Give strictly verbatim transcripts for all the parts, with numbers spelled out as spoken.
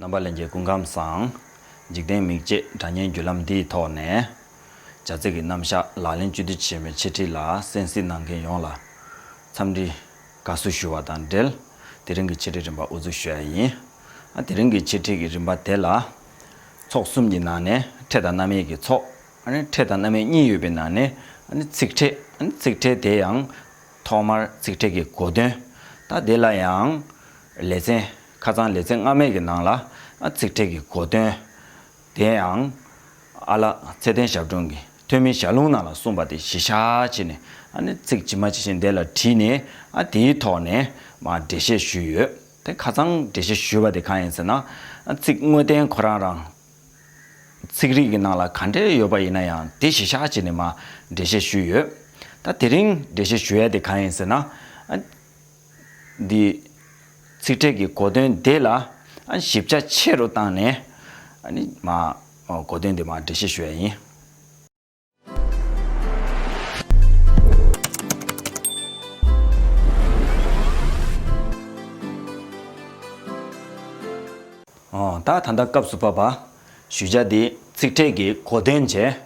རྣམ་པ་ལྷན་རྒྱས་སྐུ་ཁམས་བཟང་། འཇིག་རྟེན་མིག་འབྱེད་སྒྲ་སྙན་བརྒྱུད་ལམ་འདིའི་ཐོག་ནས། བྱ་ཚིག་གི་རྣམ་གཞག་ལག་ལེན་བཅུད་བསྡུས་ཆེན་མོའི་འཆད་ཁྲིད་ལ་གསན་གཟིགས་གནང་མཁན་ཡོངས་ལ་འཚམས་འདྲི་དགའ་བསུ་ཞུ་བ་དང་འབྲེལ། དེ་རིང་གི་འཆད་ཁྲིད་རིམ་པ་དབུ་འཛུགས་ཞུ་ཡ་ཡིན། ཨ་དེ་རིང་གི་འཆད་ཁྲིད་ཀྱི་རིམ་པ་དེ་ལ། ཚོགས་གསུམ་གྱི་ནང་ནས་ཕྲད་དང་རྣམ་དབྱེ་གི་ཚོགས། ཨ་ནི་ཕྲད་དང་རྣམ་དབྱེ་གཉིས་ཡོད་པའི་ནང་ནས་ཨ་ནི་ཚིག་ཕྲད། ཨ་ནི་ཚིག་ཕྲད་དེ་ཡང་ཐོག་མར་ཚིག་ཕྲད་ཀྱི་གོ་དོན། ད་དེ་ལ་ཡང་ལེ་ཚན། ཁ་སང་ལེ་ཚན་སྔ་མའི་གི་ནང་ལ་ཨ་ཚིག་ཕྲད་ཀྱི་གོ་དོན་དེ་ཡང་ཨ་ལགས་ཚེ་བརྟན་ཞབས་དྲུང་གིས་ཐོན་མིའི་ཞལ་ལུང་ནང་ལ་གསུངས་པ་དེ་གཞི་བཞག་བྱས་ནས། ཨ་ནི་ཚིག་ཇི་མ་ཇི་བཞིན་དེ་ལ་དྲིས་ནས། ཨ་དེའི་ཐོག་ནས་མར་འགྲེལ་བཤད་ཞུས་ཡོད། དེ་ཁ་སང་འགྲེལ་བཤད་ཞུས་པ་དེ་གང་ཡིན་ཟེར་ན། ཨ་ཚིག་དངོས་བསྟན་ཁོ་རང་རང་ཚིག་རིས་ཀྱི་ནང་ལ་ག་འདྲས་ཡོད་པ་ཡིན་ན་ཡང་དེ་གཞི་བཞག་བྱས་ནས་མར་འགྲེལ་བཤད་ཞུས་ཡོད། ད་དེ་རིང་འགྲེལ་བཤད་ཞུ་ཡ་དེ་གང་ཡིན་ཟེར་ན། ཨ་འདི་ཚིག་ཕྲད་ཀྱི་གོ་དོན་དེ་ལ་ཨ་ཞིབ་ཆ་ཆེ་རུ་བཏང་ནས། ཨ་ནི་མར་གོ་དོན་དེ་མར་འགྲེལ་བཤད་ཞུ་ཡ་ཡིན། ཨོ། ད་ད་ལྟ་སྐབས་སུ་བབ་པ་ཞུ་བྱ་འདི་ཚིག་ཕྲད་ཀྱི་གོ་དོན་བྱས།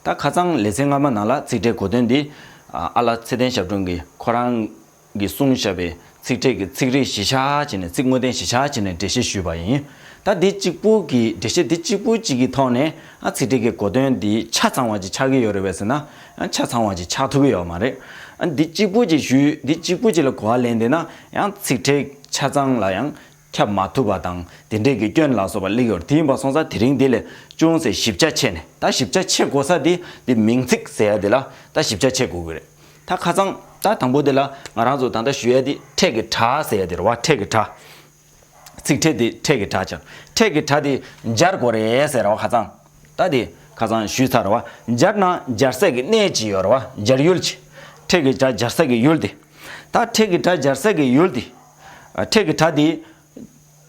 ད་ཁ་སང་ལེ་ཚན་སྔ་མ་ནང་ལ་ཚིག་ཕྲད་གོ་དོན་འདི་ཨ་ལགས་ཚེ་བརྟན་ཞབས་དྲུང་གིས་ཁོ་རང་གིས་གསུངས་བཞག་པའི་ཚིག་ཕྲད་ཀྱི་ཚིག་རིས་གཞི་བཞག་བྱས་ནས། ཚིག་དངོས་བསྟན་གཞི་བཞག་བྱས་ནས་འགྲེལ་བཤད་ཞུས་པ་ཡིན། ད་འདི་གཅིག་པུ་གི་འགྲེལ་བཤད་འདི་གཅིག་པུ་གཅིག་གི་ཐོག་ནས་ཨ་ཚིག་ཕྲད་ཀྱི་གོ་དོན་འདི་ཆ་ཚང་བ་ཅིག་ཆགས་ཀྱི་ཡོད་རེད་པས་ཟེར་ན། ཨ་ཆ་ཚང་བ་ཅིག་ཆགས་ཐུབ་ཀྱི་ཡོད་མ་རེད། ཨ་འདི་གཅིག་པུ་ཅིག་ཞུས། འདི་གཅིག་པུ་ཅིག་ལ་གོ་བ་ལེན་བསྡད་ན་ཡང་ཚིག་ཕྲད་ཆ་ཚང་ལ་ཡང་ཁྱབ་མ་ཐུབ་པ་དང་དེ་འདྲས་ཀྱི་སྐྱོན་ལ་སོགས་པ་སླེབས་ཡོད་རེད། དེ་ཡིན་པ་སོང་ཙང་དེ་རིང་འདི་ལས་ཅུང་ཟད་ཞིབ་ཆ་ཆེ་ནས། ད་ཞིབ་ཆ་ཆེ་དགོས་ས་འདི་འདི་མིང་ཚིག་ཟེར་ཡ་འདི་ལ་ད་ཞིབ་ཆ་ཆེ་དགོས་ཀྱི་རེད། ད་ཁ་སང་ད་དང་པོ་འདི་ལ་ང་རང་ཚོ་ད་ལྟ་ཞུ་ཡ་འདི་ཕྲད་ཀྱི་སྒྲ་ཟེར་ཡ་འདི་རེད་བ། ཕྲད་ཀྱི་སྒྲ། ཚིག་ཕྲད་འདི་ཕྲད་ཀྱི་སྒྲ་ཀྱང་། ཕྲད་ཀྱི་སྒྲ་འདི་སྦྱར་དགོས་རེད་ཟེར་བ་ཁ་སང་། ད་འདི་ཁ་སང་ཞུས་ཚར་བ། སྦྱར་ན་སྦྱར་སའི་གི་གནས་ཅིག་ཡོད་རེད་བ། སྦྱར་ཡུལ་ཅིག་ཕྲད་ཀྱི་སྒྲ་སྦྱར་སའི་གི་ཡུལ་འདི། ད་ཕྲད་ཀྱི་སྒྲ་སྦྱར་སའི་གི་ཡུལ་འདི། ཨ་ཕྲད་ཀྱི་སྒྲ་འདི།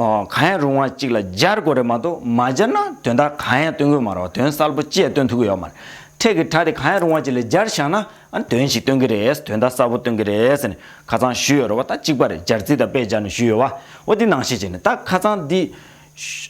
ཨོ། གང་ཡང་རུང་བ་གཅིག་ལ་སྦྱར་དགོས་རེད་མ་གཏོགས། མ་སྦྱར་ན་དོན་དག་གང་ཡང་སྟོན་གྱི་ཡོད་མ་རེད་བ། དོན་གསལ་པོ་ཅི་ཡང་སྟོན་ཐུབ་ཀྱི་ཡོད་མ་རེད། ཕྲད་ཀྱི་སྒྲ་དེ་གང་ཡང་རུང་བ་ཅིག་ལ་སྦྱར་བཞག་ན་ཨ་དོན་ཞིག་སྟོན་གྱི་རེད། དོན་དག་གསལ་པོ་སྟོན་གྱི་རེད་ཟེར་ནས་ཁ་སང་ཞུས་ཡོད་རེད་བ། ད་གཅིག་པ་རེད། སྦྱར་ཚིག་དང་དཔེ་སྦྱར་ནས་ཞུས་ཡོད་བ། འོ་འདི་ནང་བཞིན་བྱས་ནས་ད་ཁ་སང་འདི་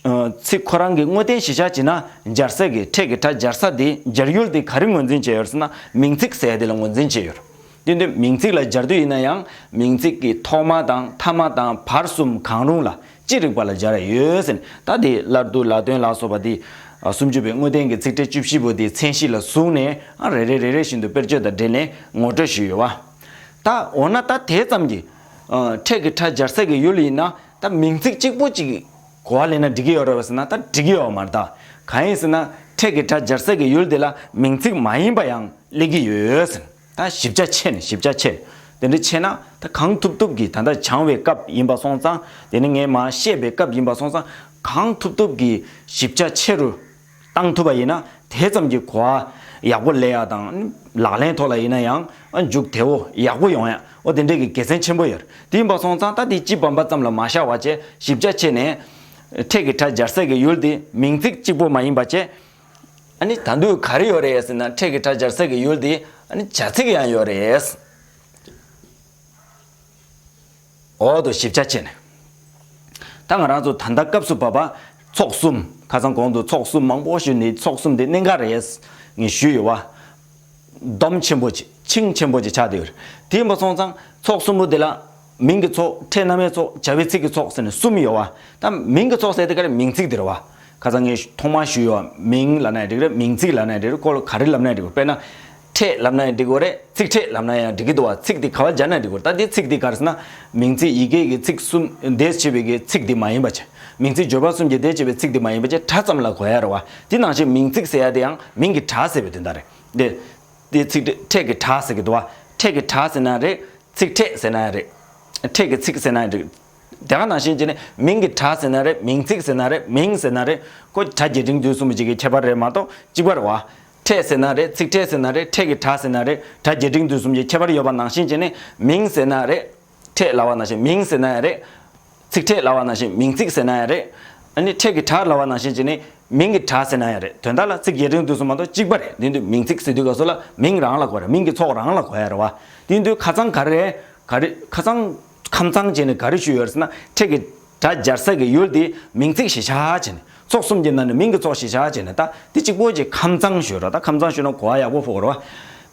ཨ་ཚིག་ཁོ་རང་གི་དངོས་བསྟན་གཞི་བཞག་བྱས་ན། སྦྱར་ས་གི་ཕྲད་ཀྱི་སྒྲ་སྦྱར་ས་དེ་སྦྱར་ཡུལ་དེ་ག་རེ་ངོས་འཛིན་བྱས་ཡོད་ཟེར་ན། མིང་ཚིག་ཟེར་ཡ་དེ་ལ་ངོས་འཛིན་བྱས་ཡོད་རེད། དེ་དུས་མིང་ཚིག་ལ་སྦྱར་དུས་ཡིན་ན་ཡང་མིང་ཚིག་གི་ཐོག་མ་དང་མཐའ་མ་དང་བར་གསུམ་གང་རུང་ལ་ཅི་རིགས་པ་ལ་སྦྱར་ཡ་ཡོད་ཟེར་ནས། ད་དེ་སླར་བསྡུ་ལ་དོན་ལ་སོགས་པ་དེ་ཨ་སུམ་ཅུ་པའི་དངོས་བསྟན་གྱི་ཚིག་ཕྲད་བཅུ་བཞི་པོ་དེའི་མཚན་གཞི་ལ་བཟུང་ནས་ཨ་རེ་རེ་རེ་རེ་བཞིན་དུ་དཔེར་བརྗོད་དང་འབྲེལ་ནས་ངོ་སྤྲོད་ཞུས་ཡོད་བ། ད་འོ་ན་ད་དེ་ཙམ་གྱིས་ཨ་ཕྲད་ཀྱི་སྒྲ་སྦྱར་ས་གི་ཡུལ་ཡིན་ན། ད་མིང་ཚིག་གཅིག་པོ་གཅིག་གོ་བ་ལེན་ན་འགྲིག་གི་ཡོད་རེད་པས་ཟེར་ན། ད་འགྲིག་གི་ཡོད་མ་རེད། ད་གང་ཡིན་ཟེར་ན་ཕྲད་ཀྱི་སྒྲ་སྦྱར་ས་གི་ཡུལ་དེ་ལ་མིང་ཚིག་མ་ཡིན་པ་ཡང་སླེབས་ཀྱི་ཡོད་ཟེར། ད་ཞིབ་ཆ་ཆེ་ནས་ཞིབ་ཆ་ཆེ། དེ་འདྲ་ཆེ་ན་ད་གང་ཐུབ་ཐུབ་ཀྱིས། ད་ལྟ་སྦྱང་བའི་སྐབས་ཡིན་པ་སོང་ཙང་། དེ་ནི་ངས་མར་བཤད་པའི་སྐབས་ཡིན་པ་སོང་ཙང་། གང་ཐུབ་ཐུབ་ཀྱིས་ཞིབ་ཆ་ཆེ་རུ་བཏང་ཐུབ་པ་ཡིན་ན། དེ་ཙམ་གྱིས་གོ་བ་ཡག་པོ་ལེན་ཡ་དང་། ལག་ལེན་ཐོག་ལ་ཡིན་ན་ཡང་ཨ་མཇུག་བདེ་བོ་ཡག་པོ་ཡོང་ཡ། འོ་དེ་འདྲའི་གི་དགེ་མཚན་ཆེན་པོ་ཡོད་རེད། དེ་ཡིན་པ་སོང་ཙང་ད་དེ་སྤྱི་བམ་པ་ཙམ་ལ་མ་བཞག་པ་བྱས། ཞིབ་ཆ་ཆེ་ནས་ཕྲད་ཀྱི་སྒྲ་སྦྱར་ས་གི་ཡུལ་དེ་མིང་ཚིག་གཅིག་པོ་མ་ཡིན་པ་བྱས། ཨ་ནི་ད་དུང་ག་རེ་ཡོད་རེད་ཟེར་ན། ཕྲད་ཀྱི་སྒྲ་སྦྱར་ས་གི་ཡུལ་དེ་ཨ་ནི་བྱ་ཚིག་ཡང་ཡོད་རེད། འོ་དོ་ཞིབ་ཆ་བྱས་ནས། ད་ང་རང་ཚོ་ད་ལྟ་སྐབས་སུ་བབ་པ་ཚོགས་གསུམ། ཁ་སང་གོང་དུ་ཚོགས་གསུམ་མང་པོ་ཞུས་ནས། ཚོགས་གསུམ་དེ་གནད་འགག་རེད་ངས་ཞུས་ཡོད་བ། སྡོམ་ཆེན་པོ་ཅིག་ཆིངས་ཆེན་པོ་ཅིག་ཆགས་བསྡད་ཡོད་རེད། དེ་ཡིན་པ་སོང་ཙང་ཚོགས་གསུམ་པོ་དེ་ལ་མིང་གི་ཚོགས། ཕྲད་རྣམ་དབྱེའི་ཚོགས། བྱ་བའི་ཚིག་གི་ཚོགས་ཟེར་ནས་གསུམ་ཡོད་བ། ད་མིང་གི་ཚོགས་ཟེར་དེ་ག་རེ། མིང་ཚིག་དེ་རེད་བ། ཁ་སང་ངས་ཐོག་མར་ཞུས་ཡོད་བ། མིང་ལབ་ན་ཡང་འགྲིག་རེད། མིང་ཚིག་ལབ་ན་ཡང་འགྲིག་རེད། ཁོ་ལ་ག་རེ་ལབ་ན་ཡང་འགྲིག་རེད། དཔེར་ན། ཕྲད་ལབ་ན་ཡང་འགྲིག་གི་རེད། ཚིག་ཕྲད་ལབ་ན་ཡང་འགྲིག་གི་འདུག་བ། ཚིག་དེ་ག་པར་སྦྱར་ན་འགྲིག་གི་རེད། ད་དེ་ཚིག་དེ་ག་རེ་ཟེར་ན། མིང་ཚིག་ཡི་གེ་གི་ཚིག་གསུམ་འདས་བྱས་པའི་གི་ཚིག་དེ་མ་ཡིན་པ་བྱས། མིང་ཚིག་བརྗོད་པ་གསུམ་གྱི་འདས་བྱས་པའི་ཚིག་དེ་མ་ཡིན་པ་བྱས། སྒྲ་ཙམ་ལ་གོ་ཡ་རེད་བ། དེ་ནང་བཞིན་མིང་ཚིག་ཟེར་ཡ་དེ་ཡང་མིང་གི་སྒྲ་ཟེར་བའི་དོན་དག་རེད། དེ་དེ་ཚིག་ཕྲད་ཀྱི་སྒྲ་ཟེར་གི་འདུག་བ། ཕྲད་ཀྱི་སྒྲ་ཟེར་ན་རེད། ཚིག་ཕྲད་ཟེར་ན་ཡང་རེད། ཕྲད་ཀྱི་ཚིག་ཟེར་ན་ཡང་འགྲིག་དེ་ག་ནང་བཞིན་བྱས་ནས་མིང་གི་སྒྲ་ཟེར་ན་རེད། མིང་ཚིག་ཟེར་ན་རེད། མིང་ཟེར་ན་རེད། ཁོ་སྒྲ་རྒྱས་འབྲིང་བསྡུས་གསུམ་གྱི་ཁྱད་པར་རེད་མ་གཏོགས་གཅིག་པ་རེད་བ། ཕྲད་ཟེར་ན་རེད། ཚིག་ཕྲད་ཟེར་ན་རེད། ཕྲད་ཀྱི་སྒྲ་ཟེར་ན་རེད། སྒྲ་རྒྱས་འབྲིང་བསྡུས་གསུམ་གྱི་ཁྱད་པར་ཡོད་པ་ནང་བཞིན་བྱས་ནས་མིང་ཟེར་ན་རེད། ཕྲད་ལབ་པ་ནང་བཞིན་མིང་ཟེར་ན་ཡང་རེད། ཚིག་ཕྲད་ལབ་པ་ནང་བཞིན་མིང་ཚིག་ཟེར་ན་ཡང་རེད། ཨ་ནི་ཕྲད་ཀྱི་སྒྲ་ལབ་པ་ནང་བཞིན་བྱས་ནས་མིང་གི་སྒྲ་ཟེར་ན་ཡང་རེད། དོན་དག་ལ་ཚིག་རྒྱས་འབྲིང་བསྡུས་གསུམ་མ་གཏོགས་གཅིག་པ་རེད། དེ་དུས་མིང་ཚིག་ཟེར་དུས་སྐབས་སུ་ལ་མིང་རང་ལ་གོ་རེད། མིང་གི་ཚོགས་རང་ལ་གོ་ཡ་རེད་བ། དེ་དུས་ཁ་སང་ག་རེ་རེད། ག་རེ་ཁ་སང་ཁ་སང་བྱས་ནས་ག་རེ་ཞུས་ཡོད་རེད་ཟེར་ན། ཕྲད་ཀྱི་ སྒྲ་སྦྱར་ས་གི་ཡུལ་དེ་མིང་ཚིག་གཞི་བཞག་བྱས་ནས། ཚོགས་གསུམ་གྱི་ནང་ནས་མིང་གི་ཚོགས་གཞི་བཞག་བྱས་ནས། ད་དེ་གཅིག་པོ་གཅིག་ཁམས་གཙང་ཞུ་རོགས། ད་ཁམས་གཙང་ཞུ་ན་གོ་བ་ཡག་པོ་ཕོག་རོགས།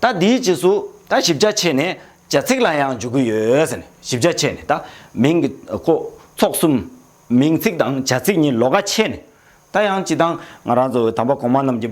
ད་དེའི་རྗེས་སུ་ད་ཞིབ་ཆ་ཕྱེ་ནས་བྱ་ཚིག་ལ་ཡང་འཇུག་གི་ཡོད་ཟེར་ནས། ཞིབ་ཆ་ཕྱེ་ནས། ད་མིང་གི་ཁོ་ཚོགས་གསུམ། མིང་ཚིག་དང་བྱ་ཚིག་གཉིས་ལོགས་ཀ་ཕྱེ་ནས། ད་ཡང་སྤྱིར་བཏང་ང་རང་ཚོ་དམ་པ་གོང་མ་རྣམས་ཀྱི་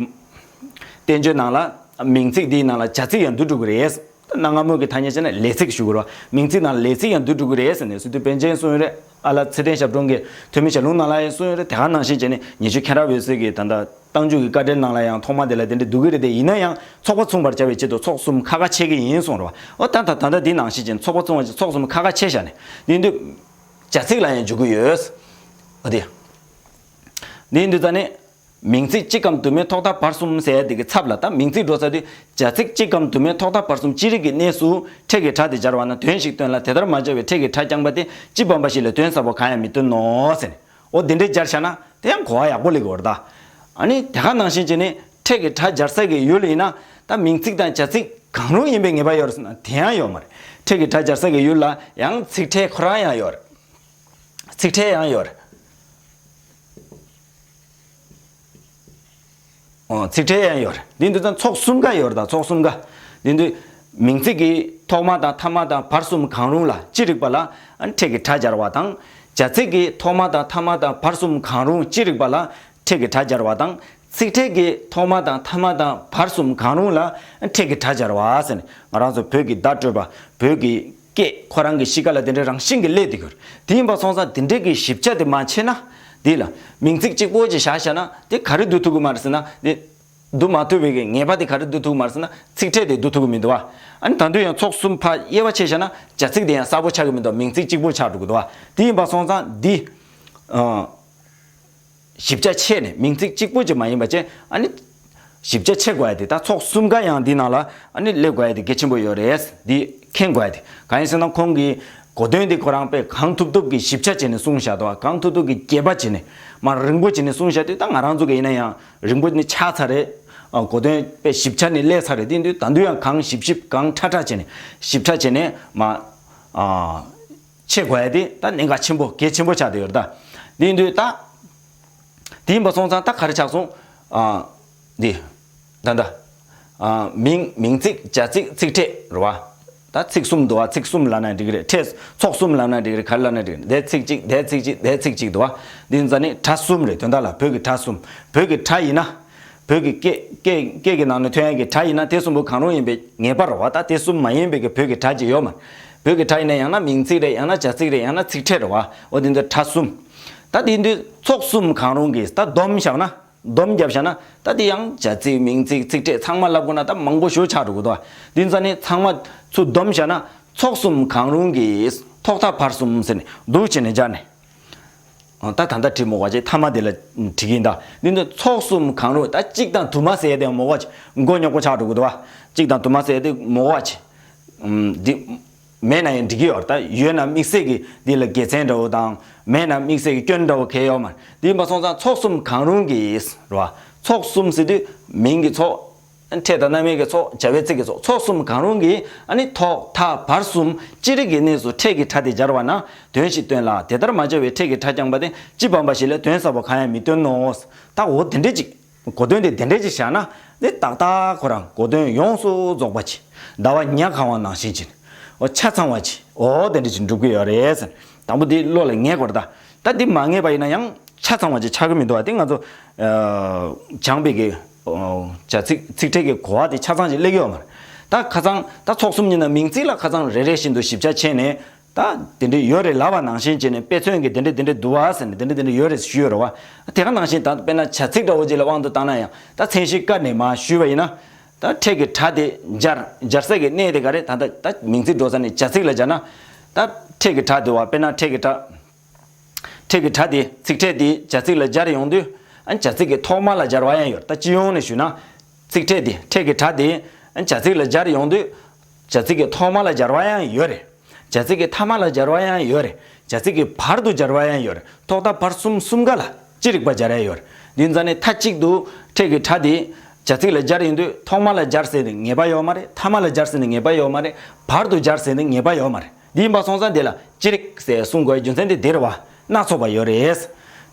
བསྟན་བཅོས་ནང་ལ་མིང་ཚིག་འདིའི་ནང་ལ་བྱ་ཚིག་ཡང་འདུ་འགྲོ་གི་རེད། ད་གནའ་སྔ་མོ་གི་ཐ་སྙད་བྱས་ན་ལས་ཚིག་ཞུ་དགོས་རེད་བ། མིང་ཚིག་ནང་ལ་ལས་ཚིག་ཡང་འདུ་འགྲོ་གི་རེད་ཟེར་ནས་སི་ཏུ་པཎ་ཆེན་གསུངས་ཡོད་རེད། ཨ་ལ་ཚེ་བརྟན་ཞབས་དྲུང་གི་ཐོན་མིའི་ཞལ་ལུང་ནང་ལ་ཡང་གསུངས་ཡོད་རེད། དེ་ག་ནང་བཞིན་བྱས་ནས་ཉི་ཤུ་མཁྱེན་རབ་འོད་ཟེར་གྱི་ད་ལྟ་རྟགས་འཇུག་གི་དཀའ་འགྲེལ་ནང་ལ་ཡང་ཐོག་མ་དེ་ལ་དེ་འདྲ་འདུ་གི་རེད། དེ་ཡིན་ན་ཡང་ཚོགས་པ་མཚུངས་པར་བྱ་བའི་ཆེད་དུ་ཚོགས་གསུམ་ཁ་ཁ་ཕྱེ་གི་ཡིན་གསུངས་རེད་བ། འོ་ད་ད་ད་ལྟ་འདི་ནང་བཞིན་བྱས་ནས་ཚོགས་པ་མཚུངས་པར་བྱ། ཚོགས་གསུམ་ཁ་ཁ་ཕྱེ་བཞག་ནས། དེ་འདུ་བྱ་ཚིག་ལ་ཡང་འཇུག་གི་ཡོད། འོ་དེ། འདི་འདི་ཙ་ནི། མིང་ཚིག་གཅིག་གམ་དུ་མའི་ཐོག་མཐའ་བར་གསུམ་ཟེར་ཡ་དེ་གི་ཚབ་ལ། ད་མིང་ཚིག་འགྲོ་ས་དེ་བྱ་ཚིག་གཅིག་གམ་དུ་མའི་ཐོག་མཐའ་བར་གསུམ་ཅི་རིགས་ཀྱི་གནས་སུ་ཕྲད་ཀྱི་སྒྲ་དེ་སྦྱར་བ་ན་དོན་ཞིག་སྟོན་ལ། དེ་ལྟར་མ་སྦྱར་བའི་ཕྲད་ཀྱི་སྒྲ་རྐྱང་པ་དེ་སྤྱི་བམ་པ་ཞིག་ལ་དོན་ཟབ་པོ་གང་ཡང་མི་སྟོན་ནོ་ཟེར་ནས། འོ་དེ་འདྲའི་སྦྱར་བཞག་ན་དེ་ཡང་གོ་བ་ཡག་པོ་སླེབས་ཀྱི་ཡོད་རེད་ད། ཨ་ནི་དེ་ག་ནང་བཞིན་བྱས་ནས་ཕྲད་ཀྱི་སྒྲ་སྦྱར་ས་གི་ཡུལ་ཡིན་ན་ད་མིང་ཚིག་དང་བྱ་ཚིག་གང་རུང་ཡིན་པའི་ངེས་པ་ཡོད་རེད་ཟེར་ན་དེ་ཡང་ཡོད་མ་རེད། ཕྲད་ཀྱི་སྒྲ་སྦྱར་ས་གི་ཡུལ་ལ་ཡང་ཚིག་ཕྲད་ཁོ་རང་ཡང་ཡོད་རེད། ཚིག་ཕྲད་ཡང་ཡོད་རེད། ཨོ། ཚིག་ཕྲད་ཡང་ཡོད་རེད། འདི་འདི་ཚོ་ཚོགས་གསུམ་ཀ་ཡོད་རེད་ད། ཚོགས་གསུམ་ཀ། འདི་འདི་མིང་ཚིག་གི་ཐོག་མ་དང་ཐ་མ་དང་བར་གསུམ་གང་རུང་ལ་ཅི་རིགས་པ་ལ་ཨ་ནི་ཕྲད་ཀྱི་སྒྲ་སྦྱར་བ་དང་། བྱ་ཚིག་གི་ཐོག་མ་དང་ཐ་མ་དང་བར་གསུམ་གང་རུང་ཅི་རིགས་པ་ལ་ཕྲད་ཀྱི་སྒྲ་སྦྱར་བ་དང་། ཚིག་ཕྲད་ཀྱི་ཐོག་མ་དང་ཐ་མ་དང་བར་གསུམ་གང་རུང་ལ་ཕྲད་ཀྱི་སྒྲ་སྦྱར་བ་ཟེར་ནས། ང་རང་ཚོ་བོད་ཀྱི་བརྡ་སྤྲོད་པ། བོད་ཀྱི་སྐད་ཁོ་རང་གི་གཤིས་ཀ་ལ་དེ་འདྲའི་རང་བཞིན་གྱི་སླེབས་བསྡད་ཀྱི་ཡོད་རེད། དེ་ཡིན་པ་སོང་ཙང་དེ་འདྲའི་གི་ཞིབ་ཆ་དེ་མ་བྱས་ན། དེ་ལ་མིང་ཚིག་གཅིག་པོ་ཅིག་བཞག་བཞག་ན་དེ་ག་རེ་བསྡུ་ཐུབ་ཀྱི་མ་རེད་ཟེར་ན། དེ་བསྡུ་མ་ཐུབ་པའི་གི་ངེས་པ་དེ་ག་རེ་བསྡུ་ཐུབ་ཀྱི་མ་རེད་ཟེར་ན། ཚིག་ཕྲད་དེ་བསྡུ་ཐུབ་ཀྱི་མི་འདུག་བ། ཨ་ནི་ད་དུང་ཡང་ཚོགས་གསུམ་ཕར་དབྱེ་བ་ཕྱེ་བཞག་ན་བྱ་ཚིག་དེ་ཡང་གསལ་པོ་ཆགས་ཀྱི་མི་འདུག་མིང་ཚིག་གཅིག་པོ་ཆགས་འགྲོ་གི་འདུག་བ། དེ་ཡིན་པ་སོང་ཙང་འདི། ཨ། ཞིབ་ཆ་ཕྱེ་ནས། མིང་ཚིག་གཅིག་པོ་ཅིག་མ་ཡིན་པ་བྱས། ཨ་ནི་ཞིབ་ཆ་ཕྱེ་དགོས་ཡ་དེ། ད་ཚོགས་གསུམ་ཀ་ཡང་འདི་ནང་ལ་ཨ་ནི་སླེབས་དགོས་ཡ་དེ་གལ་ཆེན་པོ་ཡོད་རེད། འདི་མཁྱེན་དགོས་ཡ་དེ། གང་ཡིན་ཟེར་ན་ཁོང་གིས་གོ་དོན་འདི་ཁོ་རང་དཔེ་གང་ཐུབ་ཐུབ་ཀྱིས་ཞིབ་ཆ་བྱས་ནས་གསུངས་བཞག་འདུག་གང་ཐུབ་ཐུབ་ཀྱིས་རྒྱས་པ་བྱས་ནས་མར་རིང་པོ་བྱས་ནས་གསུངས་བཞག་དུས། ད་ང་རང་ཚོ་གི་ཡིན་ན་ཡང་རིང་པོ་ནི་ཆགས་ཚར་རེད། ཨ། གོ་དོན་དཔེ་ཞིབ་ཆ་ནི་སླེབས་ཚར་རེད། དེ་དུས་ད་དུང་ཡང་གང་ཞིབ་ཞིབ་གང་ཕྲ་ཕྲ་བྱས་ནས་ཞིབ་ཕྲ་བྱས་ནས་མ། ཨ། ཕྱེ་དགོས་ཡ་དེ་ད་གནད་འགག་ཆེན་པོ་གལ་ཆེན་པོ་ཆགས་བསྡད་ཡོད་རེད་ད། དེ་ཡིན་དུས་ད། དེ་ཡིན་པ་སོང་ཙང་ད་ག་རེ་ཆགས་སོང་། ཨ། འདི། ད་ལྟ། ཨ། མིང་། མིང་ཚིག་བྱ་ཚིག་ཚིག་ཕྲད་རེད་བ། ད་ཚིག་གསུམ་འདུག་བ། ཚིག་གསུམ་ལབ་ན་འགྲིག་གི་རེད། ཕྲད་ཚོགས་གསུམ་ལབ་ན་འགྲིག་གི་རེད། ག་རེ་ལབ་ན་འགྲིག་གི་རེད། དེ་ཚིག་གཅིག་དེ་ཚིག་གཅིག་དེ་ཚིག་གཅིག་འདུག་བ། འདི་ཙ་ནི་སྒྲ་གསུམ་རེད། དོན་དག་ལ་བོད་ཀྱི་སྒྲ་གསུམ། བོད་ཀྱི་སྒྲ་ཡིན་ན། བོད་ཀྱི་སྐད་སྐད་སྐད་ཀྱི་ནང་ནས་ཐོན་ཡག་གི་སྒྲ་ཡིན་ན་དེ་གསུམ་པོ་གང་རུང་ཡིན་པའི་ངེས་པ་རེད་བ། ད་དེ་གསུམ་མ་ཡིན་པའི་གི་བོད་ཀྱི་སྒྲ་ཅིག་ཡོད་མ་རེད། བོད་ཀྱི་སྒྲ་ཡིན་ན་ཡང་ན་མིང་ཚིག་རེད། ཡང་ན་བྱ་ཚིག་རེད། ཡང་ན་ཚིག་ཕྲད་རེད་བ། འོ་དེ་ཚོ་སྒྲ་གསུམ། ད་དེ་དུས་ཚོགས་གསུམ་གང་རུང་གི་ད་བསྡོམས་བཞག་ན། བསྡོམས་བརྒྱབ་བཞག་ན་ད་དེ་ཡང་བྱ་ཚིག་མིང་ཚིག་ཚིག་ཕྲད་ཚང་མ་ལབ་དགོས་ན་ད་མང་པོ་ཞེ་པོ་ཆགས་འགྲོ་གི་འདུག་བ། དེ་ཙ་ནི་ཚང་མ་ཚུར་བསྡོམས་བཞག་ན་ཚོགས་གསུམ་གང་རུང་གི་ཐོག་མཐའ་བར་གསུམ་ཟེར་ནས་འདུག་བྱས་ནས་སྦྱར་ནས། ཨ། ད་ད་ལྟ་བྲིས་མོ་བ་ཅིག་མཐའ་མ་དེ་ལ་བྲིས་ཀྱིན་གདའ། འདི་ནི་ཚོགས་གསུམ་གང་རུང་། ད་གཅིག་དང་དུ་མ་ཟེར་ཡ་དེ་མོ་བ་ཅིག་མགོ་རྙོག་པོ་ཆགས་འགྲོ་གི་འདུག་བ། གཅིག་དང་དུ་མ་ཟེར་ཡ་དེ་མོ་བ་ཅིག་ཨམ། འདི་མེད་ན་ཡང་འགྲིག་གི་ཡོད་རེད། ད་ཡོད་ན་དམིགས་བསལ་གྱི་འདི་ལ་དགེ་མཚན་འདྲ་བོ་དང་། མེད་ན་དམིགས་བསལ་གྱི་སྐྱོན་འདྲ་བོ་གང་ཡང་ཡོད་མ་རེད། དེ་ཡིན་པ་སོང་ཙང་ཚོགས་གསུམ་གང་རུང་གི་རེད་བ། ཚོགས་གསུམ་ཟེར་དུས་མིང་གི་ཚོགས། ཕྲད་དང་རྣམ་དབྱེ་གི་ཚོགས། བྱ་བའི་ཚིག་གི་ཚོགས། ཚོགས་གསུམ་གང་རུང་གིས་ཨ་ནི་ཐོག་མཐའ་བར་གསུམ་ཅི་རིགས་ཀྱི་གནས་སུ་ཕྲད་ཀྱི་སྒྲ་དེ་སྦྱར་བ་ན་དོན་ཞིག་སྟོན་ལ། དེ་ལྟར་མ་སྦྱར་བའི་ཕྲད་ཀྱི་སྒྲ་རྐྱང་པ་དེ་སྤྱི་བམ་པ་ཞིག་ལས་དོན་ཟབ་པོ་གང་ཡང་མི་སྟོན་ནོ། ད་འོ་དེ་འདྲས་ཅིག་གོ་དོན་དེ་དེ་འདྲས་ཅིག་བཞག་ན་ནི་ཏག་ཏག་ཁོ་རང་གོ་དོན་ཡོངས་སུ་རྫོགས་པ་ཅིག་ཟླ་བ་ཉ་གང་བ་ནང་བཞིན་ཅིག་འོ་ཆ་ཚང་བ་ཅིག་འོ་དེ་འདྲས་ཅིག་འགྲུབ་ཀྱི་ཡོད་རེད་ཟེར། དང་པོ་དེ་བློ་ལ་ངེས་དགོས་རེད་ད། ད་འདི་མ་ངེས་པ་ཡིན་ན་ཡང་ཆ་ཚང་བ་ཅིག་ཆགས་ཀྱི་མི་འདུག་བ། དེ་ང་ཚོ་ཨ་སྦྱངས་པའི་གི་ཨ་བྱ་ཚིག་ཚིག་ཕྲད་ཀྱི་གོ་བ་དེ་ཆ་ཚང་ཅིག་སླེབས་ཀྱི་ཡོད་མ་རེད། ད་ཁ་སང་ད་ཚོགས་གསུམ་ཡིན་ན་མིང་ཚིག་ལ་ཁ་སང་རེ་རེ་བཞིན་དུ་ཞིབ་ཆ་ཕྱེ་ནས། ད་དེ་འདྲ་ཡོད་རེད་ལབ་པ་ནང་བཞིན་བྱས་ནས་དཔེ་མཚོན་གྱི་དེ་འདྲ་དེ་འདྲ་འདུག་བ་ཟེར་ནས་དེ་འདྲ་དེ་འདྲ་ཡོད་རེད་ཞུས་ཡོད་རེད་བ། དེ་ག་ནང་བཞིན་ད་དཔེར་ན་བྱ་ཚིག་འདྲ་བོ་ཅིག་ལ་དབང་དུ་བཏང་ན་ཡང་ད་མཚན་གཞི་བཀར་ནས་མར་ཞུས་པ་ཡིན་ན། ད་ཕྲད་ཀྱི་སྒྲ་དེ་སྦྱར་སྦྱར་ས་གི་གནས་དེ་ག་རེད། ད་ད་ད་མིང་ཚིག་འགྲོ་ས་ནས་བྱ་ཚིག་ལ་སྦྱར་ན། ད་ཕྲད་ཀྱི་སྒྲ་འདུག་བ། དཔེར་ན་ཕྲད་ཀྱི་སྒྲ། ཕྲད་ཀྱི་སྒྲ་དེ་ཚིག་ཕྲད་དེ་བྱ་ཚིག་ལ་སྦྱར་ཡོང་དུས། ཨ་བྱ་ཚིག་གི་ཐོག་མ་ལ་སྦྱར་བ་ཡང་ཡོད། ད་སྤྱི་ཡོངས་ནས་ཞུས་ན། ཚིག་ཕྲད་དེ་ཕྲད་ཀྱི་སྒྲ་དེ་བྱ་ཚིག་ལ་སྦྱར་ཡོང་དུས། བྱ་ཚིག་གི་ཐོག་མ་ལ་སྦྱར་བ་ཡང་ཡོད་རེད། བྱ་ཚིག་གི་མཐའ་མ་ལ་སྦྱར་བ་ཡང་ཡོད་རེད། བྱ་ཚིག་གི་བར་དུ་སྦྱར་བ་ཡང་ཡོད་རེད། ཐོག་མཐའ་བར་གསུམ་གསུམ་ཀ་ལ་ཅི་རིགས་པ་སྦྱར་ཡ་ཡོད་རེད། འདི་ཙ་ནས་མཐའ་གཅིག་ཏུ་ཕྲད་ཀྱི་སྒྲ་དེ་བྱ་ཚིག་ལ་སྦྱར་ཡོང་དུས་ཐོག་མ་ལ་སྦྱར་ཟེར་ནས་ངེས་པ་ཡོད་མ་རེད། མཐའ་མ་ལ་སྦྱར་ཟེར་ནས་ངེས་པ་ཡོད་མ་རེད། བར་དུ་སྦྱར་ཟེར་ནས་ངེས་པ་ཡོད་མ་རེད། འདི་ཡིན་པ་སོང་ཙང་དེ་ལ་ཅི་རིགས་ཟེར་གསུང་དགོས་རྒྱུ་མཚན་དེ་འདིར་བ། སྣ་ཚོགས་པ་ཡོད་རེད།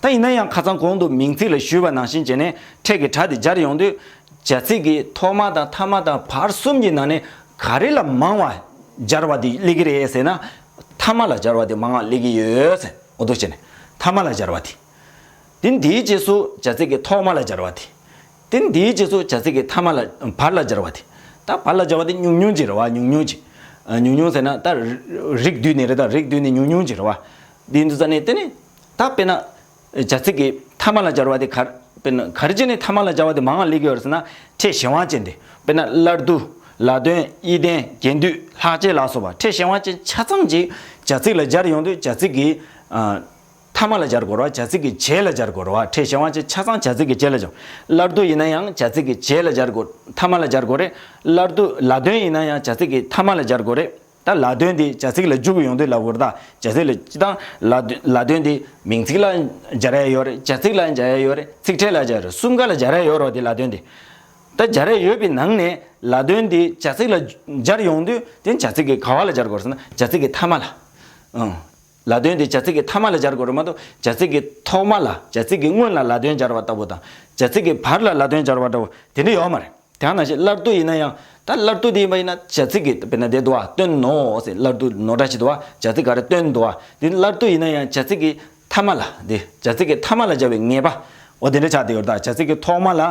ད་ཡིན་ན་ཡང་ཁ་སང་གོང་དུ་མིང་ཚིག་ལ་ཞུས་པ་ནང་བཞིན་བྱས་ནས་ཕྲད་ཀྱི་སྒྲ་དེ་སྦྱར་ཡོང་དུས་བྱ་ཚིག་གི་ཐོག་མ་དང་ཐ་མ་དང་བར་གསུམ་གྱི་ནང་ནས་ག་རེ་ལ་མང་བ་སྦྱར་བ་དེ་སླེབས་ཀྱི་རེད་ཟེར་ན། ཐ་མ་ལ་སྦྱར་བ་དེ་མང་བ་སླེབས་ཀྱི་ཡོད་ཟེར། འོ་འདུག་བྱས་ནས་ཐ་མ་ལ་སྦྱར་བ་དེ། དེ་འདིའི་རྗེས་སུ་བྱ་ཚིག་གི་ཐོག་མ་ལ་སྦྱར་བ་དེ། དེ་འདིའི་རྗེས་སུ་བྱ་ཚིག་གི་ཐ་མ་ལ་བར་ལ་སྦྱར་བ་དེ། ད་བར་ལ་སྦྱར་བ་དེ་ཉུང་ཉུང་ཅིག་རེད་བ། ཉུང་ཉུང་ཅིག་ཨ། ཉུང་ཉུང་ཟེར་ན་ད་རིགས་བསྡུས་ནས་རེད། ད་རིགས་བསྡུས་ནས་ཉུང་ཉུང་ཅིག་རེད་བ། འདི་འདུག་ས་ནས་དེ་ནི་ད་དཔེར་ན་བྱ་ཚིག་གི་ཐ་མ་ལ་སྦྱར་བ་དེ་ག་དཔེར་ན་ག་རེ་བྱས་ནས་ཐ་མ་ལ་སྦྱར་བ་དེ་མང་བ་སླེབས་ཀྱི་ཡོད་རེད་ཟེར་ན། ཕྲད་གཞན་དབང་ཅན་དེ། དཔེར་ན་སླར་བསྡུ། ལ་དོན། དབྱེ་ལྡན། རྒྱན་སྡུད། ལྷག་བཅས་ལ་སོགས་པ་ཕྲད་གཞན་དབང་ཅན་ཆ་ཚང་ཅིག་བྱ་ཚིག་ལ་སྦྱར་ཡོང་དུས་བྱ་ཚིག་གི་ཨ། ཐ་མ་ལ་སྦྱར་དགོས་རེད་བ། བྱ་ཚིག་གི་རྗེས་ལ་སྦྱར་དགོས་རེད་བ། ཕྲད་གཞན་དབང་ཅན་ཆ་ཚང་བྱ་ཚིག་གི་རྗེས་ལ་སྦྱར། སླར་བསྡུ་ཡིན་ན་ཡང་བྱ་ཚིག་གི་རྗེས་ལ་སྦྱར་དགོས། ཐ་མ་ལ་སྦྱར་དགོས་རེད། སླར་བསྡུ། ལ་དོན་ཡིན་ན་ཡང་བྱ་ཚིག་གི་ཐ་མ་ལ་སྦྱར་དགོས་རེད། ད་ལ་དོན་དེ་བྱ་ཚིག་ལ་འཇུག་ཡོང་དུས་ལབ་དགོས་རེད། ད་བྱ་ཚིག་ལ་སྤྱིར་བཏང་ལ་དོན་ལ་དོན་དེ་མིང་ཚིག་ལ་སྦྱར་ཡ་ཡོད་རེད། བྱ་ཚིག་ལ་སྦྱར་ཡ་ཡོད་རེད། ཚིག་ཕྲད་ལ་སྦྱར་ཡ་ཡོད་རེད། གསུམ་ཀ་ལ་སྦྱར་ཡ་ཡོད་རེད་བ། དེ་ལ་དོན་དེ། ད་སྦྱར་ཡ་ཡོད་པའི་ནང་ནས་ལ་དོན་དེ་བྱ་ཚིག་ལ་སྦྱར་ཡོང་དུས་དེ་བྱ་ཚིག་གི་ག་བ་ལ་སྦྱར་དགོས་རེད་ཟེར་ན། བྱ་ཚིག་གི་ཐ་མ་ལ། ཨང་། ལ་དོན་དེ་བྱ་ཚིག་གི་ཐ་མ་ལ་སྦྱར་དགོས་རེད་མ་གཏོགས། བྱ་ཚིག་གི་ཐོག་མ་ལ། བྱ་ཚིག་གི་སྔོན་ལ་ལ་དོན་སྦྱར་བ་ལྟ་བུ་དང་། བྱ་ཚིག་གི་བར་ལ་ལ་དོན་སྦྱར་བ་ལྟ་བུ་དེ་འདྲ་ཡོད་མ་རེད། དེ་ནང་བཞིན་སླར་བསྡུ་ཡིན་ན་ཡང་། ད་སླར་བསྡུ་དེ་ཡིན་པ་ཡིན་ན་བྱ་ཚིག་གི་དཔེར་ན་དེ་འདུག་བ། བཏོན་ནོ་ཟེར། སླར་བསྡུ་ནོ་སྒྲ་ཞིག་འདུག་བ། བྱ་ཚིག་ག་རེ། བཏོན་འདུག་བ། དེ་སླར་བསྡུ་ཡིན་ན་ཡང་བྱ་ཚིག་གི་ཐ་མ་ལ། དེ་བྱ་ཚིག་གི་ཐ་མ་ལ་སྦྱར་བའི་ངེས་པ། འོ་དེ་འདྲ་ཆགས་བསྡད་ཡོད་རེད། ད་བྱ་ཚིག་གི་ཐོག་མ་ལ།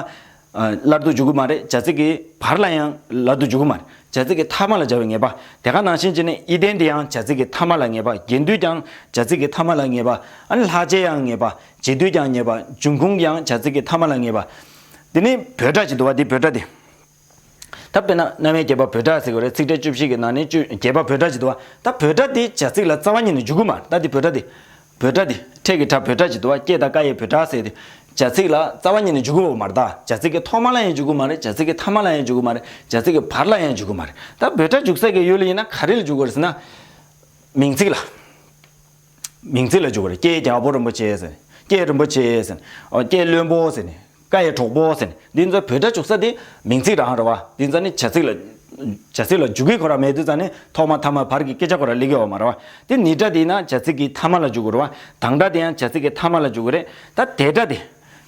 ཨ། སླར་བསྡུ་འཇུག་གི་མ་རེད། བྱ་ཚིག་གི་བར་ལ་ཡང་སླར་བསྡུ་འཇུག་གི་མ་རེད། བྱ་ཚིག་གི་ཐ་མ་ལ་སྦྱར་བའི་ངེས་པ། དེ་ག་ནང་བཞིན་བྱས་ནས་དབྱེ་ལྡན་དེ་ཡང་བྱ་ཚིག་གི་ཐ་མ་ལ་ངེས་པ། རྒྱན་སྡུད་ཀྱང་བྱ་ཚིག་གི་ཐ་མ་ལ་ངེས་པ། ཨ་ནི་ལྷག་བཅས་ཡང་ངེས་པ། རྗེས་ཟློས་ཀྱང་ངེས་པ། འབྱུང་ཁུངས་ཀྱང་བྱ་ཚིག་གི་ཐ་མ་ལ་ངེས་པ། དེ་ནི་བོད་སྒྲ་ཅིག་འདུག་བ། དེ་བོད་སྒྲ་དེ། ད་དཔེར་ན་རྣམ་དབྱེ་བརྒྱད་པ་བོད་སྒྲ་ཟེར་གྱི་རེད། ཚིག་ཕྲད་བཅུ་བཞི་གི་ནང་ནས་བཅུ། བརྒྱད་པ་བོད་སྒྲ་ཅིག་འདུག་བ། ད་བོད་སྒྲ་དེ་བྱ་ཚིག་ལ་རྩ་བ་ཉིད་ནས་འཇུག་གི་མ་རེད། ད་དེ་བོད་སྒྲ་དེ། བོད་སྒྲ་དེ། ཕྲད་ཀྱི་སྒྲ་བོད་སྒྲ་ཅིག་འདུག་བ། ཀྱེ་དང་ཀ་ཡེ་བོད་སྒྲ་ཟེར་དེ། བྱ་ཚིག་ལ་རྩ་བ་ཉིད་ནས་འཇུག་གི་ཡོད་མ་རེད། ད་བྱ་ཚིག་གི་ཐོག་མ་ལ་ཡང་འཇུག་གི་མ་རེད། བྱ་ཚིག་གི་ཐ་མ་ལ་ཡང་འཇུག་གི་མ་རེད། བྱ་ཚིག་གི་བར་ལ་ཡང་འཇུག་གི་མ་རེད། ད་བོད་སྒྲ་འཇུག་ས་གི་ཡུལ་ཡིན་ན་ག་རེ་ལ་འཇུག་གི་རེད་ཟེར་ན། མིང་ཚིག་ལ། མིང་ཚིག་ལ་འཇུག་གི་རེད། ཀྱེ་རྒྱལ་པོ་རིན་པོ་ཆེ་ཟེར། ཀྱེ་རིན་པོ་ཆེ་ཟེར། ཨོ། ཀྱེ་བློན་པོ་ཟེར་ནས། ཀ་ཡེ་གྲོགས་པོ་ཟེར་ནས། འདི་ཚོ་བོད་སྒྲ་འཇུག་ས་དེ་མིང་ཚིག་རང་རེད་བ། འདི་ཚོ་ནི་བྱ་ཚིག་ལ། བྱ་ཚིག་ལ་འཇུག་གི་ཁོ་རང་མེད་དུས་ཙང་ནི་ཐོག་མ་ཐ་མ་བར་གྱི་སྐད་ཆ་ཁོ་རང་སླེབས་ཀྱི་ཡོད་མ་རེད་བ། དེ་ནི་སྒྲ་དེ་ཡིན་ན་བྱ་ཚིག་གི་ཐ་མ་ལ་འཇུག་གི་རེད་བ། དང་སྒྲ་དེ་ཡང་བྱ་ཚིག་གི་ཐ་མ་ལ་འཇུག་གི་རེད། ད་དེ་སྒྲ་དེ།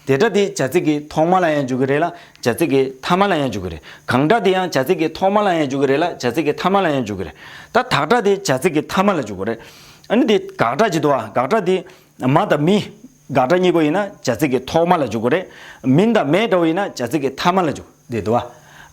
དེ་སྒྲ་དེ་བྱ་ཚིག་གི་ཐོག་མ་ལ་ཡང་འཇུག་གི་རེད་ལ། བྱ་ཚིག་གི་ཐ་མ་ལ་ཡང་འཇུག་གི་རེད། གང་སྒྲ་དེ་ཡང་བྱ་ཚིག་གི་ཐོག་མ་ལ་ཡང་འཇུག་གི་རེད་ལ། བྱ་ཚིག་གི་ཐ་མ་ལ་ཡང་འཇུག་གི་རེད། ད་དག་སྒྲ་དེ་བྱ་ཚིག་གི་ཐ་མ་ལ་འཇུག་གི་རེད། ཨ་ནི་དེ་དགག་སྒྲ་ཅིག་འདུག་བ། དགག་སྒྲ་དེ། མ་དང་མི། དགག་སྒྲ་གཉིས་པོ་ཡིན་ན་བྱ་ཚིག་གི་ཐོག་མ་ལ་འཇུག་གི་རེད། མིན་དང་མེད་འདྲ་བོ་ཡིན་ན་བྱ་ཚིག་གི་ཐ་མ་ལ་འཇུག་དེ་འདུག་བ།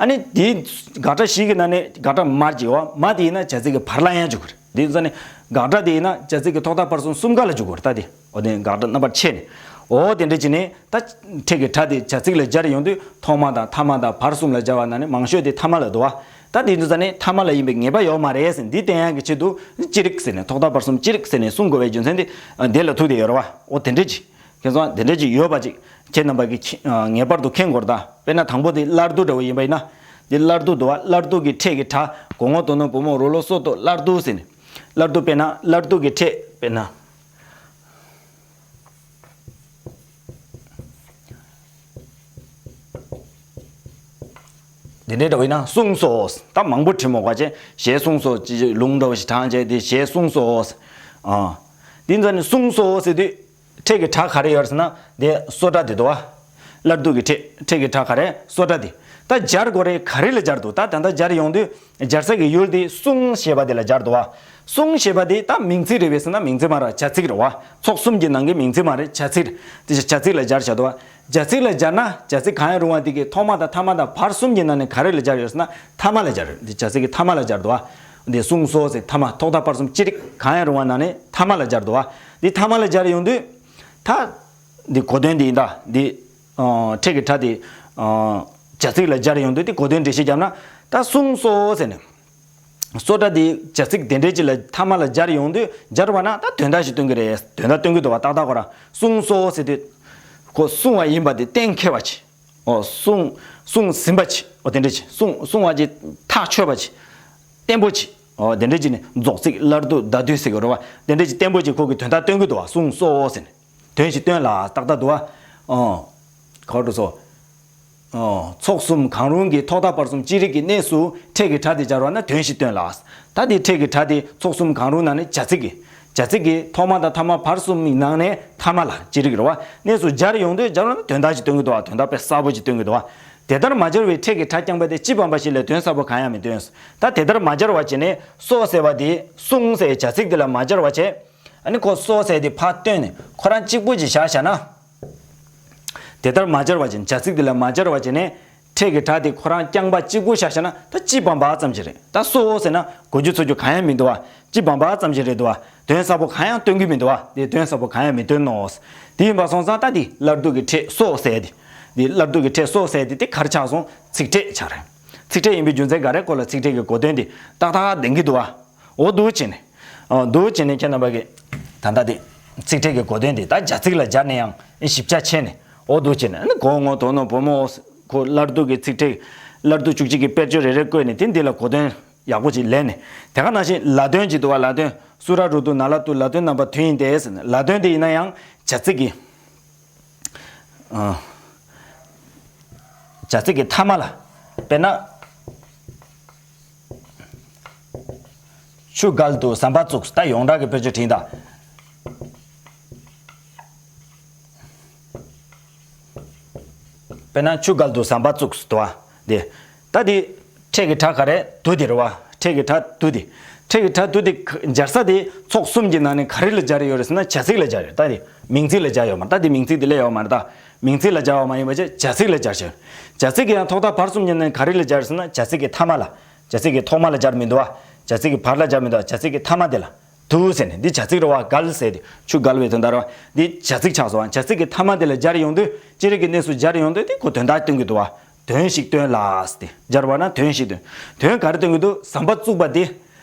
ཨ་ནི་དེའི་དགག་སྒྲ་བཞི་གི་ནང་ནས་དགག་སྒྲ་མ་ཅིག་ཡོད་བ། མ་དེ་ཡིན་ན་བྱ་ཚིག་གི་བར་ལ་ཡང་འཇུག་གི་རེད། དེ་ཡིན་ཙང་ནི་དགག་སྒྲ་དེ་ཡིན་ན་བྱ་ཚིག་གི་ཐོག་མཐའ་བར་གསུམ་གསུམ་ཀ་ལ་འཇུག་གི་རེད། ད་དེ་འོ་དེ་དགག་སྒྲ་རྣམ་པར་ཕྱེ་ནས། འོ་དེ་འདྲ་བྱས་ནས་ད་ཕྲད་ཀྱི་སྒྲ་དེ་བྱ་ཚིག་ལ་སྦྱར་ཡོང་དུས་ཐོག་མ་དང་ཐ་མ་དང་བར་གསུམ་ལ་སྦྱར་བ་ན་ནི་མང་ཤོས་དེ་ཐ་མ་ལ་འདུག་བ། ད་དེ་འདུག་ས་ནི་ཐ་མ་ལ་ཡིན་པའི་ངེས་པ་ཡོད་མ་རེད་ཟེར། འདི་བསྟན་ཡག་གི་ཆེད་དུ་ཅི་རིགས་ཟེར་ནས། ཐོག་མཐའ་བར་གསུམ་ཅི་རིགས་ཟེར་ནས་གསུང་དགོས་པའི་རྒྱུ་མཚན་དེ་འདི་ལ་ཐུག་བསྡད་ཡོད་རེད་བ། འོ་དེ་འདྲ་ཅིག་ཁྱེད་ཚོ་དེ་འདྲ་ཅིག་ཡོད་པ་ཅིག་ཁྱེད་རྣམ་པ་གིས་ངེས་པར་དུ་མཁྱེན་དགོས་རེད་ད། དཔེར་ན་དང་པོ་དེ་སླར་བསྡུ་འདྲ་བོ་ཡིན་པ་ཡིན་ན། འདི་སླར་བསྡུ་འདུག་བ། སླར་བསྡུ་གི་ཕྲད་ཀྱི་སྒྲ་གོ་ངོ་དོ་ནོ་བུ་མོ་རོ་ལོ་སོ་ཏོ་སླར་བསྡུ་ཟེར་ནས། སླར་བསྡུ་དཔེར་ན་སླར་བསྡུ་གི་ཕྲད་དཔེར་ན། འདི་འདྲའི་འདྲ་བོ་ཡིན་ན་གསུངས་སོ། ད་མང་པོ་བྲིས་མོ་ག་ཅེ། ཞེས་གསུངས་སོ། ཅི་ཅི་ལུང་འདྲ་བོ་ཞིག་དྲངས་བྱས་དེ་ཞེས་གསུངས་སོ། ཨ། འདི་ཚོ་ནི་གསུངས་སོ་ཟེར་དུས་ཕྲད་ཀྱི་སྒྲ་ག་རེ་ཡོད་ཟེར་ན་དེ་སོ་སྒྲ་དེ་འདུག་བ། སླར་བསྡུ་གི་ཕྲད། ཕྲད་ཀྱི་སྒྲ་ག་རེ། སོ་སྒྲ་དེ། ད་སྦྱར་དགོས་རེད། ག་རེ་ལ་སྦྱར་འདུག་ད་ད་ལྟ་སྦྱར་ཡོང་དུས། སྦྱར་ས་གི་ཡུལ་དེ་གསུངས་ཞེས་པ་དེ་ལ་སྦྱར་འདུག་བ། གསུངས་ཞེས་པ་དེ་ད་མིང་ཚིག་རེད་པས་ཟེར་ན་མིང་ཚིག་མ་རེད། བྱ་ཚིག་རེད་བ། ཚོགས་གསུམ་གྱི་ནང་གི་མིང་ཚིག་མ་རེད། བྱ་ཚིག་རེད། དེ་བྱ་ཚིག་ལ་སྦྱར་བཞག་འདུག་བ། བྱ་ཚིག་ལ་སྦྱར་ན་བྱ་ཚིག་གང་ཡང་རུང་བ་དེ་གི་ཐོག་མ་དང་ཐ་མ་དང་བར་གསུམ་གྱི་ནང་ནས་ག་རེ་ལ་སྦྱར་ཡོད་ཟེར་ན་ཐ་མ་ལ་སྦྱར་ཡོད། དེ་བྱ་ཚིག་གི་ཐ་མ་ལ་སྦྱར་འདུག་བ། དེ་གསུངས་སོ་ཟེར། ཐ་མ། ཐོག་མཐའ་བར་གསུམ་ཅི་རིགས་གང་ཡང་རུང་བ་ནང་ནས་ཐ་མ་ལ་སྦྱར་འདུག་བ། དེ་ཐ་མ་ལ་སྦྱར་ཡོང་དུས། ད། འདི་གོ་དོན་འདི་ཡིན་ད། འདི། ཨ། ཕྲད་ཀྱི་སྒྲ་དེ། ཨ། བྱ་ཚིག་ལ་སྦྱར་ཡོང་དུས་དེ་གོ་དོན་འགྲེལ་བཤད་བརྒྱབ་ན། ད་གསུངས་སོ་ཟེར་ནས། སོ་སྒྲ་དེ་བྱ་ཚིག་དེ་འདྲའི་ཅིག་ལ་ཐ་མ་ལ་སྦྱར་ཡོང་དུས། སྦྱར་བ་ན་ད་དོན་དག་ཞིག་སྟོན་གྱི་རེད། དོན་དག་སྟོན་གྱི་འདུག་བ། ཏག་ཏག་ཁོ་རང་གསུངས་སོ་ཟེར་དུས། ཁོ་གསུངས་པ་ཡིན་པ་དེ་གཏན་འཁེལ་བ་ཅིག་ཨོ། གསུངས། གསུངས་ཟིན་པ་ཅིག་ཨོ། དེ་འདྲ་ཅིག་གསུངས། གསུངས་པ་ཅིག་ཐག་ཆོད་པ་ཅིག་བརྟན་པོ་ཅིག་ཨོ། དེ་འདྲ་ཅིག་ནི་རྫོགས་ཚིག་སླར་བསྡུ་བརྡ་དུས་ཟེར་གྱི་རེད་བ། དེ་འདྲ་ཅིག་བརྟན་པོ་ཅིག་ཁོ་གི་དོན་དག་སྟོན་གྱི་འདུག་བ། གསུངས་སོ་ཟེར་ནས། དོན་ཞིག་སྟོན་ལ་ཏག་ཏག་འདུག་བ། ཨོ། ག་རེ་སོ། ཨོ། ཚོགས་གསུམ་གང་རུང་གི་ཐོག་མཐའ་བར་གསུམ་ཅི་རིགས་ཀྱི་གནས་སུ་ཕྲད་ཀྱི་སྒྲ་དེ་སྦྱར་བ་ན་དོན་ཞིག་སྟོན་ལ། ད་དེ་ཕྲད་ཀྱི་སྒྲ་དེ་ཚོགས་གསུམ་གང་རུང་ནང་ནས་བྱ་ཚིག་གི། བྱ་ཚིག་གི་ཐོག་མ་དང་ཐ་མ་བར་གསུམ་གྱི་ནང་ནས་ཐ་མ་ལ་ཅི་རིགས་རེད་བ། གནས་སུ་སྦྱར་ཡོང་དུས་སྦྱར་བ་ན་དོན་དག་ཅིག་སྟོན་གྱི་འདུག་བ། དོན་དག་དཔེ་གསལ་པོ་ཅིག་སྟོན་གྱི་འདུག་བ། དེ་ལྟར་མ་སྦྱར་བའི་ཕྲད་ཀྱི་སྒྲ་རྐྱང་པ་དེ་སྤྱི་བམ་པ་ཞིག་ལས་དོན་གསལ་པོ་གང་ཡང་མི་སྟོན། ད་དེ་ལྟར་མ་སྦྱར་བ་བྱས་ནས་སོ་ཟེར་བ་དེ་གསུངས་ཟེར་བྱ་ཚིག་དེ་ལ་མ་སྦྱར་བ་བྱས། ཨ་ནི་ཁོ་སོ་ཟེར་དེ་ཕར་བཏོན་ནས་ཁོ་རང་གཅིག་པུ་ཅིག་བཞག་བཞག་ན། དེ་ལྟར་མ་སྦྱར་བ་བྱས་ནས་བྱ་ཚིག་དེ་ལ་མ་སྦྱར་བ་བྱས་ནས། ཕྲད་ཀྱི་སྒྲ་དེ་ཁོ་རང་རྐྱང་པ་གཅིག་པུ་བཞག་བཞག་ན་ད་སྤྱི་བམ་པ་ཙམ་ཞིག་རེད། ད་སོ་ཟེར་ན་གོ་རྒྱུ་ཚོར་རྒྱུ་གང་ཡང་མི་འདུག་བ། སྤྱི་བམ་པ་ཙམ་ཞིག་རེད་འདུག་བ། དོན་གསལ་པོ་གང་ཡང་སྟོན་གྱི་མི་འདུག་བ། དེ་དོན་གསལ་པོ་གང་ཡང་མི་སྟོན་ནོ། དེ་ཡིན་པ་སོང་ཙང་ད་དེ་སླར་བསྡུ་གི་ཕྲད་སོ་ཟེར་དེ། དེ་སླར་བསྡུ་གི་ཕྲད་སོ་ཟེར་དེ་དེ་ག་རེ་ཆགས་སོང་། ཚིག་ཕྲད་ཆགས་རེད། ཚིག་ཕྲད་ཡིན་པའི་རྒྱུ་མཚན་ག་རེ་ཁོ་ལ་ཚིག་ཕྲད་ཀྱི་གོ་དོན་དེ་ཏག་ཏག་ལྡན་གྱི་འདུག་བ། འོ་འདུག་བྱས་ནས། འོ་འདུག་བྱས་ནས་ཁྱེད་རྣམ་པ་གིས་ད་ལྟ་དེ་ཚིག་ཕྲད་ཀྱི་གོ་དོན་དེ་ད་བྱ་ཚིག་ལ་སྦྱར་ནས་ཡང་ཞིབ་ཆ་ཕྱེ་ནས་འོ་འདུག་བྱས་ནས་ཨ་ནི་གོ་ངོ་དོ་ནོ་བུ་མོ་ཁོ་སླར་བསྡུ་གི་ཚིག་ཕྲད། སླར་བསྡུ་བཅུ་གཅིག་གི་དཔེར་བརྗོད་རེ་རེ་བཀོད་ནས་དེ་འདི་ལ་གོ་དོན་ཡག་པོ་ཅིག་ལེན་ནས། དེ་ག་ནང་བཞིན་ལ་དོན་ཅིག་འདུག་བ། ལ་དོན། སུ་ར་རུ་དུ་ན་ལ་ཏུ། ལ་དོན་རྣམ་པ་དོན་ཡིན་ཏེ་ཟེར་ནས། ལ་དོན་དེ་ཡིན་ན་ཡང་བྱ་ཚིག་གི་ཨ། བྱ་ཚིག་གི་ཐ་མ་ལ། དཔེར་ན། ཆུ་བརྒལ་དུ་ཟམ་པ་བཙུགས། ད་ཡོངས་གྲགས་ཀྱི་དཔེར་བརྗོད་བྲིས་དང་། དཔེར་ན་ཆུ་བརྒལ་དུ་ཟམ་པ་བཙུགས་འདུག་བ། དེ། ད་དེ། ཕྲད་ཀྱི་སྒྲ་ག་རེ་དུ་དེ་རེད་བ། ཕྲད་ཀྱི་སྒྲ་དུ་དེ། ཕྲད་ཀྱི་སྒྲ་དུ་དེ་སྦྱར་ས་དེ་ཚོགས་གསུམ་གྱི་ནང་ནས་ག་རེ་ལ་སྦྱར་ཡོད་རེད་ཟེར་ན་བྱ་ཚིག་ལ་སྦྱར་ཡོད། ད་དེ་མིང་ཚིག་ལ་སྦྱར་ཡོད་མ་རེད། ད་དེ་མིང་ཚིག་དེ་སླེབས་ཡོད་མ་རེད། ད་མིང་ཚིག་ལ་སྦྱར་བ་མ་ཡིན་པ་བྱས་བྱ་ཚིག་ལ་སྦྱར་ཤག་བྱ་ཚིག་གི་ཡང་ཐོག་མཐའ་བར་གསུམ་གྱི་ནང་ནས་ག་རེ་ལ་སྦྱར་ཟེར་ན་བྱ་ཚིག་གི་ཐ་མ་ལ། བྱ་ཚིག་གི་ཐོག་མ་ལ་སྦྱར་མི་འདུག་བ། བྱ་ཚིག་གི་བར་ལ་སྦྱར་མི་འདུག་བ། བྱ་ཚིག་གི་ཐ་མ་དེ་ལ། དུ་ཟེར་ནས་འདི་བྱ་ཚིག་རེད་བ། བརྒལ་ཟེར་དེ་ཆུ་བརྒལ་བའི་དོན་དག་རེད་བ། འདི་བྱ་ཚིག་ཆགས་སོང་བ། བྱ་ཚིག་གི་ཐ་མ་དེ་ལ་སྦྱར་ཡོང་དུས་ཅི་རིགས་ཀྱི་གནས་སུ་སྦྱར་ཡོང་དུས་དེ་ཁོ་དོན་དག་སྟོན་གྱི་འདུག་བ། དོན་ཞིག་སྟོན་ལ་ཟེར་དེ་སྦྱར་བ་ན་དོན་ཞིག་སྟོན། དོན་ག་རེ་སྟོན་གྱི་འདུག་ཟམ་པ་བཙུགས་པ་དེ།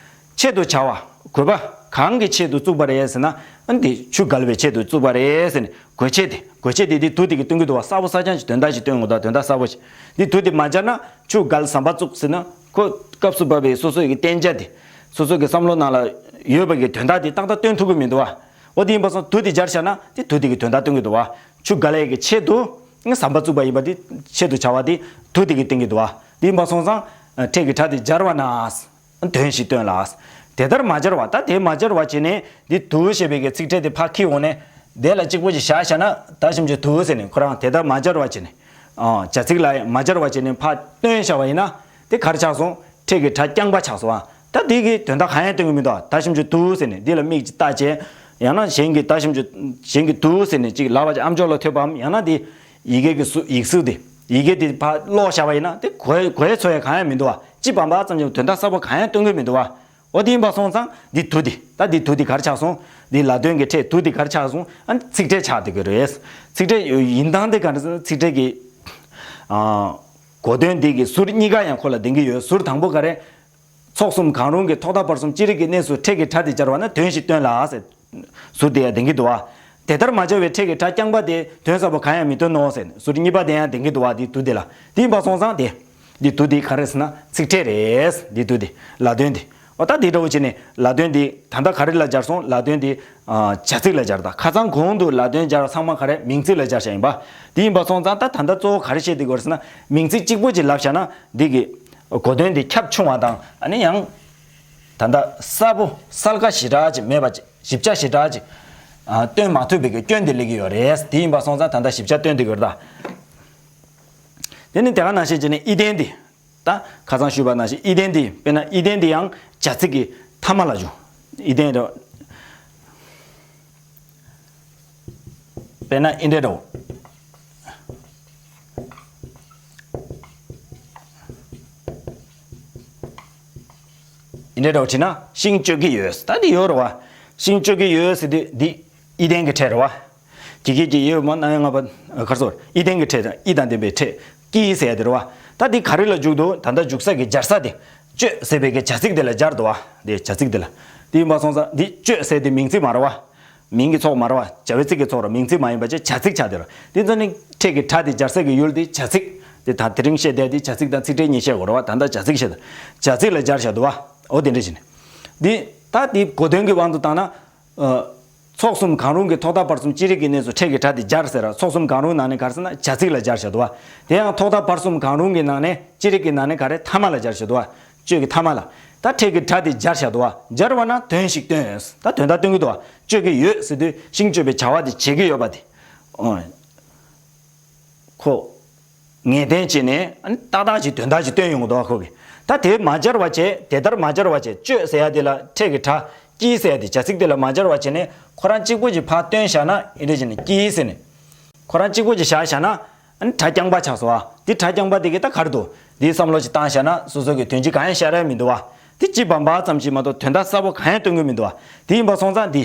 ཆེད་དུ་བྱ་བ། དགོས་པ་གང་གི་ཆེད་དུ་བཙུགས་པ་རེད་ཟེར་ན། ཨ་ནི་དེ་ཆུ་བརྒལ་བའི་ཆེད་དུ་བཙུགས་པ་རེད་ཟེར་ནས་དགོས་ཆེད་དེ། དགོས་ཆེད་དེ་དེ་དུ་དེ་གི་སྟོན་གྱི་འདུག་བ། གསལ་པོ་གསལ་རྐྱང་ཞིག་དོན་དག་ཞིག་སྟོན་དགོས། ད་དོན་དག་གསལ་པོ་ཞིག་འདི་དུ་དེ་མ་སྦྱར་ན་ཆུ་བརྒལ་ཟམ་པ་བཙུགས་ཟེར་ན་ཁོ་སྐབས་སུ་བབས་པའི་སོ་སོ་ཡི་གི་བསྟན་བྱ་དེ། སོ་སོ་གི་བསམ་བློ་ནང་ལ་ཡོད་པ་གི་དོན་དག་དེ་ཏག་ཏག་སྟོན་ཐུབ་ཀྱི་མི་འདུག་བ། འོ་དེ་ཡིན་པ་སོང་དུ་དེ་སྦྱར་བཞག་ན་དེ་དུ་དེ་གི་དོན་དག་སྟོན་གྱི་འདུག་བ། ཆུ་བརྒལ་ཡས་ཀྱི་ཆེད་དུ་ཟམ་པ་བཙུགས་པ་ཡིན་པ་དེ་ཆེད་དུ་བྱ་བ་དེ་དུ་དེ་གི་སྟོན་གྱི་འདུག་བ། དེ་ཡིན་པ་སོང་ཙང་ཕྲད་ཀྱི་སྒྲ་དེ་སྦྱར་བ་ན། དོན་ཞིག་སྟོན་ལ། དེ་ལྟར་མ་སྦྱར་བ། ད་དེ་མ་སྦྱར་བ་བྱས་ནས་འདི་དུ་ཞེས་པའི་གི་ཚིག་ཕྲད་དེ་ཕར་འཁྱེར་འོང་ནས་དེ་ལ་གཅིག་པོ་ཞིག་བཞག་བཞག་ན་ད་ཞིམ་གྱི་དུ་ཟེར་ནས་ཁོ་རང་དེ་ལྟར་མ་སྦྱར་བ་བྱས་ནས། ཨ། བྱ་ཚིག་ལ་མ་སྦྱར་བ་བྱས་ནས་ཕར་བཏོན་བཞག་པ་ཡིན་ན་དེ་ག་རེ་ཆགས་སོང་། ཕྲད་ཀྱི་སྒྲ་རྐྱང་པ་ཆགས་སོང་ཨ། ད་དེ་གི་དོན་དག་གང་ཡང་སྟོན་གྱི་མི་འདུག་ད་ཞིམ་གྱི་དུ་ཟེར་ནས་འདི་ལ་མིག་ཅིག་ལྟ་བྱས། ཡང་ན་གཞན་གྱི་ད་ཞིམ་གྱི་གཞན་གྱི་དུ་ཟེར་ནས་ཅིག་ལབ་པ་ཅིག་ཨམ་ཅོག་ལ་ཐོས་པའམ་ཡང་ན་དེ་ཡི་གེ་གི་གཟུགས་ཡིག་གཟུགས་དེ། ཡི་གེ་དེ་ཕར་ཀློག་བཞག་པ་ཡིན་ན་དེ་གོ་གོ་ཡས་ཚོར་ཡས་གང་ཡང་མི་འདུག་བ། སྤྱི་བམ་པ་ཙམ་གྱི་དོན་དག་གསལ་པོ་གང་ཡང་སྟོན་གྱི་མི་འདུག་བ། འོ་དེ་ཡིན་པ་སོང་ཙང་འདི་དུ་དེ་ད་འདི་དུ་དེ་ག་རེ་ཆགས་སོང་། འདི་ལ་དོན་གྱི་ཕྲད་དུ་དེ་ག་རེ་ཆགས་སོང་། ཨ་ནི་ཚིག་ཕྲད་ཆགས་བསྡད་ཀྱི་རེད། ཚིག་ཕྲད་ཡིན་སྟངས་དེ་ག་རེ་ཟེར་ན་ཚིག་ཕྲད་ཀྱི་ཨ་གོ་དོན་འདི་གི་ཟུར་གཉིས་ཀ་ཡང་ཁོ་ལ་ལྡན་གྱི་ཡོད། ཟུར་དང་པོ་ག་རེ། ཚོགས་གསུམ་གང་རུང་གི་ཐོག་མཐའ་བར་གསུམ་ཅི་རིགས་ཀྱི་གནས་སུ་ཕྲད་ཀྱི་སྒྲ་དེ་སྦྱར་བ་ན་དོན་ཞིག་སྟོན་ལ་ཟེར། ཟུར་དེ་ཡང་ལྡན་གྱི་འདུག་བ། དེ་ལྟར་མ་སྦྱར་བའི་ཕྲད་ཀྱི་སྒྲ་རྐྱང་པ་དེ་དོན་གསལ་པོ་གང་ཡང་མི་སྟོན་ནོ་ཟེར་ནས་ཟུར་གཉིས་པ་དེ་ཡང་ལྡན་གྱི་འདུག་བ། དེ་དུ་དེ་ལ། དེ་ཡིན་པ་སོང་ཙང་དེ། འདི་དུ་དེ་ག་རེ་ཟེར་ན་ཚིག་ཕྲད་རེད། འདི་དུ་དེ་ལ་དོན་དེ། འོ་ད་དེ་འདྲ་བོ་བྱས་ནས་ལ་དོན་དེ་ད་ལྟ་ག་རེ་ལ་སྦྱར་སོང་། ལ་དོན་དེ་ཨ་བྱ་ཚིག་ལ་སྦྱར། ད་ཁ་སང་གོང་དུ་ལ་དོན་སྦྱར་བ་ཚང་མ་ག་རེ་མིང་ཚིག་ལ་སྦྱར་བཞག་ཡིན་པ། དེ་ཡིན་པ་སོང་ཙང་ད་ད་ལྟ་གཙོ་བོ་ག་རེ་བཤད་དེ་དགོས་རེད་ཟེར་ན་མིང་ཚིག་གཅིག་པོ་ཅིག་ལབ་བཞག་ན་འདི་གི་གོ་དོན་དེ་ཁྱབ་ཆུང་བ་དང་ཨ་ནི་ཡང་། ད་ལྟ་གསལ་པོ་གསལ་ཁ་ཞེ་དྲག་ཅིག་མེད་པ་ཅིག་ཞིབ་ཆ་ཞེ་དྲག་ཅིག་ཨ་སྟོན་མ་ཐུབ་པའི་གི་སྐྱོན་དེ་སླེབས་ཀྱི་ཡོད་རེད། དེ་ཡིན་པ་སོང་ཙང་ད་ལྟ་ཞིབ་ཆ་སྟོན་དེ་གི་ཡོད་རེད་ད། དེ་ནི་དེ་ག་ནང་བཞིན་བྱས་ནས་ཨི་ལྡན་འདི། ད་ཁ་སང་ཞུས་པ་ནང་བཞིན་ཨི་ལྡན་འདི་དཔེར་ན་ཨི་ལྡན་འདི་ཡང་བྱ་ཚིག་གི་ཐ་མ་ལ་འཇུག་ཨི་ལྡན་རེད། དཔེར་ན་ཨི་ལྡན་རེད། ཨི་ལྡན་རེད་བྲིས་ན་ཤིང་གཅོད་ཀྱི་ཡོད། ད་འདི་ཡོད་རེད་བ། ཤིང་གཅོད་ཀྱི་ཡོད་ཟེར་དུས་འདི་ཨི་ལྡན་གྱི་ཕྲད་རེད་བ། ཀྱི་ཀྱི་ཀྱི་ཡོད་མ་རྣམ་དབྱེ་ལྔ་པ་ག་རེ་ཟེར། ཨི་ལྡན་གྱི་ཕྲད་དང་ཨི་དང་ལྡན་པའི་ཕྲད་ཀྱི་ཟེར་ཡ་དེ་རེད་བ། ད་འདི་ག་རེ་ལ་འཇུག་འདུག་ད་ལྟ་འཇུག་ས་གི་སྦྱར་ས་དེ་གཅོད་ཟེར་བའི་གི་བྱ་ཚིག་དེ་ལ་སྦྱར་འདུག་བ། དེ་བྱ་ཚིག་དེ་ལ། དེ་ཡིན་པ་སོང་ཙང་འདི་གཅོད་ཟེར་དེ་མིང་ཚིག་མ་རེད་བ། མིང་གི་ཚོགས་མ་རེད་བ། བྱ་བའི་ཚིག་གི་ཚོགས་རེད། མིང་ཚིག་མ་ཡིན་པ་བྱས་བྱ་ཚིག་ཆགས་དེ་རེད། དེ་ཚོ་ནི་ཕྲད་ཀྱི་སྒྲ་དེ་སྦྱར་ས་གི་ཡུལ་དེ་བྱ་ཚིག་དེ་ད་དེ་རིང་བཤད་བསྡད་དེ་བྱ་ཚིག་དང་ཚིག་ཕྲད་གཉིས་བཤད་དགོས་རེད་བ། ད་ལྟ་བྱ་ཚིག་བཤད་དང་བྱ་ཚིག་ལ་སྦྱར་བཞག་འདུག་བ། འོ་དེ་འདྲ་བྱས་ནས། འདི་ད་དེ་གོ་དོན་གྱི་དབང་དུ་བཏང་ན། ཨ། ཚོགས་གསུམ་གང་རུང་གི་ཐོག་མཐའ་བར་གསུམ་ཅི་རིགས་ཀྱི་གནས་སུ་ཕྲད་ཀྱི་སྒྲ་དེ་སྦྱར་ཟེར་ར། ཚོགས་གསུམ་གང་རུང་ནང་ནས་ག་རེ་ཟེར་ན་བྱ་ཚིག་ལ་སྦྱར་བཞག་འདུག་བ། དེ་ཡང་ཐོག་མཐའ་བར་གསུམ་གང་རུང་གི་ནང་ནས་ཅི་རིགས་ཀྱི་ནང་ནས་ག་རེ་ཐ་མ་ལ་སྦྱར་བཞག་འདུག་བ། གཅོད་ཀྱི་ཐ་མ་ལ། ད་ཕྲད་ཀྱི་སྒྲ་དེ་སྦྱར་བཞག་འདུག་བ། སྦྱར་བ་ན་དོན་ཞིག་སྟོན། ད་དོན་དག་སྟོན་གྱི་འདུག་བ། གཅོད་ཀྱི་ཡོད་ཟེར་དུས་ཤིང་གཅོད་པའི་བྱ་བ་དེ་བྱེད་ཀྱི་ཡོད་པ་དེ། ཨོ། ཁོ། ངེས་གཏན་བྱས་ནས་ཨ་ནི་ཏག་ཏག་ཅིག་དོན་དག་ཅིག་སྟོན་ཡོང་གི་འདུག་བ། ཁོ་གིས། ད་དེ་མ་སྦྱར་བ་བྱས། དེ་ལྟར་མ་སྦྱར་བ་བྱས། གཅོད་ཟེར་ཡ་དེ་ལ་ཕྲད་ཀྱི་སྒྲ། ཀྱིས་ཟེར་ཡ་དེ། བྱ་ཚིག་དེ་ལ་མ་སྦྱར་བ་བྱས་ནས་ཁོ་རང་གཅིག་པོ་ཅིག་ཕར་བཏོན་བཞག་ན། ཨེ་འདྲ་བྱས་ནས་ཀྱིས་ཟེར་ནས། ཁོ་རང་གཅིག་པོ་ཅིག་བཞག་བཞག་ན། ཨ་ནི་སྒྲ་རྐྱང་པ་ཆགས་སོང་བ། འདི་སྒྲ་རྐྱང་པ་དེ་གིས་ད་ག་རེ་འདུག་འདིའི་བསམ་བློ་ཅིག་བཏང་བཞག་ན་སོ་སོ་གི་དོན་གཅིག་གང་ཡང་ཤར་ཡ་མི་འདུག་བ། འདི་གཅིག་བམ་པ་ཙམ་ཞིག་མ་གཏོགས་དོན་དག་གསལ་པོ་གང་ཡང་སྟོན་གྱི་མི་འདུག་བ། དེ་ཡིན་པ་སོང་ཙང་འདི།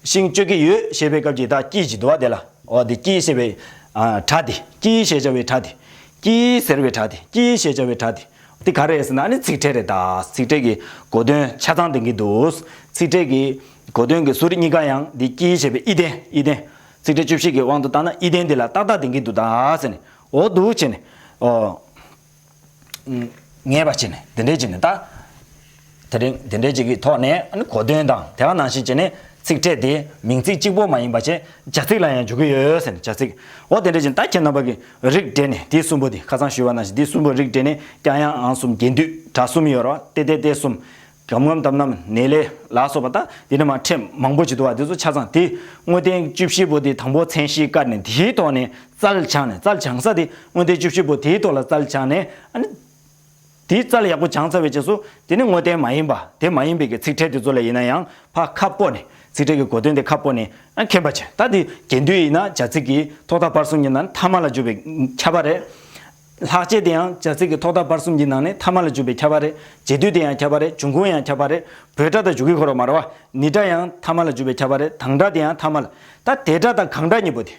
ཤིང་གཅོད་ཀྱི་ཡོད་ཞེས་པའི་སྐབས་ཀྱི་ད་ཀྱིས་ཅིག་འདུག་བ། དེ་ལ། འོ། འདི་ཀྱིས་ཞེས་པའི། ཨ། སྒྲ་དེ། ཀྱིས་ཞེས་བྱ་བའི་སྒྲ་དེ། ཀྱིས་ཟེར་བའི་སྒྲ་དེ། ཀྱིས་ཞེས་བྱ་བའི་སྒྲ་དེ། འདི་ག་རེ་རེད་ཟེར་ན་ཨ་ནི་ཚིག་ཕྲད་རེད་ད། ཚིག་ཕྲད་ཀྱི་གོ་དོན་ཆ་ཚང་ལྡན་གྱི་འདུག་ཚིག་ཕྲད་ཀྱི་གོ་དོན་གྱི་ཟུར་གཉིས་ཀ་ཡང་འདི་ཀྱིས་ཞེས་པའི་ཨི་ལྡན། ཨི་ལྡན། ཚིག་ཕྲད་བཅུ་བཞི་གི་དབང་དུ་བཏང་ན་ཨི་ལྡན་འདི་ལ་ཏག་ཏག་ལྡན་གྱི་འདུག་ད་ཟེར་ནས། འོ་འདུག་བྱས་ནས། ཨོ། ངེས་པ་བྱས་ནས། དེ་འདྲས་བྱས་ནས་ད། དེ་རིང་དེ་འདྲས་ཅིག་གི་ཐོག་ནས་ཨ་ནི་གོ་དོན་དང་དེ་ག་ནང་བཞིན་བྱས་ནས་ཚིག་ཕྲད་དེ་མིང་ཚིག་གཅིག་པོ་མ་ཡིན་པ་བྱས་བྱ་ཚིག་ལ་ཡང་འཇུག་གི་ཡོད་ཟེར་ནས། བྱ་ཚིག་འོ་དེ་འདྲས་བྱས་ནས་ད་ཁྱེད་རྣམ་པ་གིས་རིགས་བསྒྲེས་ནས། འདི་གསུམ་པོ་དེ་ཁ་སང་ཞུས་པ་ནང་བཞིན་འདི་གསུམ་པོ་རིགས་བསྒྲེས་ནས། ཀྱང་ཡང་འང་གསུམ། རྒྱན་སྡུད་སྒྲ་གསུམ་ཡོད་རེད་བ། ཏེ་ཏེ་སྟེ་གསུམ། གམ་ངམ་དམ་ནམ་ནེ་ལེ་ལ་སོགས་པ། ད་འདི་ནས་མར་ཕྲད་མང་པོ་ཅིག་འདུག་བ། འདི་ཚོ་ཆ་ཚང་དེ་དངོས་བསྟན་བཅུ་བཞི་པོ་དེ་དང་པོ་མཚན་གཞི་བཀར་ནས། དེའི་ཐོག་ནས་རྩལ་སྦྱངས་ནས། རྩལ་སྦྱངས་ས་དེ་དངོས་བསྟན་བཅུ་བཞི་པོ་དེའི་ཐོག་ལ་རྩལ་སྦྱངས་ནས། ཨ་ནི་དེའི་རྩལ་ཡག་པོ་སྦྱངས་ཚར་བའི་རྗེས་སུ་དེ་ནི་དངོས་བསྟན་མ་ཡིན་པ། དེ་མ་ཡིན་པའི་གི་ཚིག་ཕྲད་དེ་ཚོ་ལ་ཡིན་ན་ཡང་ཕར་ཁ་སྤོ་ནས། ཚིག་ཕྲད་ཀྱི་གོ་དོན་དེ་ཁ་སྤོ་ནས། ཨ། མཁྱེན་པ་བྱས། ད་དེ་རྒྱན་སྡུད་ཡིན་ན་བྱ་ཚིག་གི་ཐོག་མཐའ་བར་གསུམ་གྱི་ནང་ནས་ཐ་མ་ལ་འཇུག་པའི་ཁྱབ་པ་རེད། ལྷག་བཅས་དེ་ཡང་བྱ་ཚིག་གི་ཐོག་མཐའ་བར་གསུམ་གྱི་ནང་ནས་ཐ་མ་ལ་འཇུག་པའི་ཁྱབ་པ་རེད། རྗེས་ཟློས་དེ་ཡང་ཁྱབ་པ་རེད། འབྱུང་ཁུངས་ཡང་ཁྱབ་པ་རེད། འབོད་སྒྲ་དང་འཇུག་གུའི་སྐོར་མ་རེད་བ། ནི་སྒྲ་ཡང་ཐ་མ་ལ་འཇུག་པའི་ཁྱབ་པ་རེད། དང་སྒྲ་དེ་ཡང་ཐ་མ་ལ། ད་དེ་སྒྲ་དང་གང་སྒྲ་གཉིས་པོ་དེ།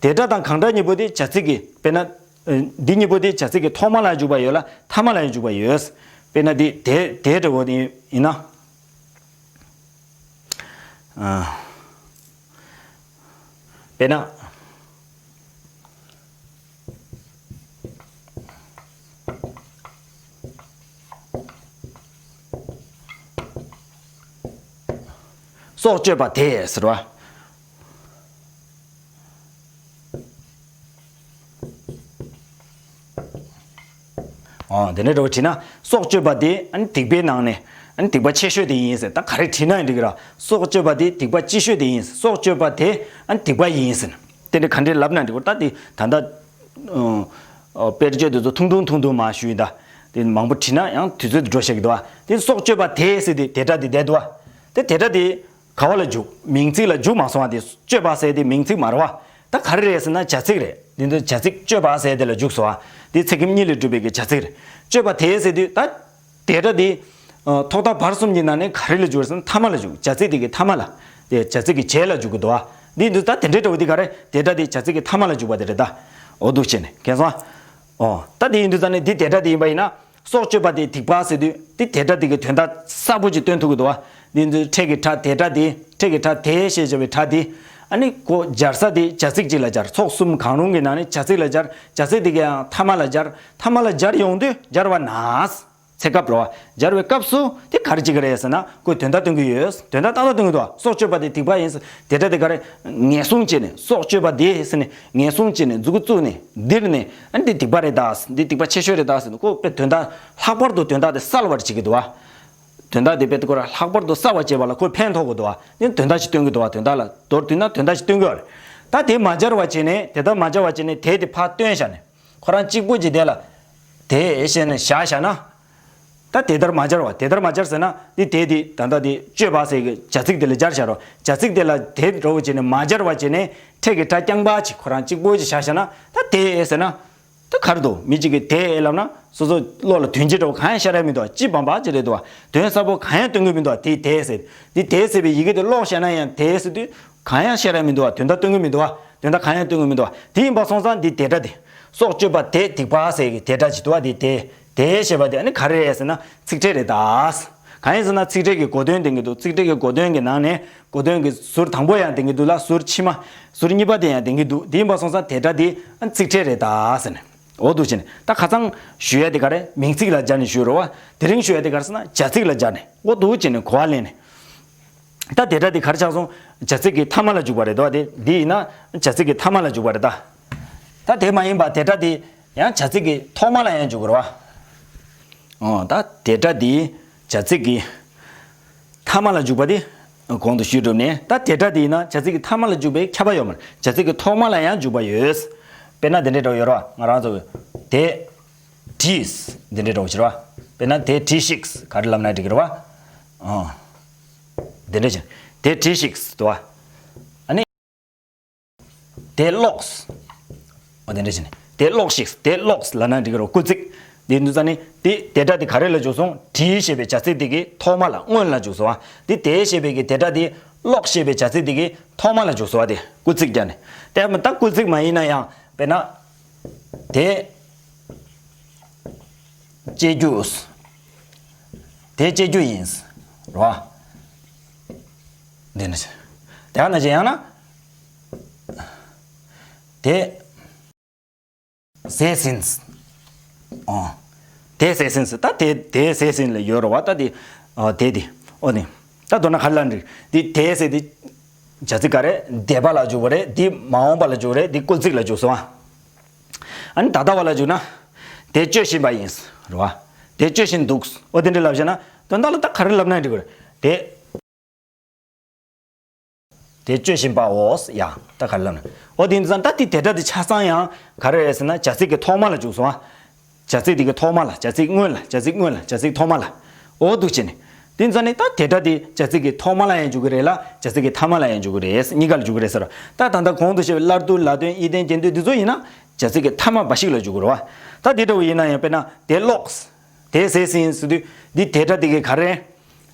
དེ་སྒྲ་དང་གང་སྒྲ་གཉིས་པོ་དེ་བྱ་ཚིག་གི། དཔེར་ན། ཨ། འདི་གཉིས་པོ་དེ་བྱ་ཚིག་གི་ཐོག་མ་ལ་འཇུག་པ་ཡོད་ལ་ཐ་མ་ལ་ཡང་འཇུག་པ་ཡོད། དཔེར་ན་འདི་དེ་དེ་འདྲ་བོ་དེ་ཡིན་ན། ཨ། དཔེར་ན། སྲོག་གཅོད་པ་དེ་ཟེར་བ། ཨོ། དེ་འདྲ་འདྲ་བོ་བྲིས་ན། སྲོག་གཅོད་པ་དེ་ཨ་ནི་སྡིག་པའི་ནང་ནས་ཨ་ནི་སྡིག་པ་ཆེ་ཤོས་དེ་ཡིན་ཟེར། ད་ག་རེ་བྲིས་ན་ཡང་འགྲིག་གི་ར། སྲོག་གཅོད་པ་དེ་སྡིག་པ་ཆེ་ཤོས་དེ་ཡིན་ཟེར། སྲོག་གཅོད་པ་དེ་ཨ་ནི་སྡིག་པ་ཡིན་ཟེར། དེ་འདྲ་ག་འདྲས་ལབ་ན་འགྲིག་གི་ར། ད་དེ་ད་ལྟ། ཨོ། དཔེར་བརྗོད་དེ་ཚོ་ཐུང་ཐུང་ཐུང་ཐུང་མར་ཞུས་ཡིན་ད། དེ་མང་པོ་བྲིས་ན་ཡང་དུས་ཚོད་འགྲོ་ཤེས་ཀྱི་འདུག་བ། དེ་སྲོག་གཅོད་པ་དེ་ཟེར་དེ་དེ་སྒྲ་དེ་བསྡད་འདུག་བ། དེ་དེ་སྒྲ་དེ་ག་བ་ལ་འཇུག་མིང་ཚིག་ལ་འཇུག་མ་སོང་བ། དེ་གཅོད་པ་ཟེར་དེ་མིང་ཚིག་མ་རེད་བ། ད་ག་རེ་རེད་ཟེར་ན་བྱ་ཚིག་རེད། འདི་ཚོ་བྱ་ཚིག་གཅོད་པ་ཟེར་དེ་ལ་འཇུག་སོང་བ། དེ་ཚིག་རྐྱང་གཉིས་ལས་གྲུབ་པའི་གི་བྱ་ཚིག་རེད། གཅོད་པ་དེ་ཟེར་དུས་ད། དེ་སྒྲ་དེ། ཨ། ཐོག་མཐའ་བར་གསུམ་གྱི་ནང་ནས་ག་རེ་ལ་འཇུག་ཟེར་ན་ཐ་མ་ལ་འཇུག་བྱ་ཚིག་དེ་གི་ཐ་མ་ལ། དེ་བྱ་ཚིག་གི་རྗེས་ལ་འཇུག་གི་འདུག་བ། འདི་འདི་ད་དེ་འདྲའི་འདྲ་བོ་འདི་ག་རེ། དེ་སྒྲ་དེ་བྱ་ཚིག་གི་ཐ་མ་ལ་འཇུག་པ་དེ་རེད་ད། འོ་འདུག་བྱས་ནས་མཁྱེན་སོང་། ཨོ། ད་དེ་ཡིན་དུས་ཙང་ནས་འདི་དེ་སྒྲ་དེ་ཡིན་པ་ཡིན་ན། སྲོག་གཅོད་པ་དེ་སྡིག་པ་ཟེར་དུས་འདི་དེ་སྒྲ་དེ་གི་དོན་དག་གསལ་པོ་ཅིག་སྟོན་ཐུབ་ཀྱི་འདུག་བ། འདི་འདི་ཕྲད་ཀྱི་སྒྲ་དེ་སྒྲ་དེ། ཕྲད་ཀྱི་སྒྲ་དེ་ཞེས་བྱ་བའི་སྒྲ་དེ། ཨ་ནི་ཁོ་སྦྱར་ས་དེ་བྱ་ཚིག་ཅིག་ལ་སྦྱར། ཚོགས་གསུམ་གང་རུང་གི་ནང་ནས་བྱ་ཚིག་ལ་སྦྱར། བྱ་ཚིག་དེ་གི་ཡང་ཐ་མ་ལ་སྦྱར། ཐ་མ་ལ་སྦྱར་ཡོང་དུས་སྦྱར་བ་ན། ཚེ་སྐབས་རོ། སྦྱར་བའི་སྐབས་སུ་དེ་ག་རེ་བྱེད་ཀྱི་རེད་ཟེར་ན། ཁོས་དོན་དག་སྟོན་གྱི་ཡོད། དོན་དག་ཏག་ཏག་སྟོན་གྱི་འདུག་སྲོག་གཅོད་པ་དེ་སྡིག་པ་ཡིན་ཟེར། དེ་སྒྲ་དེ་ག་རེ། ངེས་བཟུང་བྱས་ནས། སྲོག་གཅོད་པ་དེ་ཟེར་ནས་ངེས་བཟུང་བྱས་ནས། མཛུབ་གུ་བཙུགས་ནས། ལྡིར་ནས། ཨ་ནི་འདི་སྡིག་པ་རེད་ད། འདི་སྡིག་པ་ཆེ་ཤོས་རེད་ད་ཟེར་ནས། ཁོ་དཔེ་དོན་དག་ལྷག་པར་དུ་དོན་དག་དེ་གསལ་བར་བྱེད་ཀྱི་འདུག་བ། དོན་དག་དེ་དཔེ་ཁོ་རང་ལྷག་པར་དུ་གསལ་བར་བྱེད་པ་ལ་ཁོས་ཕན་ཐོགས་ཀྱི་འདུག་བ། དེ་དོན་དག་ཅིག་སྟོན་གྱི་འདུག་བ། དོན་དག་ལ་མདོར་བསྡུས་ན་དོན་དག་ཅིག་སྟོན་གྱི་ཡོད་རེད། ད་དེ་མ་སྦྱར་བ་བྱས་ནས། དེ་ལྟར་མ་སྦྱར་བ་བྱས་ནས་དེ་དེ་ཕར་བཏོན་བཞག་ནས། ཁོ་རང་གཅིག་པུ་གྱིས་དེ་ལ་དེ་ཞེས་ནས་བཞག་བཞག་ན། ད་དེ་ལྟར་མ་སྦྱར་བ། དེ་ལྟར་མ་སྦྱར་ཟེར་ན་འདི་དེ་དེ་ད་ལྟ་དེ་གཅོད་པ་ཟེར་གྱི་བྱ་ཚིག་དེ་ལ་སྦྱར་བཞག་རོ། བྱ་ཚིག་དེ་ལ་དེ་འདྲ་བོ་བྱས་ནས་མ་སྦྱར་བ་བྱས་ནས་ཕྲད་ཀྱི་སྒྲ་རྐྱང་པ་ཅིག་ཁོ་རང་གཅིག་པུ་གྱིས་བཞག་བཞག་ན། ད་དེ་ཟེར་ན་ད་ག་རེ་འདུག་མི་གཅིག་གིས་དེ་ལབ་ན་སོ་སོ་བློ་ལ་དོན་སྤྱི་འདྲ་བོ་གང་ཡང་ཤར་ཡ་མི་འདུག་སྤྱི་བམ་པ་ཅིག་རེད་འདུག་དོན་གསལ་པོ་གང་ཡང་སྟོན་གྱི་མི་འདུག་དེ་དེ་ཟེར། འདི་དེ་ཟེར་བའི་ཡི་གེ་དེ་ཀློག་བཞག་ན་ཡང་དེ་ཟེར་དུས་གང་ཡང་ཤར་ཡ་མི་འདུག་དོན་དག་སྟོན་གྱི་མི་འདུག་དོན་དག་གང་ཡང་སྟོན་གྱི་མི་འདུག་དེ་ཡིན་པ་སོང་ཙང་འདི་དེ་སྒྲ་དེ། སྲོག་གཅོད་པ་དེ་སྡིག་པ་ཟེར་གྱི་དེ་སྒྲ་ཅིག་འདུག་བ། དེ་དེ་དེ་ཞེས་པ་དེ་ཨ་ནི་ག་རེ་རེད་ཟེར་ན་ཚིག་ཕྲད་རེད་ད། གང་ཡིན་ཟེར་ན་ཚིག་ཕྲད་ཀྱི་གོ་དོན་ལྡན་གྱི་འདུག་ཚིག་ཕྲད་ཀྱི་གོ་དོན་གྱི་ནང་ནས་གོ་དོན་གྱི་ཟུར་དང་པོ་ཡང་ལྡན་གྱི་འདུག་ལ། ཟུར་ཕྱི་མ། ཟུར་གཉིས་པ་དེ་ཡང་ལྡན་གྱི་འདུག་དེ་ཡིན་པ་སོང་ཙང་དེ་སྒྲ་དེ་ཨ་ནི་ཚིག་ཕྲད་རེད་ད་ཟེར་ནས། འོ་འདུག་བྱས་ནས་ད་ཁ་སང་ཞུ་ཡ་དེ་ག་རེ། མིང་ཚིག་ལ་སྦྱར་ནས་ཞུས་རེད་བ། དེ་རིང་ཞུ་ཡ་དེ་ག་རེ་ཟེར་ན་བྱ་ཚིག་ལ་སྦྱར་ནས། འོ་འདུག་བྱས་ནས་གོ་བ་ལེན་ནས། ད་དེ་སྒྲ་དེ་ག་རེ་ཆགས་སོང་། བྱ་ཚིག་གི་ཐ་མ་ལ་འཇུག་པ་རེད་དོ། དེ་འདི་ཡིན་ན་བྱ་ཚིག་གི་ཐ་མ་ལ་འཇུག་པ་རེད་ད། ད་དེ་མ་ཡིན་པ་དེ་སྒྲ་དེ་ཡང་བྱ་ཚིག་གི་ཐོག་མ་ལ་ཡང་འཇུག་དགོས་རེད་བ། ཨོ། ད་དེ་སྒྲ་དེ་ བྱ་ཚིག་གི་ཐ་མ་ལ་འཇུག་པ་དེ་གོང་དུ་ཞུས་གྲུབ་ནས། ད་དེ་སྒྲ་དེ་ཡིན་ན་བྱ་ཚིག་གི་ཐ་མ་ལ་འཇུག་པའི་ཁྱབ་པ་ཡོད་མ་རེད། བྱ་ཚིག་གི་ཐོག་མ་ལ་ཡང་འཇུག་པ་ཡོད། དཔེར་ན་དེ་འདྲའི་འདྲ་བོ་ཡོད་རེད་བ། ང་རང་ཚོ་དེ་བྲིས་འདི་འདྲའི་འདྲ་བོ་ཞིག་རེད་བ། དཔེར་ན་དེ་བྲིས་ཤིག་ག་རེ་ལབ་ན་འགྲིག་གི་རེད་བ། ཨང་། འདི་འདྲ་ཞིག་དེ་བྲིས་ཤིག་འདུག་བ། ཨ་ནི། དེ་ཀློགས། འོ་དེ་འདྲ་བྱས་ནས་དེ་ཀློགས་ཤིག་དེ་ཀློགས་ལབ་ན་འགྲིག་གི་རེད། སྐུལ་ཚིག་དེ་འདུག་ས་ནི་དེ་དེ་སྒྲ་དེ་ག་རེ་ལ་འཇུག་སོང་། བྲིས་ཞེས་པའི་བྱ་ཚིག་དེ་གི་ཐོག་མ་ལ་སྔོན་ལ་འཇུག་སོང་བ། དེ་དེ་ཞེས་པའི་གི་དེ་སྒྲ་དེ་ཀློགས་ཞེས་པའི་བྱ་ཚིག་དེ་གི་ཐོག་མ་ལ་འཇུག་སོང་བ། དེ་སྐུལ་ཚིག་བརྒྱབ་ནས། དེ་ད་སྐུལ་ཚིག་མ་ཡིན་ན་ཡང་དཔེར་ན། དེ་སྐྱེ་རྒྱུ། དེ་སྐྱེ་རྒྱུ་ཡིན། རེད་བ། འདི་ནི། དེ་ག་ནང་བཞིན་ཡང་ན། དེ་ཟས་ཟིན། ཨོ། དེ་ཟས་ཟིན། ད་དེ་དེ་ཟས་ཟིན་ལ་ཡོད་རེད་བ། ད་དེ། ཨོ་དེ་དེ། ཨོ་ནི། ད་མདོར་ན་ག་རེ་ལབ་འགྲིག་དེ་དེ་ཟས་དེ། བྱ་ཚིག་ག་རེ། འདས་པ་ལ་འཇུག་པ་རེད། འདི་མ་འོངས་པ་ལ་འཇུག་རེད། འདི་སྐུལ་ཚིག་ལ་འཇུག་སོང་ཨ། ཨ་ནི་ད་ལྟ་བ་ལ་འཇུག་ན། དེ་སྤྱོད་བཞིན་པ་ཡིན། རེད་བ། དེ་སྤྱོད་བཞིན་འདུག་འོ་དེ་འདྲ་ལབ་བྱས་ན་དོན་དག་ལ་ད་ག་རེ་ལབ་ན་འགྲིག་གི་རེད། དེ། དེ་སྤྱོད་བཞིན་པའོ། ཡ། ད་ག་རེ་ལབ་ན། འོ་དེ་ཡིན་ཙང་ད་དེ་དེ་སྒྲ་དེ་ཆ་ཚང་ཡང་ག་རེ་རེད་ཟེར་ན་བྱ་ཚིག་གི་ཐོག་མ་ལ་འཇུག་སོང་ཨ། བྱ་ཚིག་དེ་གི་ཐོག་མ་ལ། བྱ་ཚིག་སྔོན་ལ། བྱ་ཚིག་སྔོན་ལ། བྱ་ཚིག་ཐོག་མ་ལ། འོ་འདུག་བྱས་ནས། དེ་ཙང་ནི་ད་དེ་སྒྲ་དེ་བྱ་ཚིག་གི་ཐོག་མ་ལ་ཡང་འཇུག་གི་རེད་ལ། བྱ་ཚིག་གི་ཐ་མ་ལ་ཡང་འཇུག་གི་རེད། གཉིས་ཀ་ལ་འཇུག་གི་རེད་ཟེར། ད་ད་ལྟ་གོང་དུ་བཤད་པའི་སླར་བསྡུ། ལ་དོན། ཡིད་བརྟན། རྐྱེན་འདོད། འདི་ཚོ་ཡིན་ན་བྱ་ཚིག་གི་ཐ་མ་འབའ་ཞིག་ལ་འཇུག་གི་རེད་བ། ད་དེ་འདྲ་བོ་ཡིན་ན་ཡང་དཔེར་ན་དེ་ཀློགས། དེ་ཟས་ཟིན་ཟེར་དུས་འདི་དེ་སྒྲ་དེ་གི་ག་རེ།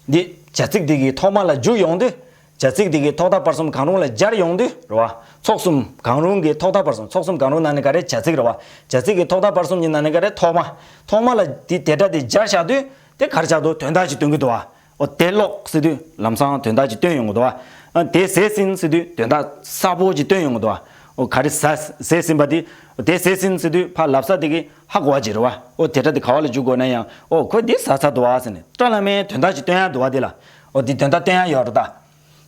འདི་བྱ་ཚིག་དེ་གི་ཐོག་མ་ལ་འཇུག་ཡོང་དུས། བྱ་ཚིག་དེ་གི་ཐོག་མཐའ་བར་གསུམ་གང་རུང་ལ་སྦྱར་ཡོང་དུས་རེད་བ། ཚོགས་གསུམ་གང་རུང་གི་ཐོག་མཐའ་བར་གསུམ། ཚོགས་གསུམ་གང་རུང་ནང་ནས་ག་རེ། བྱ་ཚིག་རེད་བ། བྱ་ཚིག་གི་ཐོག་མཐའ་བར་གསུམ་གྱི་ནང་ནས་ག་རེ། ཐོག་མ། ཐོག་མ་ལ་འདི་དེ་སྒྲ་དེ་སྦྱར་བཞག་དུས། དེ་ག་རེ་ཆགས་འདུག་དོན་དག་ཅིག་སྟོན་གྱི་འདུག་བ། འོ་དེ་ཀློགས་ཟེར་དུས་ལམ་སང་དོན་དག་ཅིག་སྟོན་ཡོང་གི་འདུག་བ། ཨ་དེ་ཟས་ཟིན་ཟེར་དུས་དོན་དག་གསལ་པོ་ཅིག་སྟོན་ཡོང་གི་འདུག་བ། འོ་ག་རེ་ཟ། ཟས་ཟིན་པ་དེ། དེ་ཟས་ཟིན་ཟེར་དུས་ཕར་ལབ་ས་དེ་གི་ཧ་གོ་བ་ཅིག་རེད་བ། འོ་དེ་སྒྲ་དེ་ག་བ་ལ་འཇུག་དགོས་ན་ཡང་། འོ་ཁོས་འདི་ཟ་ཚར་འདུག་བ་ཟེར་ནས་སྐྲ་ལམ་མེ་དོན་དག་ཅིག་སྟོན་ཡ་འདུག་བ། དེ་ལ། འོ་དེ་དོན་དག་སྟོན་ཡ་ཡོད་རེད་ད།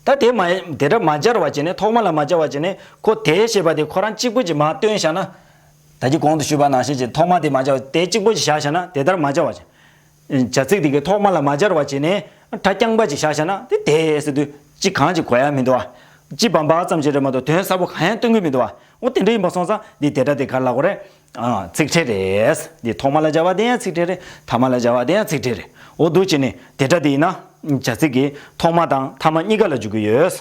ད་དེ་མ། དེ་སྒྲ་མ་སྦྱར་བ་བྱས་ནས། ཐོག་མ་ལ་མ་སྦྱར་བ་བྱས་ནས། ཁོ་དེ་ཞེས་པ་དེ་ཁོ་རང་གཅིག་པོ་ཅིག་མར་སྟོན་བཞག་ན། ད་གིན་གོང་དུ་ཞུས་པ་ནང་བཞིན་གྱི་ཐོག་མ་དེ་མ་སྦྱར་བ། དེ་གཅིག་པོ་ཅིག་བཞག་བཞག་ན། དེ་ལྟར་མ་སྦྱར་བ་བྱས། བྱ་ཚིག་དེ་གི་ཐོག་མ་ལ་མ་སྦྱར་བ་བྱས་ནས་སྒྲ་རྐྱང་པ་ཅིག་བཞག་བཞག་ན། དེ་དེ་ཟེར་དུས་ཅི་གང་ཅིག་གོ་ཡ་མི་འདུག་བ། ཅི་བམ་པ་ཙམ་ཞིག་རེད་མ་གཏོགས་དོན་གསལ་པོ་གང་ཡང་སྟོན་གྱི་མི་འདུག་བ། འོ་དེ་འདྲ་ཡིན་པ་སོང་ཙང་འདི་དེ་སྒྲ་དེ་ག་རེ་ལབ་དགོས་རེད། ཨ། ཚིག་ཕྲད་རེད། འདི་ཐོག་མ་ལ་སྦྱར་བ་དེ་ཡང་ཚིག་ཕྲད་རེད། ཐ་མ་ལ་སྦྱར་བ་དེ་ཡང་ཚིག་ཕྲད་རེད། འོ་འདུག་བྱས་ནས་དེ་སྒྲ་དེ་ཡིན་ན་བྱ་ཚིག་གི་ཐོག་མ་དང་ཐ་མ་གཉིས་ཀ་ལ་འཇུག་གི་ཡོད།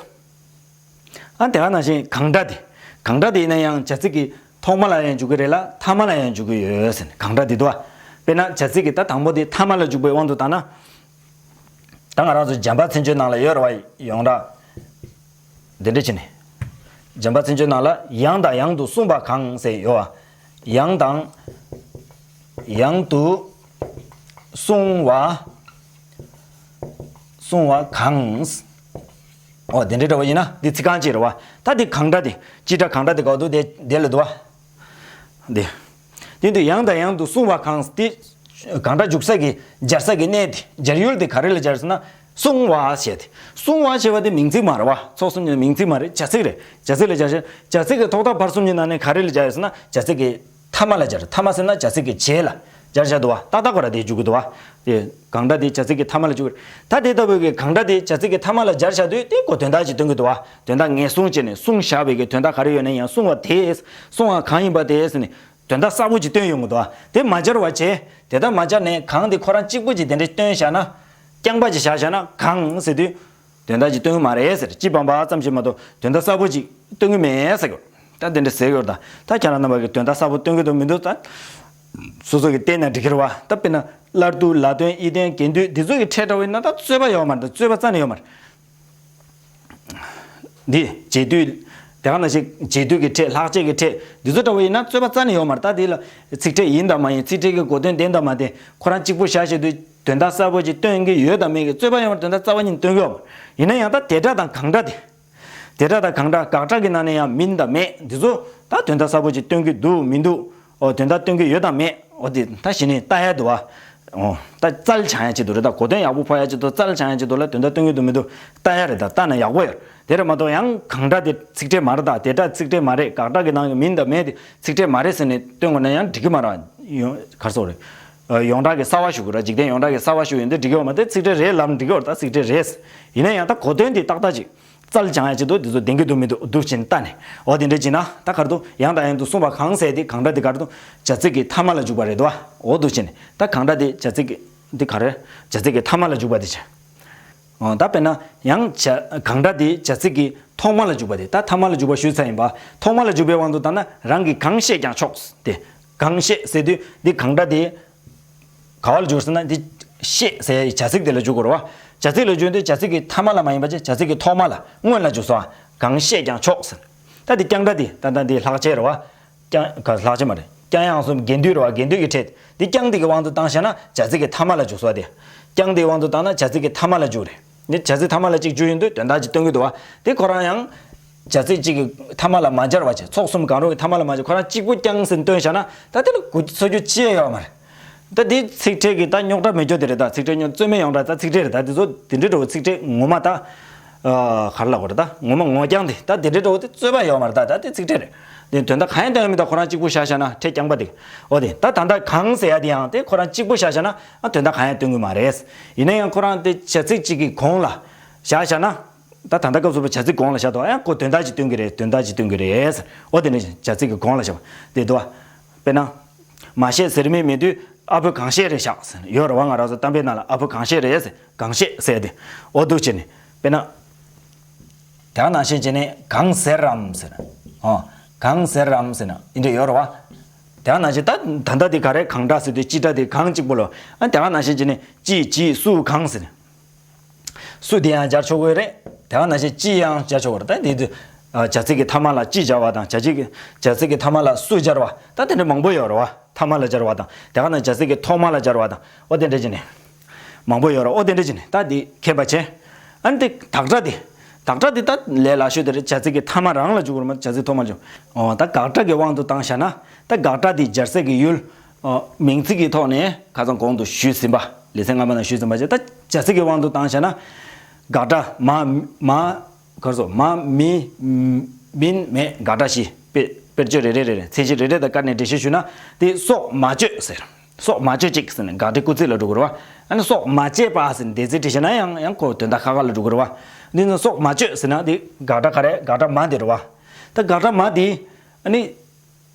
ཨ་དེ་ག་ནང་བཞིན་གང་སྒྲ་དེ། གང་སྒྲ་དེ་ཡིན་ན་ཡང་བྱ་ཚིག་གི་ཐོག་མ་ལ་ཡང་འཇུག་གི་རེད་ལ། ཐ་མ་ལ་ཡང་འཇུག་གི་ཡོད་ཟེར་ནས། གང་སྒྲ་དེ་འདུག་བ། དཔེར་ན་བྱ་ཚིག་གི་ད་དང་པོ་དེ་ཐ་མ་ལ་འཇུག་པའི་དབང་དུ་བཏང་ན། ད་ང་རང་ཚོ་འཇམ་དཔལ་མཚན་བརྗོད་ནང་ལ་ཡོད་རེད་བ། ཡོངས་གྲགས་འདི་འདྲ་བྱས་ནས། འཇམ་དཔལ་མཚན་བརྗོད་ནང་ལ་ཡང་དང་ཡང་དུ་གསུངས་པ་གང་ཟེར་ཡོད་བ། ཡང་དང་ཡང་དུ་གསུངས་པ། གསུངས་པ་གང་། འོ་དེ་འདྲའི་འདྲ་བོ་ཡིན་ན་འདི་ཚིག་རྐང་གཅིག་རེད་བ། ད་འདི་གང་སྒྲ་དེ། སྤྱི་སྒྲ་གང་སྒྲ་དེ་ག་དུས་དེ་དེ་ལ་འདུག་བ། འདི། དེ་དུས་ཡང་དང་ཡང་དུ་གསུངས་པ་གང་། དེ་གང་སྒྲ་འཇུག་ས་གི་སྦྱར་ས་གི་གནས་དེ། སྦྱར་ཡུལ་དེ་ག་རེ་ལ་སྦྱར་ཟེར་ན། གསུངས་པ་ཞེས་ཏེ། གསུངས་པ་ཞེས་པ་དེ་མིང་ཚིག་མ་རེད་བ། ཚོགས་གསུམ་གྱི་མིང་ཚིག་མ་རེད། བྱ་ཚིག་རེད། བྱ་ཚིག་ལ་སྦྱར་ཞིང་། བྱ་ཚིག་གི་ཐོག་མཐའ་བར་གསུམ་གྱི་ནང་ནས་ག་རེ་ལ་སྦྱར་ཡོད་ཟེར་ན། བྱ་ཚིག་གི་ཐ་མ་ལ་སྦྱར། ཐ་མ་ཟེར་ན་བྱ་ཚིག་གི་རྗེས་ལ་སྦྱར་བཞག་འདུག་བ། ཏག་ཏག་ཁོ་ར་དེ་འཇུག་གི་འདུག་བ། དེ་གང་སྒྲ་དེ་བྱ་ཚིག་གི་ཐ་མ་ལ་འཇུག་གི་རེད། ད་དེ་ལྟ་བུའི་གི་གང་སྒྲ་དེ་བྱ་ཚིག་གི་ཐ་མ་ལ་སྦྱར་བཞག་དུས་དེ་ཁོ་དོན་དག་ཅིག་སྟོན་གྱི་འདུག་བ། དོན་དག་ངེས་བཟུང་བྱས་ནས། གསུངས་བཞག་པའི་གི་དོན་དག་ག་རེ་ཡོད་ན་ཡང་། གསུངས་པ་དེས། གསུངས་པ་གང་ཡིན་པ་དེས་ཟེར་ནས། དོན་དག་གསལ་པོ་ཅིག་སྟོན་ཡོང་གི་འདུག་ཨ། དེ་མ་སྦྱར་བ་བྱས། དེ་ལྟར་མ་སྦྱར་ནས་གང་དེ་ཁོ་རང་གཅིག་པུ་ཅིག་དེ་འདྲ་སྟོན་བཞག་ན། རྐྱང་པ་ཅིག་བཞག་བཞག་ན་གང་ཟེར་དུས། དོན་དག་ཅིག་སྟོན་གི་མ་རེད་ཟེར། སྤྱི་བམ་པ་ཙམ་ཞིག་མ་གཏོགས་དོན་དག་གསལ་པོ་ཅིག་སྟོན་གི་མེད་ཟེར་གི། ད་དེ་འདྲ་ཟེར་གི་ཡོད་ད། ད་ཁྱེད་རང་རྣམ་པ་གིས་དོན་དག་གསལ་པོ་སྟོན་གི་འདུག་མི་འདུག་ད། སོ་སོ་གིས་བལྟས་ན་འགྲིག་གི་རེད་བ། ད་དཔེར་ན་སླར་བསྡུ། ལ་དོན། ཡིད་བརྟན། རྐྱེན་འདོད། འདི་ཚོ་གི་ཕྲད་འདྲ་བོ་ཡིན་ན་ད་རྩོད་པ་ཡོད་མ་རེད། ད་རྩོད་པ་རྩ་ནས་ཡོད་མ་རེད། འདི་རྗེས་ཟློས། དེ་ག་ནང་བཞིན་རྗེས་ཟློས་ཀྱི་ཕྲད། ལྷག་བཅས་ཀྱི་ཕྲད། འདི་ཚོ་འདྲ་བོ་ཡིན་ན་རྩོད་པ་རྩ་ནས་ཡོད་མ་རེད། ད་དེ་ལ་ཚིག་ཕྲད་ཡིན་དང་མ་ཡིན། ཚིག་ཕྲད་ཀྱི་གོ་དོན་བདེན་དང་མ་བདེན། ཁོ་རང་གཅིག་པུ་བཞག་བཞག་དུས་དོན་དག་གསལ་པོ་ཅིག་སྟོན་གྱི་ཡོད་དང་མེད་ཀྱི་རྩོད་པ་ཡོད་མ་རེད། དོན་དག་རྩ་བ་ཉིད་སྟོན་གྱི་ཡོད་མ་རེད། ཡིན་ན་ཡང་ད་དེ་སྒྲ་དང་གང་སྒྲ་དེ། དེ་སྒྲ་དང་གང་སྒྲ། དགག་སྒྲ་གི་ནང་ནས་ཡང་མིན་དང་མེད་འདི་ཚོ་ད་དོན་དག་གསལ་པོ་ཅིག་སྟོན་གྱི་འདུག་མི་འདུག་འོ་དོན་དག་སྟོན་གྱི་ཡོད་དང་མེད། འོ་དེ་ད་གཞི་ནས་ལྟ་ཡ་འདུག་བ། འོ་ད་རྩལ་སྦྱང་ཡ་ཅིག་འདུག་རེད། ད་གོ་དོན་ཡག་པོ་ཕོག་ཡ་ཅིག་འདུག་རྩལ་སྦྱང་ཡ་ཅིག་འདུག་ལ། དོན་དག་སྟོན་གྱི་འདུག་མི་འདུག་ལྟ་ཡ་རེད། ད་ལྟ་ན་ཡག་པོ་ཡོད། དེ་རེད་མ་གཏོགས་ཡང་གང་སྒྲ་དེ་ཚིག་ཕྲད་མ་རེད། ད་དེ་སྒྲ་ཚིག་ཕྲད་མ་རེད། དགག་སྒྲ་གི་ནང་གི་མིན་དང་མེད་དེ་ཚིག་ཕྲད་མ་རེད་ཟེར་ནས་སྟོན་དགོས་ན་ཡང་འགྲིག་གི་མ་རེད། ཡོང་གར་སོགས་རེད། ཡོངས་གྲགས་ཀྱི་གསར་བ་ཞུ་དགོས་ར། འཇིག་རྟེན་ཡོངས་གྲགས་ཀྱི་གསར་བ་ཞུ་ཡོང་དུས་འགྲིག་གི་ཡོད་མ་རེད། ཚིག་ཕྲད་རེད་ལབ་ན་འགྲིག་གི་ཡོད་རེད། ད་ཚིག་ཕྲད་རེད། ཡིན་ན་ཡང་ད་གོ་དོན་དེ་ཏག་ཏག་ཅིག་རྩལ་སྦྱང་ཡ་ཅིག་འདུག་དེ་ཚོ་བདེན་གི་འདུག་མི་འདུག་འདུག་ཕྱིན་ལྟ་ནས། འོ་དེ་འདྲ་བྱས་ན་ད་ག་རེ་འདུག་ཡང་དང་ཡང་དུ་གསུངས་པ་གང་ཟེར་དེ་གང་སྒྲ་དེ་ག་རེ་འདུག་བྱ་ཚིག་གི་ཐ་མ་ལ་འཇུག་པ་རེད་འདུག་བ། འོ་འདུག་ཕྱིན་ནས་ད་གང་སྒྲ་དེ་བྱ་ཚིག་གི་འདི་ག་རེ། བྱ་ཚིག་གི་ཐ་མ་ལ་འཇུག་པ་དེ་བྱས། ཨོ། ད་དཔེར་ན་ཡང་བྱ་གང་སྒྲ་དེ་བྱ་ཚིག་གི་ཐོག་མ་ལ་འཇུག་པ་དེ། ད་ཐ་མ་ལ་འཇུག་པ་ཞུས་ཚར་ཡིན་པ། ཐོག་མ་ལ་འཇུག་པའི་དབང་དུ་བཏང་ན་རང་གིས་གང་བཤད་ཀྱང་ཆོག་སྟེ། གང་བཤད་ཟེར་དུས་འདི་གང་སྒྲ་དེ་ག་བ་ལ་འཇུག་ཟེར་ན་འདི་བཤད་ཟེར་ཡ་ཡི་བྱ་ཚིག་དེ་ལ་འཇུག་དགོས་རེད་བ། བྱ་ཚིག་ལ་འཇུག་དུས་བྱ་ཚིག་གི་ཐ་མ་ལ་མ་ཡིན་པ་བྱས་བྱ་ཚིག་གི་ཐོག་མ་ལ་སྔོན་ལ་འཇུག་སོང་བ། གང་བཤད་ཀྱང་ཆོག་ཟེར། ད་འདི་རྐྱང་སྒྲ་དེ་ད་ལྟ་འདི་ལྷག་བཅས་རེད་བ། རྐྱང་ག་ལྷག་བཅས་མ་རེད། རྐྱང་དབྱངས་གསུམ་འགལ་འདུས་རེད་བ། འགལ་འདུས་ཀྱི་ཕྲད་དེ་རྐྱང་དེ་གི་དབང་དུ་བཏང་བཞག་ན་བྱ་ཚིག་གི་ཐ་མ་ལ་འཇུག་སོང་བ་དེ། རྐྱང་དེའི་དབང་དུ་བཏང་ན་བྱ་ཚིག་གི་ཐ་མ་ལ་འཇུག་རེད། འདི་བྱ་ཚིག་ཐ་མ་ལ་གཅིག་འཇུག་ཡོང་དུས་དོན་དག་ཅིག་སྟོན་གྱི་འདུག་བ། དེ་ཁོ་རང་ཡང་བྱ་ཚིག་གཅིག་གི་ཐ་མ་ལ་མ་སྦྱར་བ་བྱས། ཚོགས་གསུམ་གང་རུང་གི་ཐ་མ་ལ་མ་སྦྱར། ཁོ་རང་གཅིག་པུ་རྐྱང་ཟེར་སྟོན་བཞག་ན་ད་དེ་ལ་གུ་ཚོད་རྒྱུ་ཅི་ཡང་ཡོད་མ་རེད། ད་འདི་ཚིག་ཕྲད་ཀྱི་ད་རྙོག་དྲ་མེད་རྒྱུ་དེ་རེད། ད་ཚིག་ཕྲད་རྙོག་རྩོད་མེད་ཡོངས་གྲགས། ད་ཚིག་ཕྲད་རེད། ད་འདི་ཚོ་དེ་འདྲའི་འདྲ་བོ་ཚིག་ཕྲད་ངོ་མ་ད། ཨ། ག་རེ་ལབ་དགོས་རེད། ད་ངོ་མ་ངོ་རྐྱང་དེ་ད་དེ་འདྲའི་འདྲ་བོ་དེ་རྩོད་པ་ཡོད་མ་རེད། ད་ད་དེ་ཚིག་ཕྲད་རེད། དེ་དོན་དག་གང་ཡང་སྟོན་ཡ་མེད། ད་ཁོ་རང་གཅིག་པུ་བཞག་བཞག་ན་ཕྲད་རྐྱང་པ་དེ། འོ་དེ་ད་ད་ལྟ་གང་ཟེར་ཡ་དེ་ཡང་དེ་ཁོ་རང་གཅིག་པུ་བཞག་བཞག་ན་ཨ་དོན་དག་གང་ཡང་སྟོན་གི་མ་རེད། ཡིན་ན་ཡང་ཁོ་རང་དེ་བྱ་ཚིག་གཅིག་གི་གོང་ལ་བཞག་བཞག་ན། ད་ད་ལྟ་སྐབས་སུ་བྱ་ཚིག་གོང་ལ་བཞག་དོ། ཡང་ཁོ་དོན་དག་ཅིག་སྟོན་གི་རེད། དོན་དག་ཅིག་སྟོན་གི་རེད། འོ་དེ་ནི་བྱ་ཚིག་གི་གོང་ལ་བཞག་པ་དེ་འདུག་བ། དཔེར་ན། མ་བཤད་ཟེར་མི་མེད་དུས་ཨ་ཕོ་གང་བཤད་རེད་བཞག་ཟེར་ཡོད་རེད་བ། ང་རང་ཚོ་གཏམ་དཔེ་ནང་ལ་ཨ་ཕོ་གང་བཤད་རེད་ཟེར། གང་བཤད་ཟེར་དེ། འོ་འདུག་བྱས་ནས་དཔེར་ན། དེ་ག་ནང་བཞིན་བྱས་ནས་གང་ཟེར་རམ་ཟེར། ཨོ། གང་ཟེར་རམ་ཟེར་ན་འདི་འདྲ་ཡོད་རེད་བ། དེ་ག་ནང་བཞིན་ད་ད་ལྟ་དེ་ག་རེ་གང་སྒྲ་ཟེར་དུས་སྤྱི་སྒྲ་དེ་གང་གཅིག་པོ་ལ། ཨ་དེ་ག་ནང་བཞིན་བྱས་ནས་ཅི་ཇི་སུ་གང་ཟེར། སུ་དེ་ཡང་སྦྱར་ཆོག་གི་རེད། དེ་ག་ནང་བཞིན་ཅི་ཡང་སྦྱར་ཆོག་གི་རེད། ད་དེ་དུས་བྱ་ཚིག་གི་ཐ་མ་ལ་ཅི་སྦྱར་བ་དང་། བྱ་ཚིག་གི་བྱ་ཚིག་གི་ཐ་མ་ལ་སུ་སྦྱར་བ། ད་དེ་འདྲ་མང་པོ་ཡོད་རེད་བ། ཐ་མ་ལ་སྦྱར་བ་དང་། དེ་ག་ནང་བྱ་ཚིག་གི་ཐོག་མ་ལ་སྦྱར་བ་དང་། འོ་དེ་འདྲ་བྱས་ནས་མང་པོ་ཡོད་རེད། འོ་དེ་འདྲ་བྱས་ནས་ད་དེ་མཁྱེན་པ་བྱས། ཨ་ནི་དེ་དག་སྒྲ་དེ། དག་སྒྲ་དེ་ད་ལས་སླ་ཤོས་དེ་རེད། བྱ་ཚིག་གི་ཐ་མ་རང་ལ་འཇུག་དགོས་རེད་མ། བྱ་ཚིག་ཐོག་མ་ལ་འཇུག་ཨོ་ད་དགག་སྒྲ་གི་དབང་དུ་བཏང་བཞག་ན། ད་དགག་སྒྲ་དེ་སྦྱར་སའི་གི་ཡུལ། ཨོ་མིང་ཚིག་གི་ཐོག་ནས་ཁ་སང་གོང་དུ་ཞུས་ཟིན་པ། ལེ་ཚན་སྔ་མ་ནང་ཞུས་ཟིན་པ་བྱས། ད་བྱ་ཚིག་གི་དབང་དུ་བཏང་བཞག་ན། དགག་སྒྲ་མ་མ་གར་སོ་མ་མི་མིན་མེད་དགག་སྒྲ་བཞི། དཔེ་དཔེར་བརྗོད་རེ་རེ་རེ་རེ་མཚན་གཞི་རེ་རེ་དང་བཀར་ནས་འགྲེལ་བཤད་ཞུས་ན། དེ་སྲོག་མ་གཅོད་ཟེར། སྲོག་མ་གཅོད་ཅིག་ཟེར་ན་དགག་སྒྲའི་སྐུལ་ཚིག་ལ་འགྲོ་གི་རེད་བ། ཨ་ནི་སྲོག་མ་གཅོད་པ་ཟེར་ནས་འདས་ཚིག་བྲིས་ཤེ་ན་ཡང་ཡང་ཁོ་དོན་དག་ཁ་ཁ་ལ་འགྲོ་གི་རེད་བ། འདི་ནི་སྲོག་མ་གཅོད་ཟེར་ན་དེ་དགག་སྒྲ་ག་རེ། དགག་སྒྲ་མ་དེ་རེད་བ། ད་དགག་སྒྲ་མ་དེ་ཨ་ནི།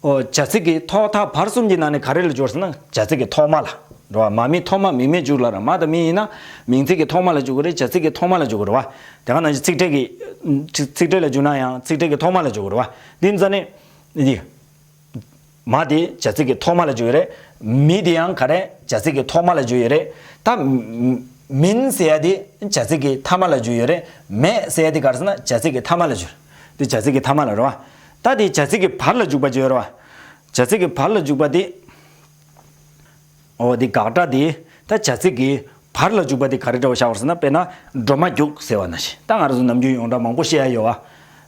ཨོ་བྱ་ཚིག་གི་ཐོག་མཐའ་བར་གསུམ་གྱི་ནང་ནས་ག་རེ་ལ་འཇུག་ཟེར་ན་བྱ་ཚིག་གི་ཐོག་མ་ལ་རེད་བ། མ་མི་ཐོག་མ་མིང་མེད་མཇུག་ལ་ར། མ་དང་མི་ཡིན་ན་མིང་ཚིག་གི་ཐོག་མ་ལ་འཇུག་གི་རེད། བྱ་ཚིག་གི་ཐོག་མ་ལ་འཇུག་གི་རེད་བ། དེ་ག་ནང་བཞིན་ཚིག་ཕྲད་ཀྱི་ཚིག་ཚིག་ཕྲད་ལ་འཇུག་ན་ཡང་ཚིག་ཕྲད་ཀྱི་ཐོག་མ་ལ་འཇུག་གི་རེད་བ། འདི་ནི་ས་ནི་འདི། མ་དེ་བྱ་ཚིག་གི་ཐོག་མ་ལ་འཇུག་ཡོད་རེད། མི་དེ་ཡང་ག་རེ་བྱ་ཚིག་གི་ཐོག་མ་ལ་འཇུག་ཡོད་རེད། ད་མིན་ཟེར་ཡ་དེ་བྱ་ཚིག་གི་ཐ་མ་ལ་འཇུག་ཡོད་རེད། མེད་ཟེར་ཡ་དེ་ག་རེ་ཟེར་ན་བྱ་ཚིག་གི་ཐ་མ་ལ་འཇུག་དེ་བྱ་ཚིག་གི་ཐ་མ་ལ་རེད་བ། ད་དེ་བྱ་ཚིག་གི་བར་ལ་འཇུག་པ་ཅིག་ཡོད་རེད་བ། བྱ་ཚིག་གི་བར་ལ་འཇུག་པ་དེ། འོ་དེ་དགག་སྒྲ་དེ་ད་བྱ་ཚིག་གི་བར་ལ་འཇུག་པ་དེ་ག་རེ་འདྲ་བོ་བཞག་པ་རེད་ཟེར་ན། དཔེར་ན་འགྲོ་མ་རྒྱུག་ཟེར་བ་ནང་བཞིན། ད་ང་རང་ཚོ་ནམ་རྒྱུན་ཡོངས་གྲགས་མང་པོ་བཤད་ཡ་ཡོད་བ།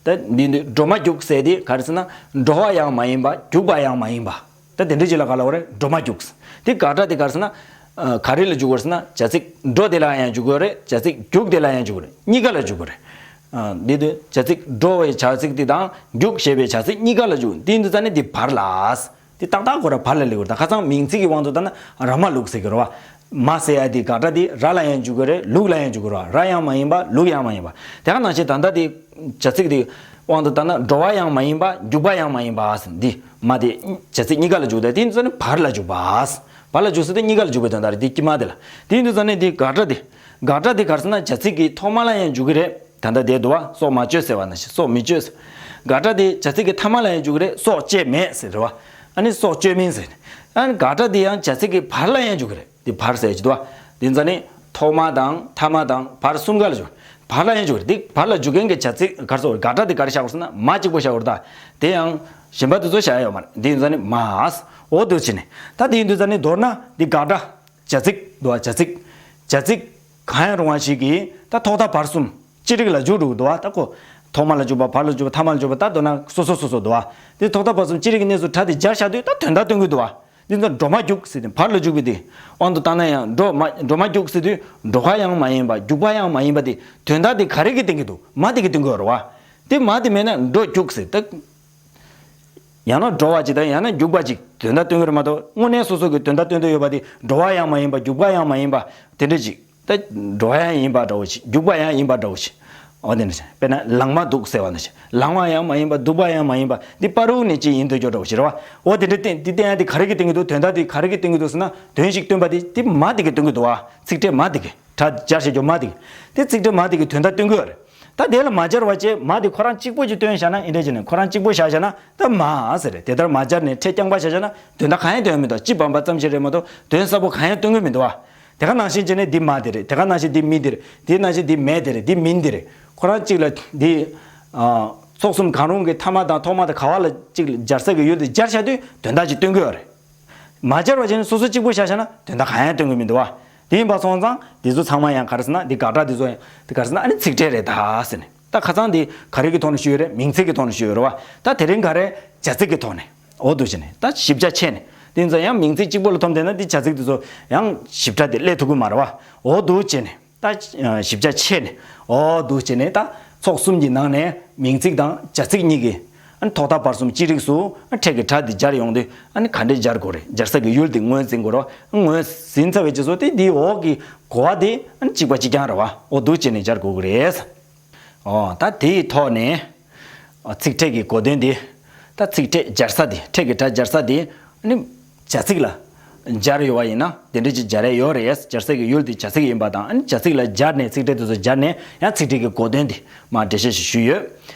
ད་འདི་འདི་འགྲོ་མ་རྒྱུག་ཟེར་དེ་ག་རེ་ཟེར་ན་འགྲོ་བ་ཡང་མ་ཡིན་པ་རྒྱུག་པ་ཡང་མ་ཡིན་པ། ད་དེ་འདྲ་ཅིག་ལ་ག་ལབ་དགོས་རེད། འགྲོ་མ་རྒྱུག་ཟེར། དེ་དགག་སྒྲ་དེ་ག་རེ་ཟེར་ན། ཨ་ག་རེ་ལ་འཇུག་དགོས་རེད་ཟེར་ན་བྱ་ཚིག་འགྲོ་དེ་ལ་ཡང་འཇུག་དགོས་རེད། བྱ་ཚིག་རྒྱུག་དེ་ལ་ཡང་འཇུག་དགོས་རེད། གཉིས་ཀ་ལ་འཇུག་དགོས་རེད། ཨ་འདི་དུས་བྱ་ཚིག་འགྲོ་བའི་བྱ་ཚིག་དེ་དང་རྒྱུག་ཞེས་པའི་བྱ་ཚིག་གཉིས་ཀ་ལ་འཇུག་འདི་འདི་ཙ་ནི་འདི་བར་ལ། དེ་ཏག་ཏག་ཁོ་ར་བར་ལ་སླེབས་ཡོད་རེད། ད་ཁ་སང་མིང་ཚིག་གི་དབང་དུ་བཏང་ན་ར་མ་ལུག་ཟེར་གི་རེད་བ། མ་ཟེར་ཡ་དེ་དགག་སྒྲ་དེ་ར་ལ་ཡང་འཇུག་གི་རེད། ལུག་ལ་ཡང་འཇུག་གི་རེད་བ། ར་ཡང་མ་ཡིན་པ་ལུག་ཡང་མ་ཡིན་པ། དེ་ག་ནང་བཞིན་ད་ལྟ་དེ་བྱ་ཚིག་དེ་དབང་དུ་བཏང་ན་འགྲོ་བ་ཡང་མ་ཡིན་པ་རྒྱུག་པ་ཡང་མ་ཡིན་པ་ཟེར། འདི་མ་དེ་བྱ་ཚིག་གཉིས་ཀ་ལ་འཇུག་དེ་དེ་ཚོ་ནི་བར་ལ་འཇུག་པ། བར་ལ་འཇུག་ཟེར་དེ་གཉིས་ཀ་ལ་འཇུག་པའི་དོན་དག་རེད། དེ་དཀྱིལ་མ་དེ་ལ། དེ་ཡིན་དུས་ཙ་ནི་དེ་དགག་སྒྲ་དེ། དགག་སྒྲ་དེ་ག་རེ་ཟེར་ན་བྱ་ཚིག་གི་ཐོག་མ་ལ་ཡང་འཇུག་གི་རེད། ད་ལྟ་དེ་འདུག་བ། སྲོག་མ་གཅོད་ཟེར་བ་ནང་བཞིན་སྲོག་མི་གཅོད་ཟེར། དགག་སྒྲ་དེ་བྱ་ཚིག་གི་ཐ་མ་ལ་ཡང་འཇུག་གི་རེད། སྲོག་གཅོད་མེད་ཟེར་རེད་བ། ཨ་ནི་སྲོག་གཅོད་མིན་ཟེར། ཨ་ནི་དགག་སྒྲ་དེ་ཡང་བྱ་ཚིག་གི་བར་ལ་ཡང་འཇུག་གི་རེད། དེ་བར་ཟེར་གྱི་འདུག་བ། དེ་ཙ་ནི་ཐོག་མ་དང་ཐ་མ་དང་བར་གསུམ་ཀ་ལ་འཇུག་བར་ལ་ཡང་འཇུག་གི་རེད། དེ་བར་ལ་འཇུག་མཁན་གྱི་བྱ་ཚིག་ག་རེ་ཟེར། དགག་སྒྲ་དེ་ག་རེ་བཞག་དགོས་ཟེར་ན་མ་གཅིག་པོ་བཞག་དགོས་རེད། ད་དེ་ཡང་གཞན་པ་དེ་ཚོ་བཞག་ཡ་ཡོད་མ་རེད། དེ་ཡིན་ཙ་ནི་མ། འོ་དེ་བྱས་ནས་ད་དེ་ཡིན་དུས་ཙ་ནི་མདོར་ན་དེ་དགག་སྒྲ། བྱ་ཚིག་འདུག་བ། བྱ་ཚིག་བྱ་ཚིག་གང་ཡང་རུང་བ་ཞིག་གིས་ད་ཐོག་མཐའ་བར་གསུམ་ཅི་རིགས་ལ་འཇུག་འགྲོ་གི་འདུག་བ། ད་ཁོ་ཐོག་མ་ལ་འཇུག་པ། བར་ལ་འཇུག་པ། ཐ་མ་ལ་འཇུག་པ། ད་མདོར་ན་སོ་སོ་སོ་སོ་འདུག་བ། འདི་ཐོག་མཐའ་བར་གསུམ་ཅི་རིགས་ཀྱི་གནས་སུ་སྒྲ་དེ་སྦྱར་བཞག་དུས་ད་དོན་དག་སྟོན་གྱི་འདུག་བ། འདི་ཚོ་འགྲོ་མ་རྒྱུག་ཟེར་དུས་བར་ལ་འཇུག་པའི་དེ་དབང་དུ་བཏང་ན་ཡང་འགྲོ་མ་འགྲོ་མ་རྒྱུག་ཟེར་དུས་འགྲོ་བ་ཡང་མ་ཡིན་པ་རྒྱུག་པ་ཡང་མ་ཡིན་པ་དེ་དོན་དག་དེ་ག་རེ་གིས་སྟོན་གྱི་འདུག་མ་དེ་གིས་སྟོན་གྱི་ཡོད་རེད་བ། དེ་མ་དེ་མེད་ན་འགྲོ་རྒྱུག་ཟེར་ད། ཡང་ན་འགྲོ་བ་ཅིག་དང་ཡང་ན་རྒྱུག་པ་ཅིག་དོན་དག་སྟོན་གྱི་རེད་མ་གཏོགས། དངོས་གནས་སོ་སོ་གི་དོན་དག་སྟོན་འདོད་ཡོད་པ་དེ་འགྲོ་བ་ཡང་མ་ཡིན་པ། རྒྱུག་པ་ཡང་མ་ཡིན་པ། དེ་འདྲ་ཅིག་ད་འགྲོ་བ་ཡང་ཡིན་པ་འདྲ་བོ་ཞིག་རྒྱུག་པ་ཡང་ཡིན་པ་འདྲ་བོ་ཞིག་འོ་དེ་འདྲ་ཞིག་དཔེར་ན་ལངས་མ་འདུག་ཟེར་བ་འདྲ་ཞིག་ལངས་པ་ཡང་མ་ཡིན་པ། འདུག་པ་ཡང་མ་ཡིན་པ། འདི་བར་དུ་ནས་ཅིག་ཡིན་འདོད་ཀྱོག་འདྲ་བོ་ཞིག་རེད་བ། འོ་དེ་འདྲ་བསྟན། འདི་བསྟན་ཡ་དེ་ག་རེ་གིས་སྟོན་གྱི་འདུག་དོན་དག་དེ་ག་རེ་གིས་སྟོན་གྱི་འདུག་ཟེར་ན། དོན་ཞིག་སྟོན་པ་དེ། དེ་མ་དེ་གིས་སྟོན་གྱི་འདུག་བ། ཚིག་ཕྲད་མ་དེ་གིས། སྒྲ་སྦྱར་བྱེད་ཀྱོག་མ་དེ་གིས། དེ་ཚིག་ཕྲད་མ་དེ་གིས་དོན་དག་སྟོན་གྱི་ཡོད་རེད། ད་དེ་ལ་མ་སྦྱར་བ་བྱས། མ་དེ་ཁོ་རང་གཅིག་པོ་ཅིག་སྟོན་བཞག་ན། འདི་འདྲ་བྱས་ནས་ཁོ་རང་གཅིག་པོ་བཞག་བཞག་ན་ད་མ་ཟེར་རེད། དེ་ལྟར་མ་སྦྱར་ནས་ཕྲད་རྐྱང་པ་བཞག་བཞག་ན་དོན་དག་གང་ཡང་སྟོན་མི་འདུག་སྤྱི་བམ་པ་ཙམ་ཞིག་རེད་མ་གཏོགས་དོན་ཟབ་པོ་གང་ཡང་སྟོན་གྱི་མི་འདུག་བ། དེ་ག་ནང་བཞིན་བྱས་ནས་འདི་མ་དེ་རེད། དེ་ག་ནང་བཞིན་འདི་མི་དེ་རེད། དེ་ནང་བཞིན་འདི་མེ་དེ་རེད། འདི་མིན་དེ་རེད། ཁོ་རང་གཅིག་ལ་འདི། ཨ། ཚོགས་གསུམ་གང་རུང་གི་ཐ་མ་དང་ཐོག་མ་དང་ག་བ་ལ་གཅིག་ལ་སྦྱར་ས་གི་ཡུལ་དེ་སྦྱར་བཞག་དུས་དོན་དག་ཅིག་སྟོན་གྱི་ཡོད་རེད། མ་སྦྱར་བ་བྱས་ནས་སོ་སོ་གཅིག་པུ་བཞག་བཞག་ན་དོན་དག་གང་ཡང་སྟོན་གྱི་མི་འདུག་བ། དེ་ཡིན་པ་སོང་ཙང་འདི་ཚོ་ཚང་མ་ཡང་ག་རེ་ཟེར་ན། འདི་དགག་སྒྲ་འདི་ཚོ་ཡང་འདི་ག་རེ་ཟེར་ན། ཨ་ནི་ཚིག་ཕྲད་རེད་ད་ཟེར་ནས། ད་ཁ་སང་འདི་ག་རེ་གི་ཐོག་ནས་ཞུས་ཡོད་རེད། མིང་ཚིག་གི་ཐོག་ནས་ཞུས་ཡོད་རེད་བ། ད་དེ་རིང་ག་རེ་བྱ་ཚིག་གི་ཐོག་ནས། འོ་འདུག་བྱས་ནས་ད་ཞིབ་ཆ་ཕྱེ་ནས། དེ་ཚོ་ཡང་མིང་ཚིག་གཅིག་པོ་ལ་མཐོང་བསྡད་ན་འདི་བྱ་ཚིག་དེ་ཚོ་ཡང་ཞིབ་ཕྲ་དེ་སླེབས་ཐུབ་ཀྱི་མ་རེད་བ། འོ་འདུག་བྱས་ནས་ད་ཞིབ་ཆ་ཕྱེ་ནས། འོ་འདུག་བྱས་ནས་ད་ཚོགས་གསུམ་གྱི་ནང་ནས་མིང་ཚིག་དང་བྱ་ཚིག་གཉིས་ཀྱི། ཨ་ནི་ཐོག་མཐའ་བར་གསུམ་ཅི་རིགས་སུ། ཨ། ཕྲད་ཀྱི་སྒྲ་དེ་སྦྱར་ཡོང་དུས། ཨ་ནི་ག་འདྲས་སྦྱར་དགོས་རེད། སྦྱར་ས་གི་ཡུལ་དེ་ངོས་ཟིན་དགོས་རེད་བ། ངོས་ཟིན་ཚར་བའི་རྗེས་སུ་དེ་འདིའི་འོག་གི་གོ་བ་དེ། ཨ་ནི་གཅིག་པ་གཅིག་རྐྱང་རེད་བ། འོ་འདུག་བྱས་ནས་སྦྱར་དགོས་ཀྱི་རེད། འོ་ད་དེའི་ཐོག་ནས། ཨ། ཚིག་ཕྲད་ཀྱི་གོ་དོན་དེ། ད་ཚིག་ཕྲད་སྦྱར་ས་དེ། ཕྲད་ཀྱི་སྒྲ་སྦྱར་ས་དེ། ཨ་ནི་བྱ་ཚིག་ལ་སྦྱར་ཡོད་པ་ཡིན་ན་དེ་འདྲ་ཅིག་སྦྱར་ཡ་ཡོད་རེད། སྦྱར་ས་གི་ཡུལ་དེ་བྱ་ཚིག་ཡིན་པ་དང་། ཨ་ནི་བྱ་ཚིག་ལ་སྦྱར་ནས་ཚིག་ཕྲད་དེ་ཚོ་སྦྱར་ནས་ཡང་ཚིག་ཕྲད་ཀྱི་གོ་དོན་དེ་མར་འགྲེལ་བཤད་ཞིག་ཞུས་ཡོད།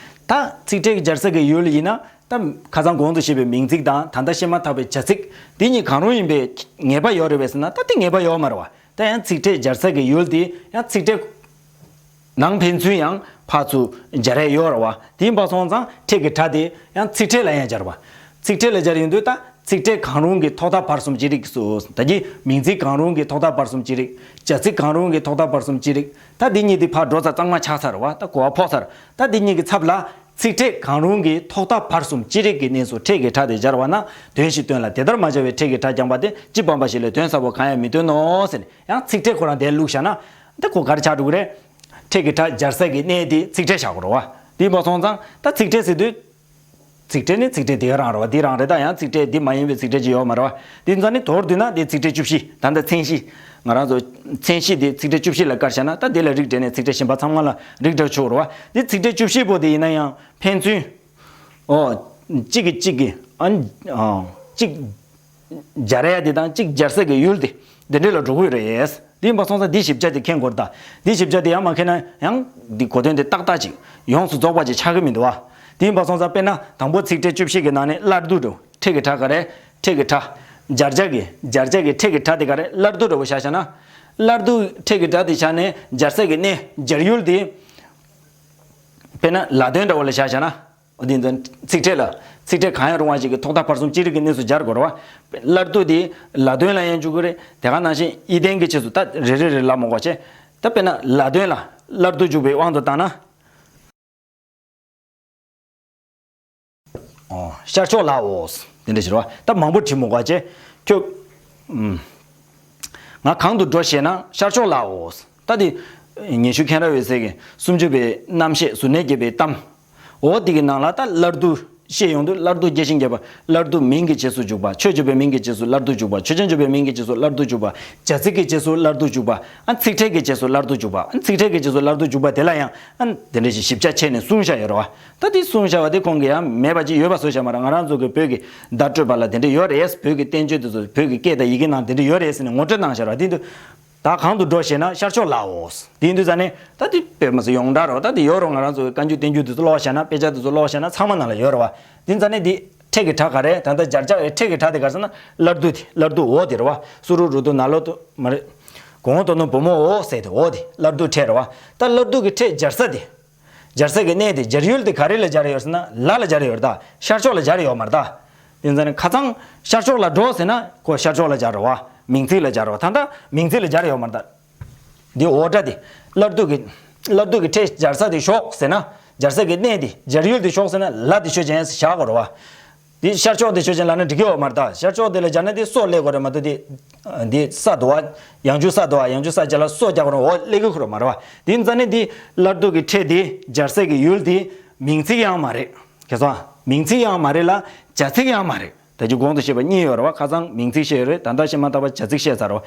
ད་ཚིག་ཕྲད་ཀྱི་སྦྱར་ས་གི་ཡུལ་ཡིན་ན། ད་ཁ་སང་གོང་དུ་བཤད་པའི་མིང་ཚིག་དང་། ད་ལྟ་བཤད་མ་ཐག་པའི་བྱ་ཚིག་འདི་གཉིས་གང་རུང་ཡིན་པའི་ངེས་པ་ཡོད་རེད་པས་ཟེར་ན། ད་དེ་ངེས་པ་ཡོད་མ་རེད་བ། ད་ཡང་ཚིག་ཕྲད་སྦྱར་ས་གི་ཡུལ་དེ་ཡང་ཚིག་ཕྲད། ནང་ཕན་ཚུན་ཡང་ཕར་ཚུར་སྦྱར་ཡ་ཡོད་རེད་བ། དེ་ཡིན་པ་སོང་ཙང་ཕྲད་ཀྱི་སྒྲ་དེ་ཡང་ཚིག་ཕྲད་ལ་ཡང་སྦྱར་བ། ཚིག་ཕྲད་ལ་སྦྱར་ཡོང་དུས་ད་ཚིག་ཕྲད་གང་རུང་གི་ཐོག་མཐའ་བར་གསུམ་ཅི་རིགས་སུ། ད་གི་མིང་ཚིག་གང་རུང་གི་ཐོག་མཐའ་བར་གསུམ་ཅི་རིགས། བྱ་ཚིག་གང་རུང་གི་ཐོག་མཐའ་བར་གསུམ་ཅི་རིགས། ད་འདི་གཉིས་དེ་ཕར་འགྲོ་ཚར། གཙང་མ་ཆགས་ཚར་བ། ད་གོ་བ་ཕོག་ཚར། ད་འདི་གཉིས་ཀྱི་ཚབ་ལ་ཚིག་ཕྲད་གང་རུང་གི་ཐོག་མཐའ་བར་གསུམ་ཅི་རིགས་ཀྱི་གནས་སུ་ཕྲད་ཀྱི་སྒྲ་དེ་སྦྱར་བ་ན། དོན་ཞིག་སྟོན་ལ། དེ་ལྟར་མ་སྦྱར་བའི་ཕྲད་ཀྱི་སྒྲ་རྐྱང་པ་དེ་སྤྱི་བམ་པ་ཞིག་ལས་དོན་ཟབ་པོ་གང་ཡང་མི་སྟོན་ནོ་ཟེར་ནས། ཡང་ཚིག་ཕྲད་ཁོ་རང་དེར་བླུགས་བཞག་ན། འདི་ཁོ་ག་རེ་ཆགས་འགྲོ་གི་རེད། ཕྲད་ཀྱི་སྒྲ་སྦྱར་ས་གི་གནས་དེ་ཚིག་ཕྲད་བཞག་དགོས་རེད་བ། དེ་ཡིན་པ་སོང་ཙང་ད་ཚིག་ཕྲད་ཟེར་དུས། ཚིག་ཕྲད་ནི་ཚིག་ཕྲད་དེ་ག་རང་རེད་བ། དེ་རང་རེད། ད་ཡང་ཚིག་ཕྲད་དེ་མ་ཡིན་པའི་ཚིག་ཕྲད་ཅིག་ཡོད་མ་རེད་བ། དེ་ཙང་ནི་མདོར་བསྡུས་ན་དེ་ཚིག་ཕྲད་བཅུ་བཞི། ད་ལྟ་མཚན་གཞི། ང་རང་ཚོ་མཚན་གཞི་དེ་ཚིག་ཕྲད་བཅུ་བཞི་ལ་བཀར་བཞག་ན། ད་དེ་ལ་རིགས་འགྲེ་ནས་ཚིག་ཕྲད་གཞན་པ་ཚང་མ་ལ་རིགས་འགྲེ་ཆོག་རེད་བ། དེ་ཚིག་ཕྲད་བཅུ་བཞི་པོ་དེ་ཡིན་ན་ཡང་ཕན་ཚུན། ཨོ། གཅིག་གིས་གཅིག་གི། ཨ། ཨ། གཅིག་སྦྱར་ཡ་དེ་དང་གཅིག་སྦྱར་ས་གི་ཡུལ་དེ་འདི་འདྲ་ལ་འགྲོ་གི་རེད། དེ་ཡིན་པ་སོང་ཙང་འདི་ཞིབ་ཆ་དེ་མཁྱེན་དགོས་རེད་ད། འདི་ཞིབ་ཆ་དེ་ཡང་མ་མཁྱེན་ན་ཡང་འདི་གོ་དོན་དེ་ཏག་ཏག་ཅིག་ཡོངས་སུ་རྫོགས་པ་ཅིག་ཆགས་ཀྱི་མི་འདུག་བ། དེ་ཡིན་པ་སོང་ཙང་དཔེར་ན་དང་པོ་ཚིག་ཕྲད་བཅུ་བཞི་གི་ནང་ནས་སླར་བསྡུ་འདྲ་བོ། ཕྲད་ཀྱི་སྒྲ་ག་རེ། ཕྲད་ཀྱི་སྒྲ། སྦྱར་བྱ་གི། སྦྱར་བྱ་གི་ཕྲད་ཀྱི་སྒྲ་དེ་ག་རེ། སླར་བསྡུ་འདྲ་བོ་བཞག་བཞག་ན། སླར་བསྡུ་ཕྲད་ཀྱི་སྒྲ་དེ་བཞག་ནས་སྦྱར་ས་གི་གནས། སྦྱར་ཡུལ་དེ། དཔེར་ན་ལ་དོན་འདྲ་བོ་ལ་བཞག་བཞག་ན། འོ་དེ་ཚོ་ཚིག་ཕྲད་ལ། ཚིག་ཕྲད་གང་ཡང་རུང་བ་ཞིག་གི་ཐོག་མཐའ་བར་གསུམ་ཅི་རིགས་ཀྱི་གནས་སུ་སྦྱར་དགོས་རེད་བ། སླར་བསྡུ་དེ་ལ་དོན་ལ་ཡང་འཇུག་གི་རེད། དེ་ག་ནང་བཞིན་ཡིད་བརྟན་གྱི་ཆེད་དུ། ད་རེ་རེ་རེ་ལབ་མ་དགོས་བྱས། ད་དཔེར་ན་ལ་དོན་ལ་སླར་བསྡུ་འཇུག་པའི་དབང་དུ་བཏང་ན། ཨོ། ཤར་ཕྱོགས་ལའོ། དེ་འདྲ་ཞིག་རེད་བ། ད་མང་པོ་བྲིས་མ་དགོས་བྱས། ཁྱོད། ཨུམ། ང་གང་དུ་འགྲོ་ཞེ་ན་ཤར་ཕྱོགས་ལའོ། ད་དེ། ཉི་ཤུ་མཁྱེན་རབ་འོད་ཟེར་གྱི་སུམ་ཅུ་པའི་རྣམ་བཤད། གཟུར་གནས་བརྒྱད་པའི་གཏམ། འོ་དེ་གི་ནང་ལ་ད་སླར་བསྡུ་བཤད་ཡོང་དུས། སླར་བསྡུ་རྒྱས་ཤིང་རྒྱས་པ། སླར་བསྡུ་མིང་གི་རྗེས་སུ་འཇུག་པ། ཆོས་བརྗོད་པའི་མིང་གི་རྗེས་སུ་སླར་བསྡུ་འཇུག་པ། ཆོས་ཅན་བརྗོད་པའི་མིང་གི་རྗེས་སུ་སླར་བསྡུ་འཇུག་པ། བྱ་ཚིག་གི་རྗེས་སུ་སླར་བསྡུ་འཇུག་པ། ཨ། ཚིག་ཕྲད་ཀྱི་རྗེས་སུ་སླར་བསྡུ་འཇུག་པ། ཨ། ཚིག་ཕྲད་ཀྱི་རྗེས་སུ་སླར་བསྡུ་འཇུག་པ་དེ་ལ་ཡང་། ཨ། དེ་འདྲ་ཞིག་ཞིབ་ཆ་བྱས་ནས་གསུངས་བཞག་ཡོད་རེད་བ། ད་དེ་གསུངས་བཞག་པ་དེ་ཁོང་གིས་ཡང་མེད་པ་ཅིག་ཡོད་པ་བཟོས་བཞག་མ་རེད། ང་རང་ཚོ་གི་བོད་ཀྱི་བརྡ་སྤྲོད་པ་ལ་དེ་འདྲ་ཡོད་རེད། བོད་ཀྱི་བསྟན་བཅོས་དེ་ཚོ་བོད་ཀྱི་སྐད་དང་ཡི་གེ་ནང་དེ་འདྲ་ཡོད་རེད་ཟེར་ནས་ངོ་སྤྲོད་གནང་བཞག་རེད་བ། དེ་དུས། ད་གང་དུ་འགྲོ་ཞེ་ན་ཤར་ཕྱོགས་ལའོ། དེ་ཡིན་དུས་ཙང་ནས་ད་དེ་དཔེ་མི་སྲིད་ཡོངས་གྲགས་རེད་བ། ད་དེ་ཡོད་རེད། ང་རང་ཚོ་གི་བཀའ་འགྱུར་བསྟན་འགྱུར་དེ་ཚོ་ཀློག་བཞག་ན། དཔེ་ཆ་དེ་ཚོ་ཀློག་བཞག་ན་ཚང་མ་ནང་ལ་ཡོད་རེད་བ། དེ་ཡིན་ཙང་ནས་དེ་ཕྲད་ཀྱི་སྒྲ་ག་རེ། ད་ལྟ་སྦྱར་བྱ་ཡི་ཕྲད་ཀྱི་སྒྲ་དེ་ག་རེ་ཟེར་ན་སླར་བསྡུ་དེ། སླར་བསྡུ་འོ་དེ་རེད་བ། སུ་རུ་རུ་དུ་ན་ལོ་དུ་མ་རེད། གོང་འོག་དོ་ནོ་བུ་མོ་འོ་ཟེར་དེ་འོ་དེ་སླར་བསྡུ་ཕྲད་རེད་བ། ད་སླར་བསྡུ་གི་ཕྲད་སྦྱར་ས་དེ། སྦྱར་ས་གི་གནས་དེ། སྦྱར་ཡུལ་དེ་ག་རེ་ལ་སྦྱར་ཡོད་ཟེར་ན་ལ་ལ་སྦྱར་ཡོད་རེད་ད། ཤར་ཕྱོགས་ལ་སྦྱར་ཡོད་མ་རེད་ད། དེ་ཚོ་ནི་ཁ་སང་ཤར་ཕྱོགས་ལ་འགྲོ་ཟེར་ན་ཁོ་ཤར་ཕྱོགས་ལ་སྦྱར་རེད་བ། མིང་ཚིག་ལ་སྦྱར་རེད་བ། ད་ལྟ་མིང་ཚིག་ལ་སྦྱར་ཡོད་མ་རེད་ད། འདི་འོ་སྒྲ་དེ་སླར་བསྡུ་གི། སླར་བསྡུ་གི་ཕྲད་སྦྱར་ས་དེ་ཤོག་ཟེར་ན། སྦྱར་ས་གི་གནས་དེ། སྦྱར་ཡུལ་དེ་ཤོག་ཟེར་ན་ལ་དེ་ཆོས་ཅན་བཞག་དགོས་རེད་བ། འདི་ཤར་ཕྱོགས་དེ་ཆོས་ཅན་ལབ་ན་འགྲིག་གི་ཡོད་མ་རེད་ད། ཤར་ཕྱོགས་དེ་ལ་སྦྱར་ན་དེ་སོ་སླེབས་དགོས་རེད་མ་གཏོགས་དེ། འདི་ས་འདུག་བ། ཡང་འཇུག་ས་འདུག་བ། ཡང་འཇུག་ས་བྱས་ལ་སོ་རྒྱག་དགོས་རེད། འོ་སླེབས་ཀྱི་ཁོ་རང་མ་རེད་བ། དེ་ཡིན་ཙང་ནས་འདི་སླར་བསྡུ་གི་ཕྲད་དེ། སྦྱར་ས་གི་ཡུལ་དེ་མིང་ཚིག་ཡང་མ་རེད། ཁྱེད་ཚོ། མིང་ཚིག་ཡང་མ་རེད་ལ་བྱ་ཚིག་ཡང་མ་རེད། ད་ཅི་གོང་དུ་བཤད་པ་གཉིས་ཡོད་རེད་བ། ཁ་སང་མིང་ཚིག་བཤད་ཡོད་རེད། ད་ལྟ་བཤད་མ་ཐག་པ་བྱ་ཚིག་བཤད་ཚར་བ།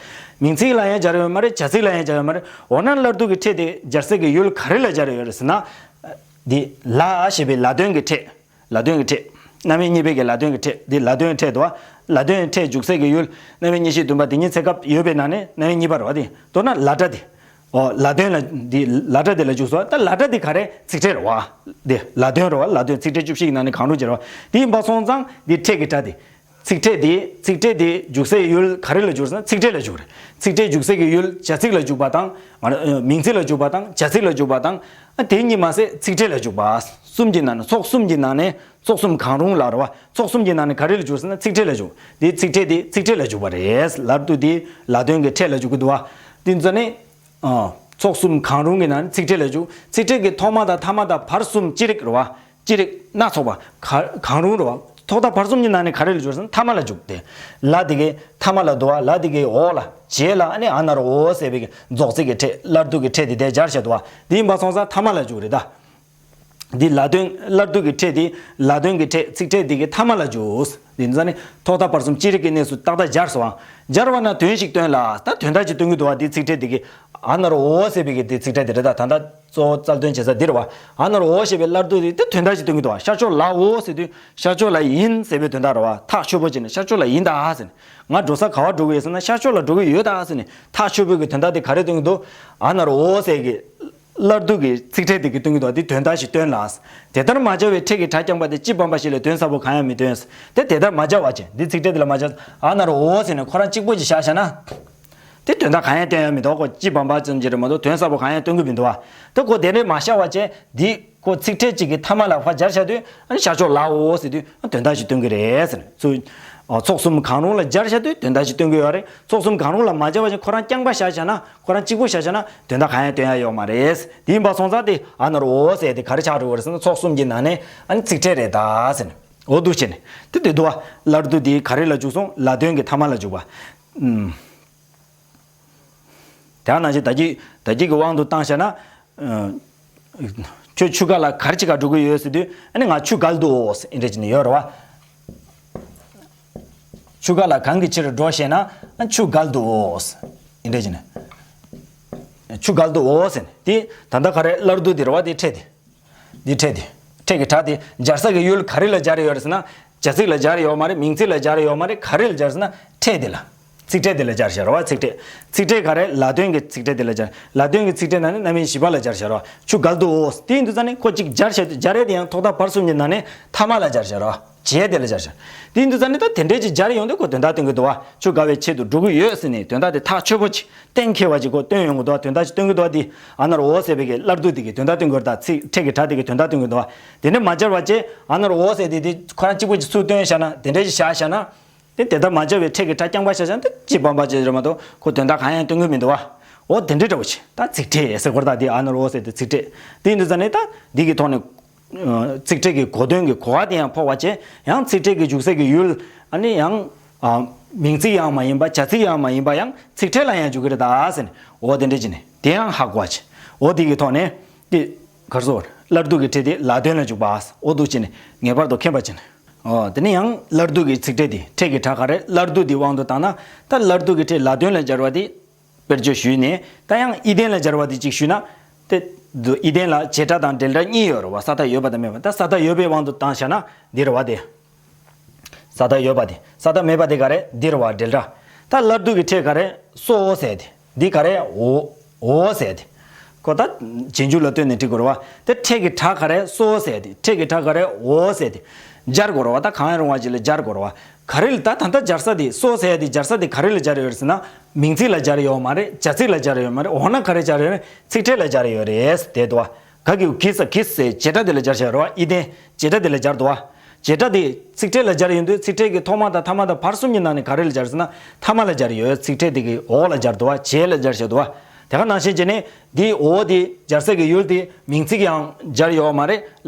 མིང་ཚིག་ལ་ཡང་སྦྱར་ཡོད་མ་རེད། བྱ་ཚིག་ལ་ཡང་སྦྱར་ཡོད་མ་རེད། འོ་ན་སླར་བསྡུ་གི་ཕྲད་དེ་སྦྱར་སའི་གི་ཡུལ་ག་རེ་ལ་སྦྱར་ཡོད་རེད་ཟེར་ན། འདི་ལ་ཞེས་པའི་ལ་དོན་གྱི་ཕྲད། ལ་དོན་གྱི་ཕྲད། རྣམ་དབྱེ་གཉིས་པའི་གི་ལ་དོན་གྱི་ཕྲད་འདི་ལ་དོན་ཕྲད་དོ། ལ་དོན་ཕྲད་འཇུག་སའི་གི་ཡུལ་རྣམ་དབྱེ་གཉིས་བཞི་བདུན་པ་འདི་ཉིད་ཚེ་སྐབས་ཡོད་པའི་ནང་ནས་རྣམ་དབྱེ་གཉིས་པ་རེད་བ། དེ་མདོར་ན་ལ་སྒྲ་དེ། ཨོ་ལ་དོན་ལ་འདི་ལ་སྒྲ་དེ་ལ་འཇུག་སོ། ད་ལ་སྒྲ་འདི་ག་རེ་ཚིག་ཕྲད་རེད་བ། འདི་ལ་དོན་རེད་བ། ལ་དོན་ཚིག་ཕྲད་བཅུ་བཞི་ཡི་ནང་ནས་གང་རུང་ཅིག་རེད་བ། དེ་ཡིན་པ་སོང་ཙང་འདི་ཕྲད་ཀྱི་སྒྲ་དེ། ཚིག་ཕྲད་དེ་ཚིག་ཕྲད་དེ་འཇུག་སའི་ཡུལ་ག་རེ་ལ་འཇུག་ཟེར་ན་ཚིག་ཕྲད་ལ་འཇུག་རེད། ཚིག་ཕྲད་འཇུག་སའི་གི་ཡུལ་བྱ་ཚིག་ལ་འཇུག་པ་དང་མ་རེད། མིང་ཚིག་ལ་འཇུག་པ་དང་བྱ་ཚིག་ལ་འཇུག་པ་དང་། དེ་གཉིས་མ་ཟད་ཚིག་ཕྲད་ལ་འཇུག་པ། གསུམ་གྱི་ནང་ནས་ཚོགས་གསུམ་གྱི་ནང་ནས་ཚོགས་གསུམ་གང་རུང་ལ་རེད་བ། ཚོགས་གསུམ་གྱི་ནང་ནས་ག་རེ་ལ་འཇུག་ཟེར་ན་ཚིག་ཕྲད་ལ་འཇུག་དེ་ཚིག་ཕྲད་དེ་ཚིག་ཕྲད་ལ་འཇུག་པ་རེད། སླར་བསྡུ་དེ་ལ་དོན་གྱི་ཕྲད་ལ་འཇུག་གི་འདུག་བ། དེ་ཚོ་ནི། ཨ། ཚོགས་གསུམ་གང་རུང་གི་ནང་ནས་ཚིག་ཕྲད་ལ་འཇུག་ཚིག་ཕྲད་ཀྱི་ཐོག་མ་དང་ཐ་མ་དང་བར་གསུམ་ཅི་རིགས་རེད་བ། ཅི་རིགས་སྣ་ཚོགས་པ་ག་གང་རུང་རེད་བ། ཐོག་མཐའ་བར་གསུམ་གྱི་ནང་ནས་ག་རེ་ལ་འཇུག་ཟེར་ན་ཐ་མ་ལ་འཇུག་སྟེ། ལ་དེ་གའི་ཐ་མ་ལ་འདུག་བ། ལ་དེ་གའི་འོག་ལ་རྗེས་ལ་ཨ་ནི་ཨ་ན་རོ་འོ་ཟེར་བའི་གི་རྫོགས་ཚིག་གི་ཕྲད་སླར་བསྡུ་གི་ཕྲད་དེ་དེ་སྦྱར་བྱས་འདུག་བ། དེ་ཡིན་པ་སོང་ཙང་ཐ་མ་ལ་འཇུག་རེད་ད། འདི་ལ་དོན་སླར་བསྡུ་གི་ཕྲད་དེ་ལ་དོན་གྱི་ཕྲད་ཚིག་ཕྲད་དེ་གའི་ཐ་མ་ལ་འཇུག་འདི་ཚོ་ནི་ཐོག་མཐའ་བར་གསུམ་ཅི་རིགས་ཀྱི་གནས་སུ་ཏག་ཏག་སྦྱར་སོང་བ། སྦྱར་བ་ན་དོན་ཞིག་སྟོན་ལ། ད་དོན་དག་ཅིག་སྟོན་གྱི་འདུག་བ། འདི་ཚིག་ཕྲད་དེ་གའི་ཨ་ན་རོ་འོ་ཟེར་བའི་གི་འདི་ཚིག་ཕྲད་དེ་རེད་ད། ད་ལྟ་གཙོ་བོ་རྩལ་འདོན་བྱེད་ས་འདི་རེད་བ། ཨ་ན་རོ་འོ་ཞེས་པའི་སླར་བསྡུ་དེ་དེ་དོན་དག་ཅིག་སྟོན་གྱི་འདུག་བ། ཤར་ཕྱོགས་ལ་འོ་ཟེར་དུས་ཤར་ཕྱོགས་ལ་ཡིན་ཟེར་བའི་དོན་དག་རེད་བ། ཐག་ཆོད་པོ་བྱས་ནས་ཤར་ཕྱོགས་ལ་ཡིན་ད་ཟེར་ནས། ང་འགྲོ་ས་ག་བ་འགྲོ་གི་ཡོད་ཟེར་ན་ཤར་ཕྱོགས་ལ་འགྲོ་གི་ཡོད་ད་ཟེར་ནས་ཐག་ཆོད་པོའི་གི་དོན་དག་དེ་ག་རེ་སྟོན་གྱི་འདུག་ཨ་ན་རོ་འོ་ཟེར་གི་སླར་བསྡུ་གི་ཚིག་ཕྲད་དེ་གི་སྟོན་གྱི་འདུག་དེ་དོན་དག་ཞིག་སྟོན་ལ། དེ་ལྟར་མ་སྦྱར་བའི་ཕྲད་ཀྱི་སྒྲ་རྐྱང་པ་དེ་སྤྱི་བམ་པ་ཞིག་ལས་དོན་གསལ་པོ་གང་ཡང་མི་སྟོན། དེ་དེ་ལྟར་མ་སྦྱར་བ་ཅན་འདི་ཚིག་ཕྲད་དེ་ལ་མ་སྦྱར། ཨ་ན་རོ་འོ་ཟེར་ནས་ཁོ་རང་གཅིག་པོ་ཅིག་བཞག་བཞག་ན། དེ་དོན་དག་གང་ཡང་སྟོན་ཡ་མི་འདུག་ཁོ་སྤྱི་བམ་པ་ཙམ་ཅིག་རེད་མ་གཏོགས་དོན་གསལ་པོ་གང་ཡང་སྟོན་གྱི་མི་འདུག་བ། དེ་ཁོ་དེ་འདྲས་མ་བཞག་བ་ཅན་འདི་ཁོ་ཚིག་ཕྲད་ཅིག་གི་ཐ་མ་ལ་ཕར་སྦྱར་བཞག་དུས་ཨ་ནི་ཤར་ཕྱོགས་ལ་འོ་ཟེར་དུས་ཨ་དོན་དག་ཅིག་སྟོན་གྱི་རེད་ཟེར་ནས་ཚུར། ཨ་ཚོགས་གསུམ་གང་རུང་ལ་སྦྱར་བཞག་དུས་དོན་དག་ཅིག་སྟོན་གྱི་ཡོད་རེད། ཚོགས་གསུམ་གང་རུང་ལ་མ་སྦྱར་བ་ཅན་ཁོ་རང་རྐྱང་པ་བཞག་བཞག་ན། ཁོ་རང་གཅིག་པོ་བཞག་བཞག་ན་དོན་དག་གང་ཡང་སྟོན་ཡ་ཡོད་མ་རེད། དེ་ཡིན་པ་སོང་ཙང་དེ་ཨ་ན་རོ་འོ་ཟེར་དེ་ག་རེ་ཆགས་འགྲོ་གི་རེད་ཟེར་ན་ཚོགས་གསུམ་གྱི་ནང་ནས་ཨ་ནི་ཚིག་ཕྲད་རེད་ད་ཟེར་ནས་འོ་འདུག་བྱས་ནས་དེ་དེ་འདུག་བ། སླར་བསྡུ་དེ་ག་རེ་ལ་འཇུག་སོང་། ལ་དོན་གྱི་ཐ་མ་ལ་འཇུག་པ། ཨུམ། དེ་ནང་བཞིན་ད་གི་ད་གི་གི་དབང་དུ་བཏང་བྱས་ན། ཨ་ཁྱོད་ཆུ་ཁ་ལ་ག་རེ་བྱེད་ག་འགྲོ་གི་ཡོད་ཟེར་དུས་ཨ་ནི་ང་ཆུ་བརྒལ་དུ་འོ་ཟེར་ཨིན་འདྲ་བྱས་ནས་ཡོད་རེད་བ། ཆུ་ཁ་ལ་གང་གི་ཕྱིར་འགྲོ་ཞེ་ན། ཆུ་བརྒལ་དུ་འོ། ཨིན་འདྲ་བྱས་ནས། ཆུ་བརྒལ་དུ་འོ་ཟེར་ནས་དེ་ད་ལྟ་ག་རེ་སླར་བསྡུ་དེ་རེད་བ། དེ་ཕྲད་དེ། འདི་ཕྲད་དེ། ཕྲད་ཀྱི་སྒྲ་དེ་སྦྱར་ས་གི་ཡུལ་ག་རེ་ལ་སྦྱར་ཡོད་རེད་ཟེར་ན། བྱ་ཚིག་ལ་སྦྱར་ཡོད་མ་རེད། མིང་ཚིག་ལ་སྦྱར་ཡོད་མ་རེད། ག་རེ་ལ་སྦྱར་ཟེར་ན་ཕྲད་དེ་ལ། ཚིག་ཕྲད་དེ་ལ་སྦྱར་བཞག་རེད་བ། ཚིག་ཕྲད། ཚིག་ཕྲད་ག་རེ་ལ་དོན་གྱི་ཚིག་ཕྲད་དེ་ལ་སྦྱར། ལ་དོན་གྱི་ཚིག་ཕྲད་ནང་ནས་རྣམ་དབྱེ་བཞི་པ་ལ་སྦྱར་བཞག་རེད་བ། ཆུ་བརྒལ་དུ་འོ། དེ་ཡིན་དུས་ཙང་ནས་ཁོ་གཅིག་སྦྱར་བཞག་དུས་སྦྱར་ཡས་དེ་ཡང་ཐོག་མཐའ་བར་གསུམ་གྱི་ནང་ནས་ཐ་མ་ལ་སྦྱར་བཞག་རེད་བ། བྱས་དེ་ལ་སྦྱར་བཞག་དེ་ཡིན་དུས་ཙང་ནས་ད་དེ་འདྲས་ཅིག་སྦྱར་ཡོང་དུས་ཁོ་དོན་དག་སྟོན་གྱི་འདུག་བ། ཆུ་བརྒལ་བའི་ཆེད་དུ་འགྲོ་གི་ཡོད་ཟེར་ནས་དོན་དག་དེ་ཐག་ཆོད་པོ་ཅིག་གཏན་འཁེལ་བ་ཅིག་ཁོ་སྟོན་ཡོང་གི་འདུག་དོན་དག་ཅིག་སྟོན་གྱི་འདུག་དེ་ཨ་ན་རོ་འོ་ཟེར་བའི་གི་སླར་བསྡུ་དེ་གི་དོན་དག་སྟོན་གྱི་འདུག་ཚིག་ཕྲད་ཀྱི་སྒྲ་དེ་གི་དོན་དག་སྟོན་གྱི་འདུག་དེ་འདྲ་མ་སྦྱར་བ་བྱས་ཨ་ན་རོ་འོ་ཟེར་དེ་དེ་ཁོ་རང་གཅིག་པོ་ཅིག་ཚུར་སྟོན་བཞག་ན། དེ་འདྲ་ཅིག་བཞག་བཞག་ན། དེ་དེ་ལྟར་མ་སྦྱར་བའི་ཕྲད་ཀྱི་སྒྲ་རྐྱང་པ་བཞག་བཞག་ན་དེ་སྤྱི་བམ་པ་ཅིག་རེད་མ་གཏོགས་ཁོ་དོན་དག་གང་ཡང་སྟོན་གྱི་མི་འདུག་བ། འོ་དེ་འདྲ་འདྲ་བོ་ཅིག་ད་ཚིག་ཕྲད་ཟེར་དགོས་རེད། ད་དེ་ཨ་ན་རོ་འོ་ཟེར་དེ་ཚིག་ཕྲད། དེ་ཡིན་དུས་ཙང་ནས་ད་འདི་གི་ཐོག་ནས། ཚིག་ཕྲད་ཀྱི་གོ་དོན་གྱི་གོ་བ་དེ་ཡང་ཕོག་པ་བྱས་ཡང་ཚིག་ཕྲད་ཀྱི་འཇུག་སའི་གི་ཡུལ་ཨ་ནི་ཡང་། ཨ། མིང་ཚིག་ཡང་མ་ཡིན་པ་བྱ་ཚིག་ཡང་མ་ཡིན་པ་ཡང་ཚིག་ཕྲད་ལ་ཡང་འཇུག་གི་རེད་ད་ཟེར་ནས་འོ་དེ་འདྲ་བྱས་ནས་དེ་ཡང་ཧ་གོ་བ་བྱས། འོ་དེ་གི་ཐོག་ནས་དེ་གར་སོ་སླར་བསྡུ་གི་ཕྲད་དེ་ལ་དོན་ལ་འཇུག་པ་འོ་འདུག་བྱས་ནས་ངེས་པར་དུ་མཁྱེན་པ་བྱས་ནས། འོ་དེ་ནས་ཡང་སླར་བསྡུ་གི་ཚིག་ཕྲད་དེ་ཕྲད་ཀྱི་སྒྲ་ག་རེ་སླར་བསྡུ་དེ་དབང་དུ་བཏང་ན་ད་སླར་བསྡུ་གི་ཕྲད་ལ་དོན་ལ་སྦྱར་བ་དེ། དཔེར་བརྗོད་ཞུས་ནས་ད་ཡང་ཨི་ལྡན་ལ་སྦྱར་བ་དེ་གཅིག་ཞུས་ན། དེ། ཨི་ལྡན་ལ་བྱེད་སྒྲ་དང་འབྲེལ་སྒྲ་གཉིས་ཡོད་རེད་བ། ས་མཐའ་ཡོད་པ་དང་མེད་པ། ད་ས་མཐའ་ཡོད་པའི་དབང་དུ་བཏང་བཞག་ན་འདི་རེད་བ་དེ། ས་མཐའ་ཡོད་པ་དེ། ས་མཐའ་མེད་པ་དེ་ག་རེ་འདི་རེད་བ་འབྲེལ་སྒྲ། ད་སླར་བསྡུ་གི་ཕྲད་ག་རེ་སོ་ཟེར་དེ། འདི་ག་རེ་འོ་འོ་ཟེར་དེ། ཁོ་ད་རྗེས་འཇུག་ལ་ལྟོས་ནས་འབྲི་དགོས་རེད་བ། དེ་ཕྲད་ཀྱི་སྒྲ་ག་རེ་སོ་ཟེར་དེ། ཕྲད་ཀྱི་སྒྲ་ག་རེ་འོ་ཟེར་དེ། སྦྱར་དགོས་རེད་བ། ད་གང་ཡང་རུང་བ་ཅིག་ལ་སྦྱར་དགོས་རེད་བ། ག་རེ་ལ་ད་ད་ལྟ་སྦྱར་ས་དེ་སོ་ཟེར་ཡ་དེ་སྦྱར་ས་དེ་ག་རེ་ལ་སྦྱར་ཡོད་རེད་ཟེར་ན། མིང་ཚིག་ལ་སྦྱར་ཡོད་མ་རེད། བྱ་ཚིག་ལ་སྦྱར་ཡོད་མ་རེད། འོ་ན་ག་རེ་སྦྱར་ཡོད་རེད། ཚིག་ཕྲད་ལ་སྦྱར་ཡོད་རེད་དེ་འདུག་བ། ག་གི་གུ་གི་ས་གི་ཟེར་བྱེད་སྒྲ་དེ་ལ་སྦྱར་བྱ་རེད་བ། ཨི་ལྡན་བྱེད་སྒྲ་དེ་ལ་སྦྱར་འདུག་བ། བྱེད་སྒྲ་དེ་ཚིག་ཕྲད་ལ་སྦྱར་ཡོང་དུས་ཚིག་ཕྲད་ཀྱི་ཐོག་མ་དང་ཐ་མ་དང་བར་གསུམ་གྱི་ནང་ནས་ག་རེ་ལ་སྦྱར་ཟེར་ན་ཐ་མ་ལ་སྦྱར་ཡོད། ཚིག་ཕྲད་དེ་གི་འོག་ལ་སྦྱར་འདུག་བ། བྱེད་ལ་སྦྱར་བྱ་འདུག་བ། དེ་ག་ནང་བཞིན་བྱས་ནས་འདིའི་འོ་དེ་སྦྱར་ས་གི་ཡུལ་དེ་མིང་ཚིག་ཡང་སྦྱར་ཡོད་མ་རེད།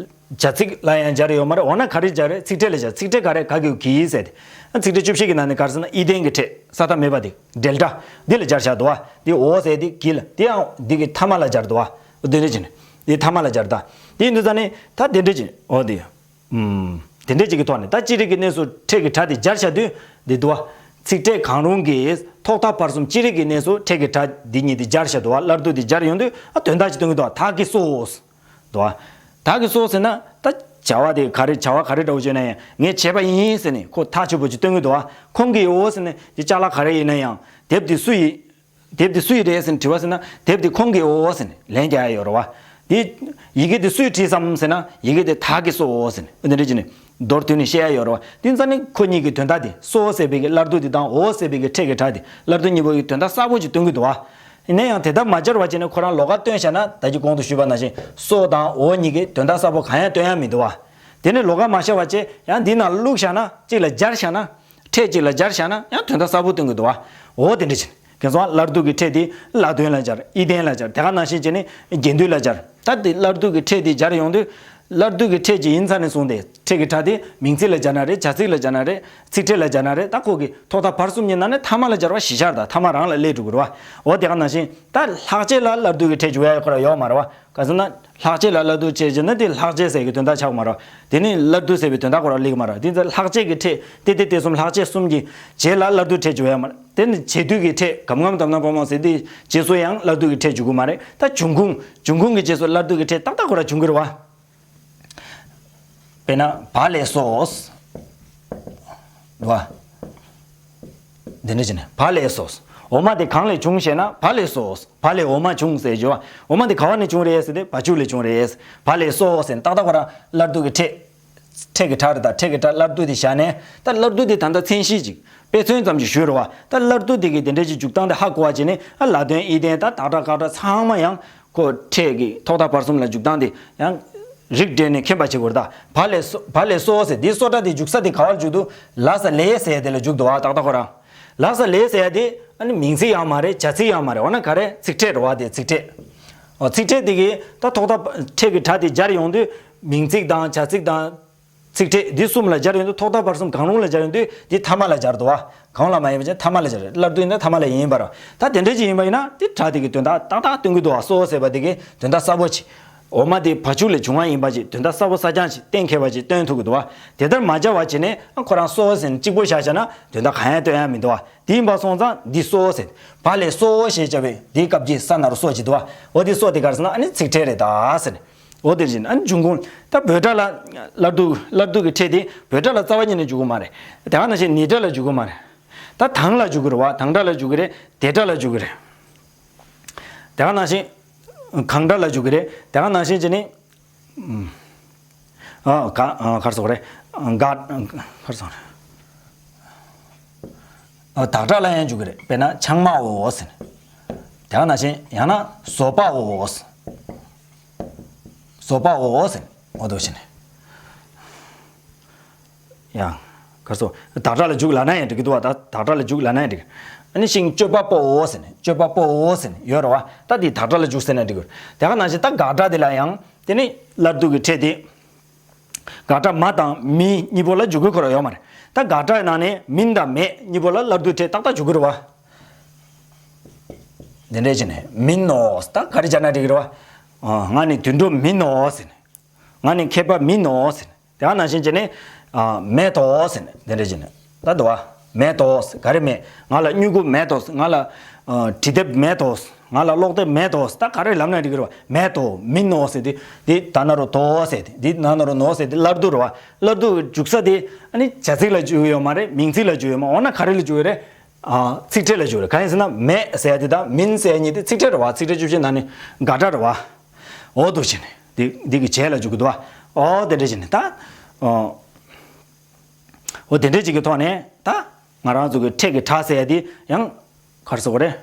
བྱ་ཚིག་ལ་ཡང་སྦྱར་ཡོད་མ་རེད། འོ་ན་ག་རེ་སྦྱར་རེད། ཚིག་ཕྲད་ལ་སྦྱར། ཚིག་ཕྲད་ག་རེ་ག་གི་གུ་གི་ཟེར་ཏེ། ཚིག་ཕྲད་བཅུ་བཞི་གི་ནང་ནས་ག་རེ་ཟེར་ན་ཨི་ལྡན་གྱི་ཕྲད་ས་མཐའ་མེད་པ་དེ་འབྲེལ་སྒྲ་འདི་ལ་སྦྱར་བཞག་འདུག་བ། དེ་འོ་ཟེར་དེ་གི་ལ་དེ་ཡང་འདི་གི་ཐ་མ་ལ་སྦྱར་འདུག་བ། འདི་འདྲ་བྱས་ནས་དེ་ཐ་མ་ལ་སྦྱར་ད། དེ་འདི་ཙ་ནས་ད་དེ་འདྲ་བྱས་འོ་དེ། ཨུམ། དེ་འདྲས་ཅིག་གི་ཐོག་ནས་ད་ཅི་རིགས་ཀྱི་གནས་སུ་ཕྲད་ཀྱི་སྒྲ་དེ་སྦྱར་བཞག་དུས་འདི་འདུག་བ། ཚིག་ཕྲད་གང་རུང་གིས་ཐོག་མཐའ་བར་གསུམ་ཅི་རིགས་ཀྱི་གནས་སུ་ཕྲད་ཀྱི་སྒྲ་འདི་གཉིས་དེ་སྦྱར་བཞག་འདུག་བ། སླར་བསྡུ་དེ་སྦྱར་ཡོང་དུས་ཨ་དོན་དག་ཅིག་སྟོན་གྱི་འདུག་བ། ད་གི་སོ། འདུག་བ། ད་གི་སོ་ཟེར་ན་ད་བྱ་བ་དེ་ག་རེ་བྱ་བ་ག་རེ་འདྲ་བོ་བྱས་ན་ཡང་ངས་བྱས་པ་ཡིན་ཟེར་ནས་ཁོ་ཐག་ཆོད་པོ་ཅིག་སྟོན་གྱི་འདུག་བ། ཁོང་གིས་འོ་ཟེར་ནས་དེ་ཅ་ལག་ག་རེ་ཡིན་ན་ཡང་དེབ་དེ་སུ་ཡི། དེབ་དེ་སུ་ཡི་རེད་ཟེར་ནས་དྲི་བ་ཟེར་ན་དེབ་དེ་ཁོང་གི་འོ་ཟེར་ནས་ལན་རྒྱག་ཡ་ཡོད་རེད་བ། དེ་ཡི་གེ་དེ་སུས་བྲིས་སམ་ཟེར་ན་ཡི་གེ་དེ་ད་གི་སོ་འོ་ཟེར་ནས་འོ་དེ་འདྲ་བྱས་ནས་མདོར་བསྡུས་ནས་བཤད་ཡ་ཡོད་རེད་བ། དེ་ཙང་ནི་ཁོ་གཉིས་ཀྱི་དོན་དག་དེ་སོ་ཟེར་བའི་གི་སླར་བསྡུ་དེ་དང་འོ་ཟེར་བའི་གི་ཕྲད་ཀྱི་སྒྲ་དེ་སླར་བསྡུ་གཉིས་པོ་གི་དོན་དག་གསལ་པོ་ཅིག་སྟོན་གྱི་འདུག་བ། ཡིན་ན་ཡང་དེ་ལྟར་མ་སྦྱར་བ་བྱས་ནས་ཁོ་རང་ལོགས་ཀ་སྟོན་བཞག་ན་ད་ཅི་གོང་དུ་ཞུས་པ་ནང་བཞིན་སོ་དང་འོ་གཉིས་ཀྱི་དོན་དག་གསལ་པོ་གང་ཡང་སྟོན་ཡ་མི་འདུག་བ། དེ་ནི་ལོགས་ཀ་མ་བཞག་པ་བྱས་ཡང་འདི་ནང་བླུགས་བཞག་ན་གཅིག་ལ་སྦྱར་བཞག་ན། ཕྲད་གཅིག་ལ་སྦྱར་བཞག་ན་ཡང་དོན་དག་གསལ་པོ་སྟོན་གྱི་འདུག་བ། འོ་དེ་འདྲ་བྱས་ནས་ཁྱེད་ཚོ་སླར་བསྡུ་གི་ཕྲད་དེ་ལ་དོན་ལ་སྦྱར་ཨི་ལྡན་ལ་སྦྱར་དེ་ག་ནང་བཞིན་བྱས་ནས་རྒྱན་སྡུད་ལ་སྦྱར། ད་དེ་སླར་བསྡུ་གི་ཕྲད་དེ་སྦྱར་ཡོང་དུས་སླར་བསྡུ་གི་ཕྲད་ཅིག་ཡིན་ཚར་ནས་བཟུང་སྟེ་ཕྲད་ཀྱི་སྒྲ་དེ་མིང་ཚིག་ལ་སྦྱར་ན་རེད། བྱ་ཚིག་ལ་སྦྱར་ན་རེད། ཚིག་ཕྲད་ལ་སྦྱར་ན་རེད། ད་ཁོ་གི་ཐོག་མཐའ་བར་གསུམ་གྱི་ནང་ནས་ཐ་མ་ལ་སྦྱར་བ་གཞི་ཆགས་དང་ཐ་མ་རང་ལ་སླེབས་འགྲོ་གི་རེད་བ། འོ་དེ་ག་ནང་བཞིན་ད་ལྷག་བཅས་ལ་སླར་བསྡུ་གི་ཕྲད་འཇུག་ཡ་ཁོ་ར་ཡོད་མ་རེད་བ། ག་ཟེར་ན། ལྷག་བཅས་ལ་སླར་བསྡུ་བྱས་བྱས་ན་དེ་ལྷག་བཅས་ཟེར་གྱི་དོན་དག་ཆགས་མ་རེད། དེ་ནི་སླར་བསྡུ་ཟེར་བའི་དོན་དག་ཁོ་རང་སླེབས་མ་རེད། དེ་ཚེ་ལྷག་བཅས་ཀྱི་ཕྲད་དེ་དེ་དེ་གསུམ་ལྷག་བཅས་གསུམ་གྱི་རྗེས་ལ་སླར་བསྡུ་ཕྲད་བྱུང་ཡ་མ་རེད། དེ་ནི་བྱེད་སྡུད་ཀྱི་ཕྲད་གམ་ངམ་དམ་ན་བ་མ་ཟེར་དེ་རྗེས་སུ་ཡང་སླར་བསྡུ་གི་ཕྲད་འཇུག་གི་མ་རེད། ད་འབྱུང་ཁུངས་འབྱུང་ཁུངས་ཀྱི་རྗེས་སུ་སླར་བསྡུ་གི་ཕྲད་ཏག་ཏག་ཁོ་རང་འབྱུང་གི་རེད་བ། དཔེར་ན་བ་ལས་སོ། བ། འདི་འདྲ་བྱས་ནས་བ་ལས་སོ། འོ་མ་དེ་གང་ལས་བྱུང་ཞེ་ན་བ་ལས་སོ། བ་ལས་འོ་མ་བྱུང་ཟེར་བརྗོད་བ། འོ་མ་དེ་ག་བ་ནས་བྱུང་རེད་ཟེར་ཏེ་བ་ཕྱུགས་ལས་བྱུང་རེད། བ་ལས་སོ་ཟེར་ཏག་ཏག་ཁོ་རང་སླར་བསྡུ་གི་ཕྲད། ཕྲད་ཀྱི་སྒྲ་རེད། ད་ཕྲད་ཀྱི་སྒྲ་སླར་བསྡུ་དེ་བཞག་ནས་ད་སླར་བསྡུ་དེ་ད་ལྟ་མཚན་གཞི་ཅིག་དཔེ་མཚོན་ཙམ་ཞིག་ཞུས་རེད་བ། ད་སླར་བསྡུ་དེ་གི་དེ་འདྲ་ཞིག་འཇུག་སྟངས་དེ་ཧ་གོ་བ་བྱས་ནས་ཨ་ལ་དོན་ཨི་ལྡན་ད་བདག་སྒྲ་བཀག་སྒྲ་ཚང་མ་ཡང་ཁོ་ཕྲད་ཀྱི་ཐོག་མཐའ་བར་གསུམ་ལ་འཇུག་སྟངས་དེ་ཡང་རིགས་འགྲེ་ནས་མཁྱེན་པ་བྱེད་དགོས་རེད། ད་བ་ལས་སོ་བ་ལས་སོ་ཟེར་དེ་སོ་སྒྲ་དེ་འཇུག་ས་དེ་ག་བར་འཇུག་འདུག་ལ་ས་ལས་ཟེར་ཡ་དེ་ལ་འཇུག་འདུག་བ། ཏག་ཏག་ཁོ་རང་། ལ་ས་ལས་ཟེར་ཡ་དེ་ཨ་ནི་མིང་ཚིག་ཡང་མ་རེད། བྱ་ཚིག་ཡང་མ་རེད། འོ་ན་ག་རེ་ཚིག་ཕྲད་རེད་བ། དེ་ཚིག་ཕྲད། འོ་ཚིག་ཕྲད་དེ་གི་ད་ཐོག་མཐའ་ཕྲད་ཀྱི་སྒྲ་དེ་སྦྱར་ཡོང་དུས་མིང་ཚིག་དང་བྱ་ཚིག་དང་། ཚིག་ཕྲད་འདི་གསུམ་ལ་སྦྱར་ཡོང་དུས་ཐོག་མཐའ་བར་གསུམ་གང་རུང་ལ་སྦྱར་ཡོང་དུས་འདི་ཐ་མ་ལ་སྦྱར་འདུག་བ། གང་ལ་མ་ཡིན་པ་ཅན་ཐ་མ་ལ་སྦྱར་རེད། སླར་བསྡུ་ཡིན་ན་ཐ་མ་ལ་ཡིན་པར། ད་དེ་འདྲ་ཅིག་ཡིན་པ་ཡིན་ན་དེ་སྒྲ་དེ་གི་དོན་དག་ཏག་ཏག་སྟོན་གྱི་འདུག་བ། སོ་ཟེར་བ་དེ་གི་དོན་དག་གསལ་པོ་ཅིག་འོ་མ་དེ་བ་ཕྱུགས་ལས་བྱུང་བ་ཡིན་པ་ཅིག་དོན་དག་གསལ་པོ་གསལ་རྐྱང་ཅིག་གཏན་འཁེལ་བ་ཅིག་སྟོན་ཐུབ་ཀྱི་འདུག་བ། དེ་ལྟར་མ་སྦྱར་བ་བྱས་ནས་ཨ་ཁོ་རང་སོ་ཟེར་ནས་གཅིག་པོ་བཞག་བཞག་ན་དོན་དག་གང་ཡང་སྟོན་ཡ་མི་འདུག་བ། དེ་ཡིན་པ་སོང་ཙང་འདི་སོ་ཟེར། བ་ལས་སོ་ཞེས་བྱ་བའི་འདིའི་སྐབས་ཀྱི་ས་ན་རོ་སོ་ཅིག་འདུག་བ། འོ་དེ་སོ་དེ་ག་རེ་ཟེར་ན་ཨ་ནི་ཚིག་ཕྲད་རེད་ད་ཟེར་ནས། འོ་དེ་བཞིན་ཨ་ནི་འབྱུང་ཁུངས་ད་བོད་སྒྲ་ལ་སླར་བསྡུ་སླར་བསྡུ་གི་ཕྲད་དེ་བོད་སྒྲ་ལ་རྩ་བ་ཉིད་ནས་འཇུག་གི་མ་རེད། དེ་ག་ནང་བཞིན་ནི་སྒྲ་ལ་འཇུག་གི་མ་རེད། ད་དང་ལ་འཇུག་གི་རེད་བ། དང་སྒྲ་ལ་འཇུག་གི་རེད། དེ་སྒྲ་ལ་འཇུག་གི་རེད། དེ་ག་ནང་བཞིན་གང་སྒྲ་ལ་འཇུག་གི་རེད། དེ་ག་ནང་བཞིན་བྱས་ནས་ཨ་ག་ཨ་ག་རེ་ཟེར་དགོས་རེད། ག་ག་རེ་ཟེར་དགོས་རེད། ཨ་བདག་སྒྲ་ལ་ཡང་འཇུག་གི་རེད། དཔེར་ན་ཆང་མའོ་ཟེར་ནས། དེ་ག་ནང་བཞིན་ཡང་ན་བཟོད་པའོ་ཟེར། བཟོད་པའོ་ཟེར་ནས་འོ་དོ་བྱས་ནས། ཡང་། ག་རེ་ཟེར། བདག་སྒྲ་ལ་འཇུག་ལབ་ན་ཡང་འགྲིག་གི་འདུག་བ། ད་བདག་སྒྲ་ལ་འཇུག་ལབ་ན་ཡང་འགྲིག་ཨ་ནི་ཤིང་གཅོད་པ་པོའོ་ཟེར་ནས་གཅོད་པ་པོའོ་ཟེར་ནས་ཡོད་རེད་བ། ད་དེ་བདག་སྒྲ་ལ་འཇུག་ཟེར་ན་འགྲིག་གི་རེད། དེ་ག་ནང་བཞིན་ད་དགག་སྒྲ་དེ་ལ་ཡང་དེ་ནི་སླར་བསྡུ་གི་ཕྲད་དེ། དགག་སྒྲ་མ་དང་མི་གཉིས་པོ་ལ་འཇུག་གི་ཁོ་རང་ཡོད་མ་རེད། ད་དགག་སྒྲ་ནང་ནས་མིན་དང་མེད་གཉིས་པོ་ལ་སླར་བསྡུ་ཕྲད་ཏག་ཏག་འཇུག་གི་རེད་བ། དེ་འདྲས་བྱས་ནས་མིན་ནོ། ད་ག་རེ་སྦྱར་ན་འགྲིག་གི་རེད་བ། ང་ནི་དུད་འགྲོ་མིན་ནོ་ཟེར་ནས། ང་ནི་མཁས་པ་མིན་ནོ་ཟེར་ནས། དེ་ག་ནང་བཞིན་བྱས་ནས། མེད་དོ་ཟེར་ནས་དེ་འདྲས་བྱས་ནས། ད་འདུག་བ། མེད་དོ། ག་རེ་མེད། ང་ལ་སྨྱུ་གུ་མེད་དོ། ང་ལ་འབྲི་དེབ་མེད་དོ། ང་ལ་ཀློག་དེབ་མེད་དོ། ད་ག་རེ་ལབ་ན་འགྲིག་གི་རེད་བ། མེད་དོ། མིན་ནོ་ཟེར་དེ། འདི་ད་ན་རོ་དོ་ཟེར་དེ། འདི་ན་ན་རོ་ནོ་ཟེར་དེ་སླར་བསྡུ་རེད་བ། སླར་བསྡུ་འཇུག་ས་དེ་ཨ་ནི་བྱ་ཚིག་ལ་འཇུག་ཡོད་མ་རེད། མིང་ཚིག་ལ་འཇུག་ཡོད་མ། འོ་ན་ག་རེ་ལ་འཇུག་ཡོད་རེད། ཚིག་ཕྲད་ལ་འཇུག་རེད། གང་ཡིན་ཟེར་ན་མེད་ཟེར་ཡ་དེ་དང་མིན་ཟེར་ཡ་གཉིས་དེ་ཚིག་ཕྲད་རེད་བ། ཚིག་ཕྲད་བཅུ་བཞི་ནང་ནས་དགག་སྒྲ་རེད་བ། འོ་འདུག་བྱས་ནས་འདི་འདི་གི་བྱས་ལ་འཇུག་གི་འདུག་བ། འོ་དེ་འདྲ་བྱས་ནས་ད། འོ་དེ་འདྲ་ཅིག་གི་ཐོག་ནས་ད་ང་རང་ཚོ་གི་ཕྲད་ཀྱི་སྒྲ་ཟེར་ཡ་དེ་ཡང་ག་རེ་ཟེར་དགོས་རེད།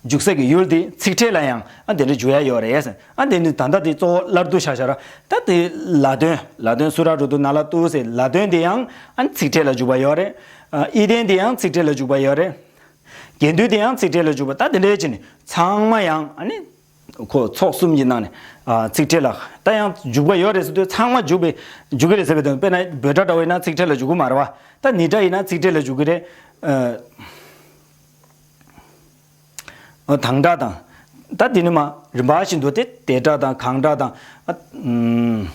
འཇུག་ས་གི་ཡུལ་དེ་ཚིག་ཕྲད་ལ་ཡང་ཨ་དེ་འདྲ་འཇུག་ཡ་ཡོད་རེད་ཟེར། ཨ་དེ་ནི་ད་ལྟ་དེ་གཙོ་བོ་སླར་བསྡུ་ཤ་ཤ་ར། ད་དེ་ལ་དོན་ལ་དོན་སུ་ར་རུ་དུ་ན་ལ་ཏུ་ཟེར་ལ་དོན་དེ་ཡང་ཨ་ཚིག་ཕྲད་ལ་འཇུག་པ་ཡོད་རེད། ཨི་ལྡན་དེ་ཡང་ཚིག་ཕྲད་ལ་འཇུག་པ་ཡོད་རེད། རྒྱན་སྡུད་དེ་ཡང་ཚིག་ཕྲད་ལ་འཇུག་པ། ད་དེ་འདྲའི་ཅིག་ནི་ཚང་མ་ཡང་ཨ་ནི་ཁོ་ཚོགས་གསུམ་གྱི་ནང་ནས་ཚིག་ཕྲད་ལ་ད་ཡང་འཇུག་པ་ཡོད་རེད་ཟེར་དུས་ཚང་མ་འཇུག་པའི་འཇུག་གི་རེད་ཟེར་བའི་དོན། དཔེར་ན་བོད་སྒྲ་འདྲ་བོ་ཡིན་ན་ཚིག་ཕྲད་ལ་འཇུག་གི་མ་རེད་བ། ད་ནི་སྒྲ་ཡིན་ན་ཚིག་ཕྲད་ལ་འཇུག་གི་རེད། དང་སྒྲ་དང་། ད་དེ་ནི་མ་རིམ་པ་བཞིན་དུ་དེ་དེ་སྒྲ་དང་གང་སྒྲ་དང་།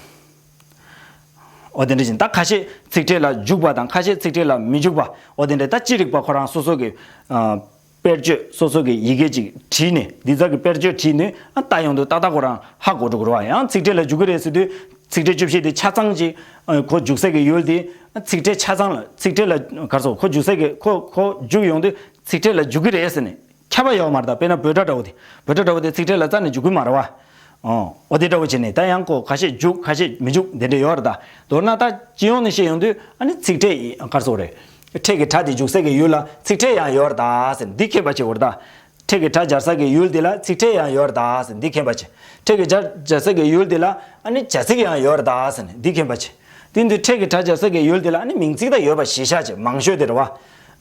འོ་དེ་འདྲ་བཞིན་ད་ཁ་ཤས་ཚིག་ཕྲད་ལ་འཇུག་པ་དང་ཁ་ཤས་ཚིག་ཕྲད་ལ་མི་འཇུག་པ། འོ་དེ་འདྲ་ད་ཅི་རིགས་པ་ཁོ་རང་སོ་སོ་གི་ཨ་དཔེར་བརྗོད་སོ་སོ་གི་ཡི་གེ་ཅིག་བྲིས་ནས་འདི་ཚོ་གི་དཔེར་བརྗོད་བྲིས་ནས་ཨ་ལྟ་ཡོང་དུས་ཏག་ཏག་ཁོ་རང་ཧ་གོ་འགྲོ་གི་རེད་བ། ཡང་ཚིག་ཕྲད་ལ་འཇུག་གི་རེད་ཟེར་དུས་ཚིག་ཕྲད་བཅུ་བཞི་དེ་ཆ་ཚང་ཅིག་ཨ་ཁོ་འཇུག་ས་གི་ཡུལ་དེ་ཚིག་ཕྲད་ཆ་ཚང་ལ་ཚིག་ཕྲད་ལ་ག་རེ་ཟེར་ཁོ་འཇུག་ས་གི་ཁོ་ཁོ་འཇུག་ཡོང་དུས་ཚིག་ཕྲད་ལ་འཇུག་གི་རེད་ཟེར་ནས། ཁྱབ་པ་ཡོད་མ་རེད་ད། དཔེར་ན་འབོད་སྒྲ་འདྲ་བོ་དེ། འབོད་སྒྲ་འདྲ་བོ་དེ་ཚིག་ཕྲད་ལ་རྩ་ནས་འཇུག་གི་མ་རེད་བ། ཨོ། འོ་དེ་འདྲ་བོ་བྱས་ནས་ད་ཡང་ཁོ་ཁ་ཤས་འཇུག་ཁ་ཤས་མི་འཇུག་དེ་འདྲ་ཡོད་རེད་ད། མདོར་ན་ད་སྤྱི་ཡོངས་ནས་བཤད་ཡོང་དུས་ཨ་ནི་ཚིག་ཕྲད་ཡིན་ག་རེ་ཟེར་དགོས་རེད། ཕྲད་ཀྱི་སྒྲ་དེ་འཇུག་ས་གི་ཡུལ་ལ་ཚིག་ཕྲད་ཡང་ཡོད་རེད་ད་ཟེར་འདི་མཁྱེན་པ་བྱེད་དགོས་རེད་ད། ཕྲད་ཀྱི་སྒྲ་སྦྱར་ས་གི་ཡུལ་དེ་ལ་ཚིག་ཕྲད་ཡང་ཡོད་རེད་ད་ཟེར་འདི་མཁྱེན་པ་བྱེད། ཕྲད་ཀྱི་སྒྲ་སྦྱར་ས་གི་ཡུལ་དེ་ལ་ཨ་ནི་བྱ་ཚིག་ཡང་ཡོད་རེད་ད་ཟེར་འདི་མཁྱེན་པ་བྱེད། དེ་དུས་ཕྲད་ཀྱི་སྒྲ་སྦྱར་ས་གི་ཡུལ་དེ་ལ་ཨ་ནི་མིང་ཚིག་ད་ཡོད་པ་ཞིབ་ཆ་བྱེད། མང་ཤོས་དེ་རེད་བ།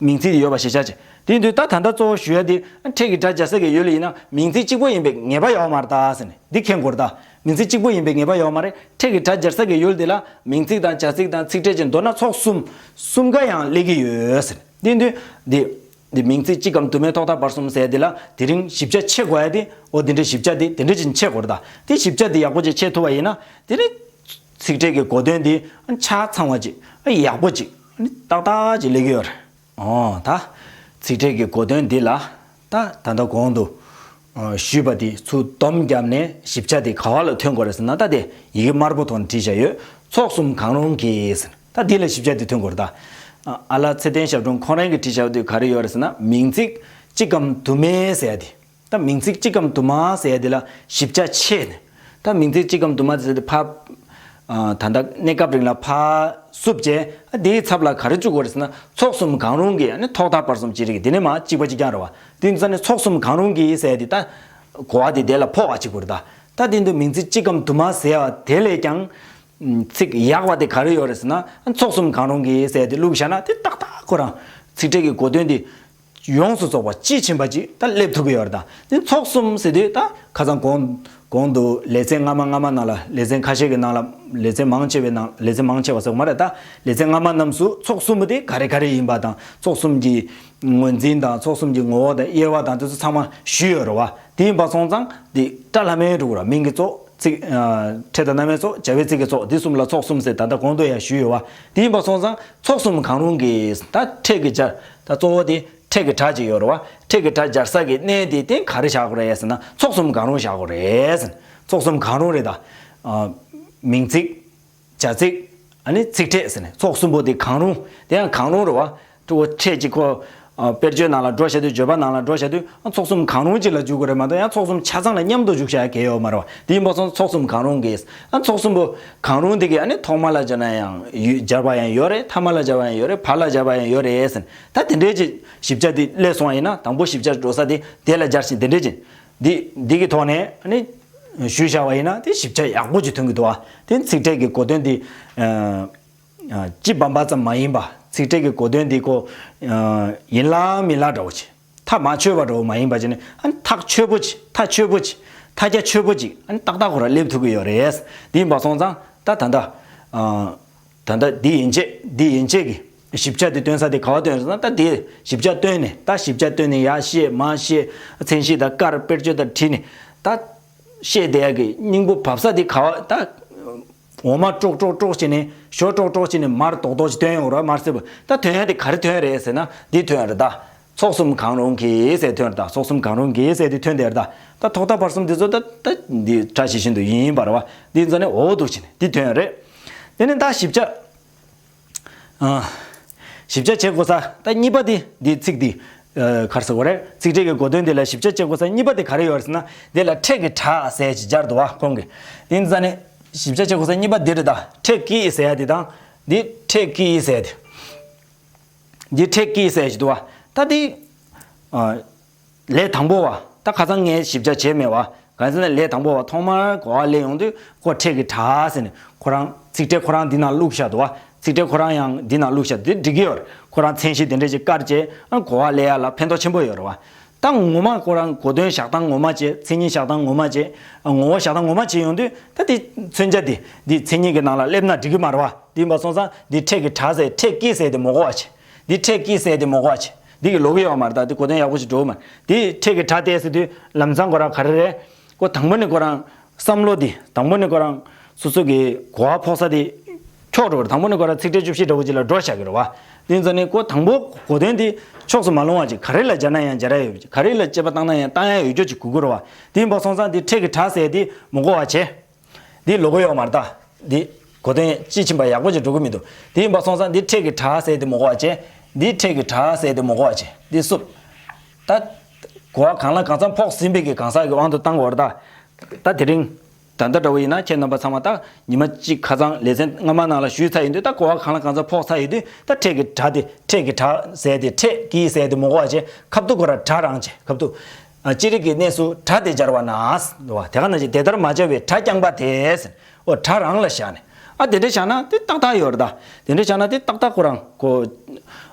མིང་ཚིག་དེ་ཡོད་པ་ཞིབ་ཆ་བྱེད། དེ་དུས་ད་ད་ལྟ་གཙོ་བོ་ཞུ་ཡ་དེ་ཕྲད་ཀྱི་སྒྲ་སྦྱར་ས་གི་ཡུལ་ཡིན་ན་མིང་ཚིག་གཅིག་པོ་ཡིན་པའི་ངེས་པ་ཡོད་མ་རེད་ད་ཟེར་ནས་འདི་མཁྱེན་དགོས་རེད་ད། མིང་ཚིག་གཅིག་པོ་ཡིན་པའི་ངེས་པ་ཡོད་མ་རེད། ཕྲད་ཀྱི་སྒྲ་སྦྱར་ས་གི་ཡུལ་དེ་ལ་མིང་ཚིག་དང་བྱ་ཚིག་དང་ཚིག་ཕྲད་ཀྱི་མདོར་ན་ཚོགས་གསུམ་གསུམ་ཀ་ཡང་སླེབས་ཀྱི་ཡོད་ཟེར། དེ་དུས་འདི་འདི་མིང་ཚིག་གཅིག་གམ་དུ་མའི་ཐོག་མཐའ་བར་གསུམ་ཟེར་ཡ་དེ་ལ་དེ་རིང་ཞིབ་ཆ་ཕྱེ་དགོས་ཡ་དེ་འོ་དེ་འདྲའི་ཞིབ་ཆ་དེ་དེ་འདྲ་ཅིག་ཕྱེ་དགོས་རེད་ད། དེ་ཞིབ་ཆ་དེ་ཡག་པོ་ཅིག་ཕྱེ་ཐུབ་པ་ཡིན་ན་དེ་ནི་ཚིག་ཕྲད་ཀྱི་གོ་དོན་དེ་ཆ་ཚང་བ་ཅིག་ཡག་པོ་ཅིག་ཏག་ཏག་ཅིག་སླེབས་ཀྱི་ཡོད་རེད། ཨོ་ད། ཚིག་ཕྲད་ཀྱི་གོ་དོན་འདི་ལ་ད་ད་ལྟ་གོང་དུ་ཨ་ཞུས་པ་འདི་ཚུར་སྡོམ་བརྒྱབ་ནས་ཞིབ་ཆ་དེ་ག་བ་ལ་ཐོན་དགོས་རེད་ཟེར་ན། ད་དེ་ཡི་གེ་དམར་པོ་ཐོག་ནས་བྲིས་བཞག་ཡོད། ཚོགས་གསུམ་གང་རུང་གིས་ཟེར། ད་འདི་ལ་ཞིབ་ཆ་དེ་ཐོན་དགོས་རེད་ད། ཨ་ཨ་ལགས་ཚེ་བརྟན་ཞབས་དྲུང་ཁོང་རང་གིས་བྲིས་བཞག་པ་དེ་ག་རེ་ཡོད་རེད་ཟེར་ན། མིང་ཚིག་གཅིག་གམ་དུ་མའི་ཟེར་ཡ་དེ། ད་མིང་ཚིག་གཅིག་གམ་དུ་མ་ཟེར་ཡ་དེ་ལ་ཞིབ་ཆ་ཕྱེ་ནས། ད་མིང་ཚིག་གཅིག་གམ་དུ་མ་ཟེར་དེ་ཕར། ཨ་ད་ལྟ་གནས་སྐབས་རིང་ལ་ཕར་བསུབ་བྱས། ཨ་དེའི་ཚབ་ལ་ག་རེ་བཅུག་དགོས་རེད་ཟེར་ན། ཚོགས་གསུམ་གང་རུང་གི་ཨ་ནི་ཐོག་མཐའ་བར་གསུམ་ཅི་རིགས་དེ་ནི་མ་གཅིག་པ་གཅིག་རྐྱང་རེད་བ། དེ་ཚོ་ནི་ཚོགས་གསུམ་གང་རུང་གི་ཟེར་ཡ་དེ་ད་གོ་བ་དེ་དེ་ལ་ཕོག་པ་གཅིག་པུ་རེད་ད། ད་དེ་འདུག་མིང་ཚིག་གཅིག་གམ་དུ་མ་ཟེར་བ་དེ་ལས་ཀྱང་། ཚིག་ཡག་པ་དེ་ག་རེ་ཡོད་རེད་ཟེར་ན། ཚོགས་གསུམ་གང་རུང་གི་ཟེར་དེ་བླུགས་བཞག་ན་དེ་ཏག་ཏག་ཁོ་རང་ཚིག་ཕྲད་ཀྱི་གོ་དོན་དེ་ཡོངས་སུ་རྫོགས་པ་དཔྱིས་ཕྱིན་པ་ཅིག་ད་སླེབས་ཐུབ་ཀྱི་ཡོད་རེད་ད། དེ་ཚོགས་གསུམ་ཟེར་དུས་ད་ཁ་སང་གོང་གོང་དུ་ལེ་ཚན་སྔ་མ་སྔ་མ་ནང་ལ་ལེ་ཚན་ཁ་ཤས་ཀྱི་ནང་ལ་ལེ་ཚན་མང་ཆེ་བའི་ནང་ལེ་ཚན་མང་ཆེ་བ་ཟེར་བ་མ་རེད་ད། ལེ་ཚན་སྔ་མ་རྣམས་སུ་ཚོགས་གསུམ་པོ་དེ་ག་རེ་ག་རེ་ཡིན་པ་དང་ཚོགས་གསུམ་གྱི་ངོས་འཛིན་དང་ཚོགས་གསུམ་གྱི་ངོ་བོ་དང་དབྱེ་བ་དང་དེ་ཚོ་ཚང་མ་ཞུས་ཡོད་རེད་བ། དེ་ཡིན་པ་སོང་ཙང་དེ་སྒྲ་ལྷ་མོའི་འབྲུག་ར་མིང་གི་ཚོགས། ཚིག་ཨ་ཕྲད་དང་རྣམ་དབྱེའི་ཚོགས། བྱ་བའི་ཚིག་གི་ཚོགས། འདི་གསུམ་ལ་ཚོགས་གསུམ་ཟེར་ད་ལྟ་གོང་དུ་ཡང་ཞུས་ཡོད་བ། དེ་ཡིན་པ་སོང་ཙང་ཚོགས་གསུམ་གང་རུང་གི་ད་ཕྲད་ཀྱི་སྦྱར་ད་གཙོ་བོ་དེ་ཕྲད་ཀྱི་སྒྲ་ཅིག་ཡོད་རེད་བ། ཕྲད་ཀྱི་སྒྲ་སྦྱར་ས་གི་གནས་དེ་དེ་ག་རེ་བཞག་དགོས་རེད་ཟེར་ན་ཚོགས་གསུམ་གང་རུང་བཞག་དགོས་རེད་ཟེར། ཚོགས་གསུམ་གང་རུང་རེད་ད། ཨ་མིང་ཚིག་བྱ་ཚིག་ཨ་ནི་ཚིག་ཕྲད་ཟེར་ནས་ཚོགས་གསུམ་པོ་དེ་གང་རུང་། དེ་ཡང་གང་རུང་རེད་བ། ཕྲད་ཀྱི་ཁོ་ཨ་དཔེར་བརྗོད་ནང་ལ་འགྲོ་བྱ་དུས་བརྗོད་པ་ནང་ལ་འགྲོ་བྱ་དུས་ཨ་ཚོགས་གསུམ་གང་རུང་གཅིག་ལ་འཇུག་དགོས་རེད་མ་གཏོགས་ཡང་ཚོགས་གསུམ་ཆ་ཚང་ལ་མཉམ་དུ་འཇུག་བྱ་ཡ་གལ་ཡོད་མ་རེད་བ། དེ་ཡིན་པ་སོང་ཚོགས་གསུམ་གང་རུང་གིས་ཨ་ཚོགས་གསུམ་པོ་གང་རུང་དེ་གིས་ཨ་ནི་ཐོག་མ་ལ་སྦྱར་ན་ཡང་ཡུལ་སྦྱར་བ་ཡང་ཡོད་རེད། ཐ་མ་ལ་སྦྱར་བ་ཡང་ཡོད་རེད། བར་ལ་སྦྱར་བ་ཡང་ཡོད་རེད་ཟེར། ད་དེ་འདྲའི་ཅིག་ཞིབ་ཆ་དེ་སླེབས་སོང་བ་ཡིན་ན་དང་པོ་ཞིབ་ཆ་འགྲོ་ས་དེ་དེ་ལ་སྦྱར་ཞིང་དེ་འདྲའི་ཅིག་འདི་འདི་གི་ཐོག་ནས་ཨ་ནི་ཞུས་བཞག་པ་ཡིན་ན་དེ་ཞིབ་ཆ་ཡག་པོ་ཅིག་ཐོན་གི་འདུག་བ། དེ་ཚིག་ཕྲད་ཀྱི་གོ་དོན་དེ་ཨ། ཨ་སྤྱི་བམ་པ་ཙམ་མ་ཡིན་པ། ཚིག་ཕྲད་ཀྱི་གོ་དོན་འདི་ཁོ་ཨ་ཡིན་ལ་མིན་ལ་འདྲ་བོ་ཅིག་ཐག་མ་ཆོད་པ་འདྲ་བོ་མ་ཡིན་པ་ཅིག་ནི་ཨ་ནི་ཐག་ཆོད་པོ་ཅིག་ཐག་ཆོད་པོ་ཅིག་ཐག་རྒྱ་ཆོད་པོ་ཅིག་ཨ་ནི་ཏག་ཏག་ཁོ་རང་སླེབས་ཐུབ་ཀྱི་ཡོད་རེད། འདི་ཡིན་པ་སོང་ཙང་ད་ད་ལྟ་ཨ་ད་ལྟ་འདི་ཡན་ཆད་འདི་ཡན་ཆད་ཀྱི་ཞིབ་ཆ་འདི་སྟོན་ས་དེ་ག་བ་སྟོན་རེད་ཟེར་ན། ད་འདི་ཞིབ་ཆ་བཏོན་ནས་ད་ཞིབ་ཆ་བཏོན་ནས་ཡར་བཤད་མར་བཤད་མཚན་གཞི་དང་ཀར་དཔེར་བརྗོད་དང་བྲིས་ནས་ད། བཤད་བསྡད་ཡག་གི་སྙིང་པོ་བབས་ས་དེ་ག་བ་ད། འོ་མ་ཀྲོག་ཀྲོག་ཀྲོག་བྱས་ནས་ཞོ་ཀྲོག་ཀྲོག་བྱས་ནས་མར་རྡོག་རྡོག་ཅིག་བཏོན་ཡོང་ར་མར་སེར་པོ་ད་ཐོན་ཡག་དེ་ག་རེ་ཐོན་རེད་ཟེར་ན་འདི་ཐོན་རེད་ད། ཚོགས་གསུམ་གང་རུང་གིས་ཟེར་ཐོན་རེད་ད། ཚོགས་གསུམ་གང་རུང་གིས་ཟེར་དེ་ཐོན་དེ་རེད་ད། ད་ཐོག་མཐའ་བར་གསུམ་འདི་ཚོ་ད་ད་འདི་བཀྲ་ཤིས་ཤིན་ཏུ་ཡིན་པ་རེད་བ། འདི་ཚོ་ནི་འོ་འདུག་བྱས་ནས་འདི་ཐོན་རེད། དེ་ནས་ད་ཞིབ་ཆ། ཨ། ཞིབ་ཆ་བྱེད་དགོས་ས་ད་གཉིས་པ་དེ་འདི་ཚིག་འདི། ཨ་ག་རེ་ཟེར་དགོས་རེད། ཚིག་ཕྲད་ཀྱི་གོ་དོན་འདི་ལ་ཞིབ་ཆ་བྱེད་དགོས་ས་གཉིས་པ་དེ་ག་རེ་ཡོད་རེད་ཟེར་ན། འདི་ལ་ཕྲད་ཀྱི་སྒྲ་ཟེར་ཅིག་སྦྱར་འདུག་བ་ཁོང་གིས། དེ་ཡིན་ཙང་ནི་ཞིབ་ཆ་བྱེད་དགོས་ས་གཉིས་པ་འདི་རེད་ད། ཕྲད་ཀྱི་ཟེར་ཡ་དེ་དང་། འདི་ཕྲད་ཀྱི་ཟེར་ཡ་དེ། འདི་ཕྲད་ཀྱི་ཟེར་ཅིག་འདུག་བ། ད་འདི། ཨ། ལས་དང་པོ་བ། ད་ཁ་སང་ངས་ཞིབ་ཆ་བྱས་མེད་བ། གང་ཟེར་ན་ལས་དང་པོ་བ་ཐོག་མར་གོ་བ་ལེན་ཡོང་དུས་ཁོ་ཕྲད་ཀྱི་སྒྲ་ཟེར་ནས་ཁོ་རང་ཚིག་ཕྲད་ཁོ་རང་འདི་ནང་བླུགས་བཞག་འདུག་བ། ཚིག་ཕྲད་ཁོ་རང་ཡང་འདི་ནང་བླུགས་བཞག་འདི་འགྲིག་གི་ཡོད་རེད། ཁོ་རང་མཚན་གཞི་དེ་འདྲ་ཅིག་བཀར་བྱས་ཨ་གོ་བ་ལེན་ཡ་ལ་ཕན་ཐོགས་ཆེན་པོ་ཡོད་རེད་བ། ད་ངོ་མ་ཁོ་རང་གོ་དོན་བཞག་སྟངས་ངོ་མ་བྱས། མཚན་ཉིད་བཞག་སྟངས་ངོ་མ་བྱས། ངོ་བོ་བཞག་སྟངས་ངོ་མ་བྱས་ཡོང་དུས་ད་དེ་མཚོན་བྱ་དེ་འདི་མཚན་ཉིད་ཀྱི་ནང་ལ་སླེབས་ན་འགྲིག་གི་མ་རེད་བ། འདི་ཡིན་པ་སོང་ཙང་འདི་ཕྲད་ཀྱི་སྒྲ་ཟེར་ཕྲད་ཀྱི་ཟེར་དེ་མ་གོ་བ་བྱས། འདི་ཕྲད་ཀྱི་ཟེར་དེ་མ་གོ་བ་བྱས། འདི་གི་ལོག་གི་ཡོད་མ་རེད། ད་འདི་གོ་དོན་ཡག་པོ་ཞིག་འགྲོ་གི་མ་རེད། འདི་ཕྲད་ཀྱི་སྒྲ་དེ་ཟེར་དུས་ལམ་སང་ཁོ་རང་ག་རེ་རེད། ཁོ་དང་པོ་ནས་ཁོ་རང་བསམ་བློ་དེ་དང་པོ་ནས་ཁོ་རང་སོ་སོ་གི་གོ་བ་ཕོག་ས་དེ་ འཁྱོག་འགྲོ་བར། དང་པོ་ནི་ཁོ་རང་ཚིག་ཕྲད་བཅུ་བཞི་འདྲ་བོ་ཅིག་ལ་འགྲོ་བཞག་གི་རེད་བ། དེ་ཡིན་ཙང་ནི་ཁོ་དང་པོ་གོ་དོན་དེ་ཕྱོགས་སུ་མ་ལྷུང་བ་ཅིག་ག་རེ་ལ་སྦྱར་ན་ཡང་སྦྱར་ཡ་ཡོད། ག་རེ་ལ་དཔྱད་པ་བཏང་ན་ཡང་བཏང་ཡ་ཡོད་རྒྱུ་ཅིག་དགོས་ཀྱི་རེད་བ། དེ་ཡིན་པ་སོང་ཙང་འདི་ཕྲད་ཀྱི་གྲྭ་ཟེར་དེ་མི་གོ་བ་བྱས། འདི་ལོག་གི་ཡོད་མ་རེད་ད། འདི་གོ་དོན་དཔྱིས་ཕྱིན་པ་ཡག་པོ་ཅིག་འགྲོ་གི་མི་འདུག་དེ་ཡིན་པ་སོང་ཙང་འདི་ཕྲད་ཀྱི་གྲྭ་ཟེར་དེ་མི་གོ་བ་བྱས། འདི་ཕྲད་ཀྱི་གྲྭ་ཟེར་དེ་མི་གོ་བ་བྱས། འདི་བསུབ། ད་གོ་བ་གང་ལ་གང་འཚམ་ཕོག་ཟིན་པའི་གི་གང་ཟག་གི་དབང་དུ་བཏང་དགོས་རེད་ད། ད་དེ་རིང་ད་ལྟ་འདྲ་བོ་ཡིན་ན་ཁྱེད་རྣམ་པ་ཚང་མ་ད་ཉི་མ་གཅིག་ཁ་སང་ལེ་ཚན་སྔ་མ་ནང་ལ་ཞུས་ཚར་ཡོད་དུས། ད་གོ་བ་གང་ལ་གང་འཚམ་ཕོག་ཚར་ཡོད་དུས། ད་ཕྲད་ཀྱི་གྲྭ་དེ། ཕྲད་ཀྱི་གྲྭ་ཟེར་དེ། ཕྲད་ཀྱི་ཟེར་དེ་མི་གོ་བ་བྱས། ཁ་ཐུག་ཁོ་རང་གྲྭ་རང་བྱས། ཁ་ཐུག་ཨ། ཅི་རིགས་ཀྱི་གནས་སུ་གྲྭ་དེ་སྦྱར་བ་ན། འདུག་བ། དེ་ག་ནང་བཞིན་དེ་ལྟར་མ་སྦྱར་བའི་གྲྭ་རྐྱང་པ་དེ་ཟེར། ཨོ། གྲྭ་རང་ལ་བཞག་ནས། ཨ། དེ་འདྲ་བཞག་ན་དེ་ཏག་ཏག་ཡོད་རེད་ད། དེ་འདྲ་བཞག་ན་དེ་ཏག་ཏག་ཁོ་རང་གོ།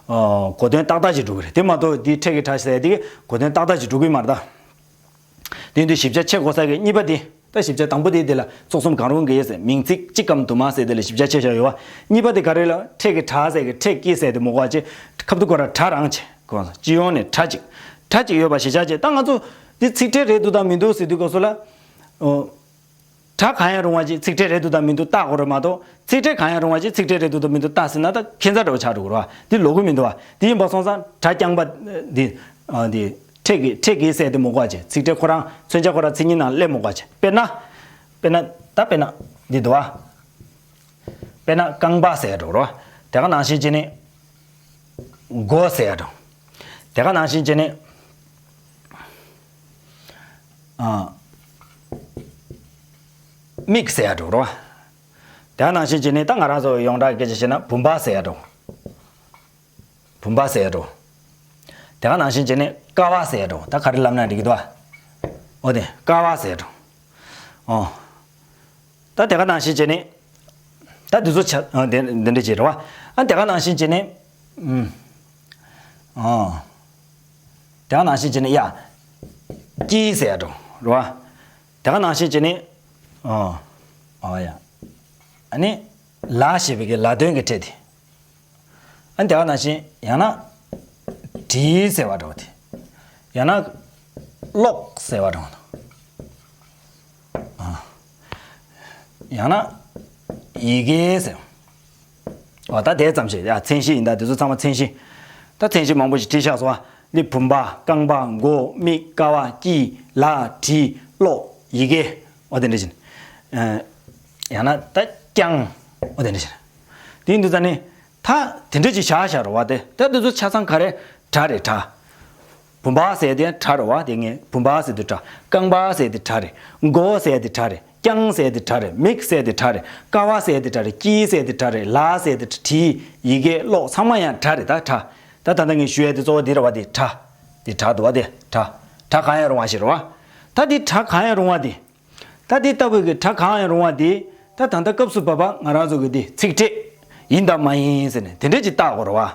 ཨ། གོ་དོན་ཏག་ཏག་ཅིག་འགྲོ་གི་རེད། དེ་མ་གཏོགས་དེ་ཕྲད་ཀྱི་གྲྭ་ཟེར་དེ་གོ་དོན་ཏག་ཏག་ཅིག་འགྲོ་གི་མ་རེད་ད། དེ་ཡིན་དུས་ཞིབ་ཆ་ཆེ་གོ་ས་གི་གཉིས་པ་དེ། ད་ཞིབ་ཆ་དང་པོ་དེ་དེ་ལ་ཚོགས་གསུམ་གང་རུང་གི་ཟེར། མིང་ཚིག་གཅིག་གམ་དུ་མ་ཟེར་དེ་ལ་ཞིབ་ཆ་ཆེ་ཤོས་ཡོད་བ། གཉིས་པ་དེ་ག་རེ་ལ། ཕྲད་ཀྱི་གྲྭ་ཟེར་གི། ཕྲད་ཀྱི་ཟེར་དེ་མི་གོ་བ་བྱས། ཁ་ཐུག་ཁོ་རང་གྲྭ་རང་བྱས། གོ་སོང་། སྤྱི་ཡོངས་ནས་གྲྭ་གཅིག་གྲྭ་གཅིག་ཡོད་པ་ཞིབ་ཆ་བྱས། ད་ང་ཚོ་འདི་ཚིག་ཕྲད་རེད་འདུག་དང་མི་འདུག་ཟེར་དུས་སྐབས་སུ་ལ། ཨོ། གྲྭ་གང་ཡང་རུང་བ་ཅིག་ཚིག་ཕྲད་རེད་འདུག་དང་མི་འདུག་བལྟ་དགོས་རེད་མ་གཏོགས། ཚིག་ཕྲད་གང་ཡང་རུང་བ་ཅིག་ཚིག་ཕྲད་རེད་འདུག་དང་མི་འདུག་བལྟ་ཟེར་ན་ད་ཁྱད་མཚར་འདྲ་བོ་ཆགས་འགྲོ་གི་རེད་བ། འདི་ལོག་གི་མི་འདུག་བ། དེ་ཡིན་པ་སོང་ཙང་གྲྭ་རྐྱང་པ་འདི། ཨ། འདི་ཕྲད་ཀྱི། ཕྲད་ཀྱི་ཟེར་དེ་མི་གོ་བ་བྱས། ཚིག་ཕྲད་ཁོ་རང་མཚོན་བྱ་ཁོ་རང་མཚན་ཉིད་ནང་སླེབས་མི་དགོས་པ་བྱས། དཔེར་ན། དཔེར་ན། ད་དཔེར་ན་འདི་འདུག་བ། དཔེར་ན་རྐང་པ་ཟེར་ཡ་འགྲོ་རོ། དེ་ག་ནང་བཞིན་བྱས་ནས་མགོ་ཟེར་ཡ་འགྲོ། དེ་ག་ནང་བཞིན་བྱས་ནས། ཨ། མིག་ཟེར་ཡ་འགྲོ་རོ། དེ་ག་ནང་བཞིན་བྱས་ནས་ད་ང་རང་ཚོ་ཡོངས་གྲགས་སྐད་ཆ་བཤད་ན་བུམ་པ་ཟེར་ཡ་འགྲོ། བུམ་པ་ཟེར་ཡ་འགྲོ། དེ་ག་ནང་བཞིན་བྱས་ནས་ཀ་བ་ཟེར་ཡ་འགྲོ། ད་ག་རེ་ལབ་ན་འགྲིག་གི་འདུག་བ། འོ་དེ་ཀ་བ་ཟེར་ཡ་འགྲོ། ཨོ། ད་དེ་ག་ནང་བཞིན་བྱས་ནས། ད་འདི་ཚོ་ཆ། ཨ། འདི་འདི་འདྲ་བྱས་རེད་བ། ཨ། དེ་ག་ནང་བཞིན་བྱས་ནས། ཨུམ། ཨོ། དེ་ག་ནང་བཞིན་བྱས་ནས་ཡ། དཀྱིལ་ཟེར་ཡ་འགྲོ་རེད་བ། དེ་ག་ནང་བཞིན་བྱས་ནས། ཨོ། ཨོ་ཡ། ཨ་ནི། ལ་ཞེས་པའི་གི་ལ་དོན་གྱི་ཕྲད་དེ། ཨ། དེ་ག་ནང་བཞིན་ཡང་ན། བྲིས་ཟེར་བ་འདྲ་བོ་དེ། ཡང་ན། ཀློག་ཟེར་བ་འདྲ་བོ་དང་། ཨ། ཡང་ན། ཡི་གེ་ཟེར། འོ། ད་དེ་ཙམ་ཞིག་ཡ། མཚན་གཞི་ཡིན་ད། དེ་ཚོ་ཚང་མ་མཚན་གཞི། ད་མཚན་གཞི་མང་པོ་ཞིག་བྲིས་བཞག་སོང་བ། འདི་བུམ་པ། རྐང་པ། མགོ། མིག། ཀ་བ། དཀྱིལ། ལ། བྲིས། ཀློག་ཡི་གེ། འོ་དེ་འདྲ་བཞིན། ཨ། ཡང་ན་ད་རྐྱང་། འོ་དེ་འདྲ་བཞིན། དེ་ཡིན་དུས་ཙང་ནི། ད་དེ་འདྲ་ཅིག་བཞག་བཞག་རེད་བ། དེ་ད་དེ་ཚོ་ཆ་ཚང་ག་རེ། གྲྭ་རེད་གྲྭ། བུམ་པ་ཟེར་དེ་གྲྭ་རེད་བ། དེ་ངས་བུམ་པ་ཟེར་དུས་གྲྭ། རྐང་པ་ཟེར་དེ་གྲྭ་རེད། མགོ་ཟེར་དེ་གྲྭ་རེད། རྐྱང་ཟེར་དེ་གྲྭ་རེད། མིག་ཟེར་དེ་གྲྭ་རེད། ཀ་བ་ཟེར་དེ་གྲྭ་རེད། དཀྱིལ་ཟེར་དེ་གྲྭ་རེད། ལ་ཟེར་དེ་གྲྭ། བྲིས། ཡི་གེ། ཀློག་ཚང་མ་ཡང་གྲྭ་རེད་ད། གྲྭ། ད་ད་ལྟ་ངས་ཞུ་ཡ་དེ་གཙོ་བོ་དེ་རེད་བ། དེ་གྲྭ། དེ་གྲྭ་འདུག་བ། དེ་གྲྭ། གྲྭ་གང་ཡང་རུང་བ་ཞིག་རེད་བ། ད་དེ་གྲྭ་གང་ཡང་རུང་བ་དེ། ད་དེ་ལྟ་བུའི་གི་གྲྭ་གང་ཡང་རུང་བ་དེ། ད་ད་ལྟ་སྐབས་སུ་བབ་པ་ང་རང་ཚོ་གི་དེ་ཚིག་ཕྲད་ཡིན་དང་མ་ཡིན་ཟེར་ནས་དེ་འདྲ་ཅིག་བལྟ་དགོས་རེད་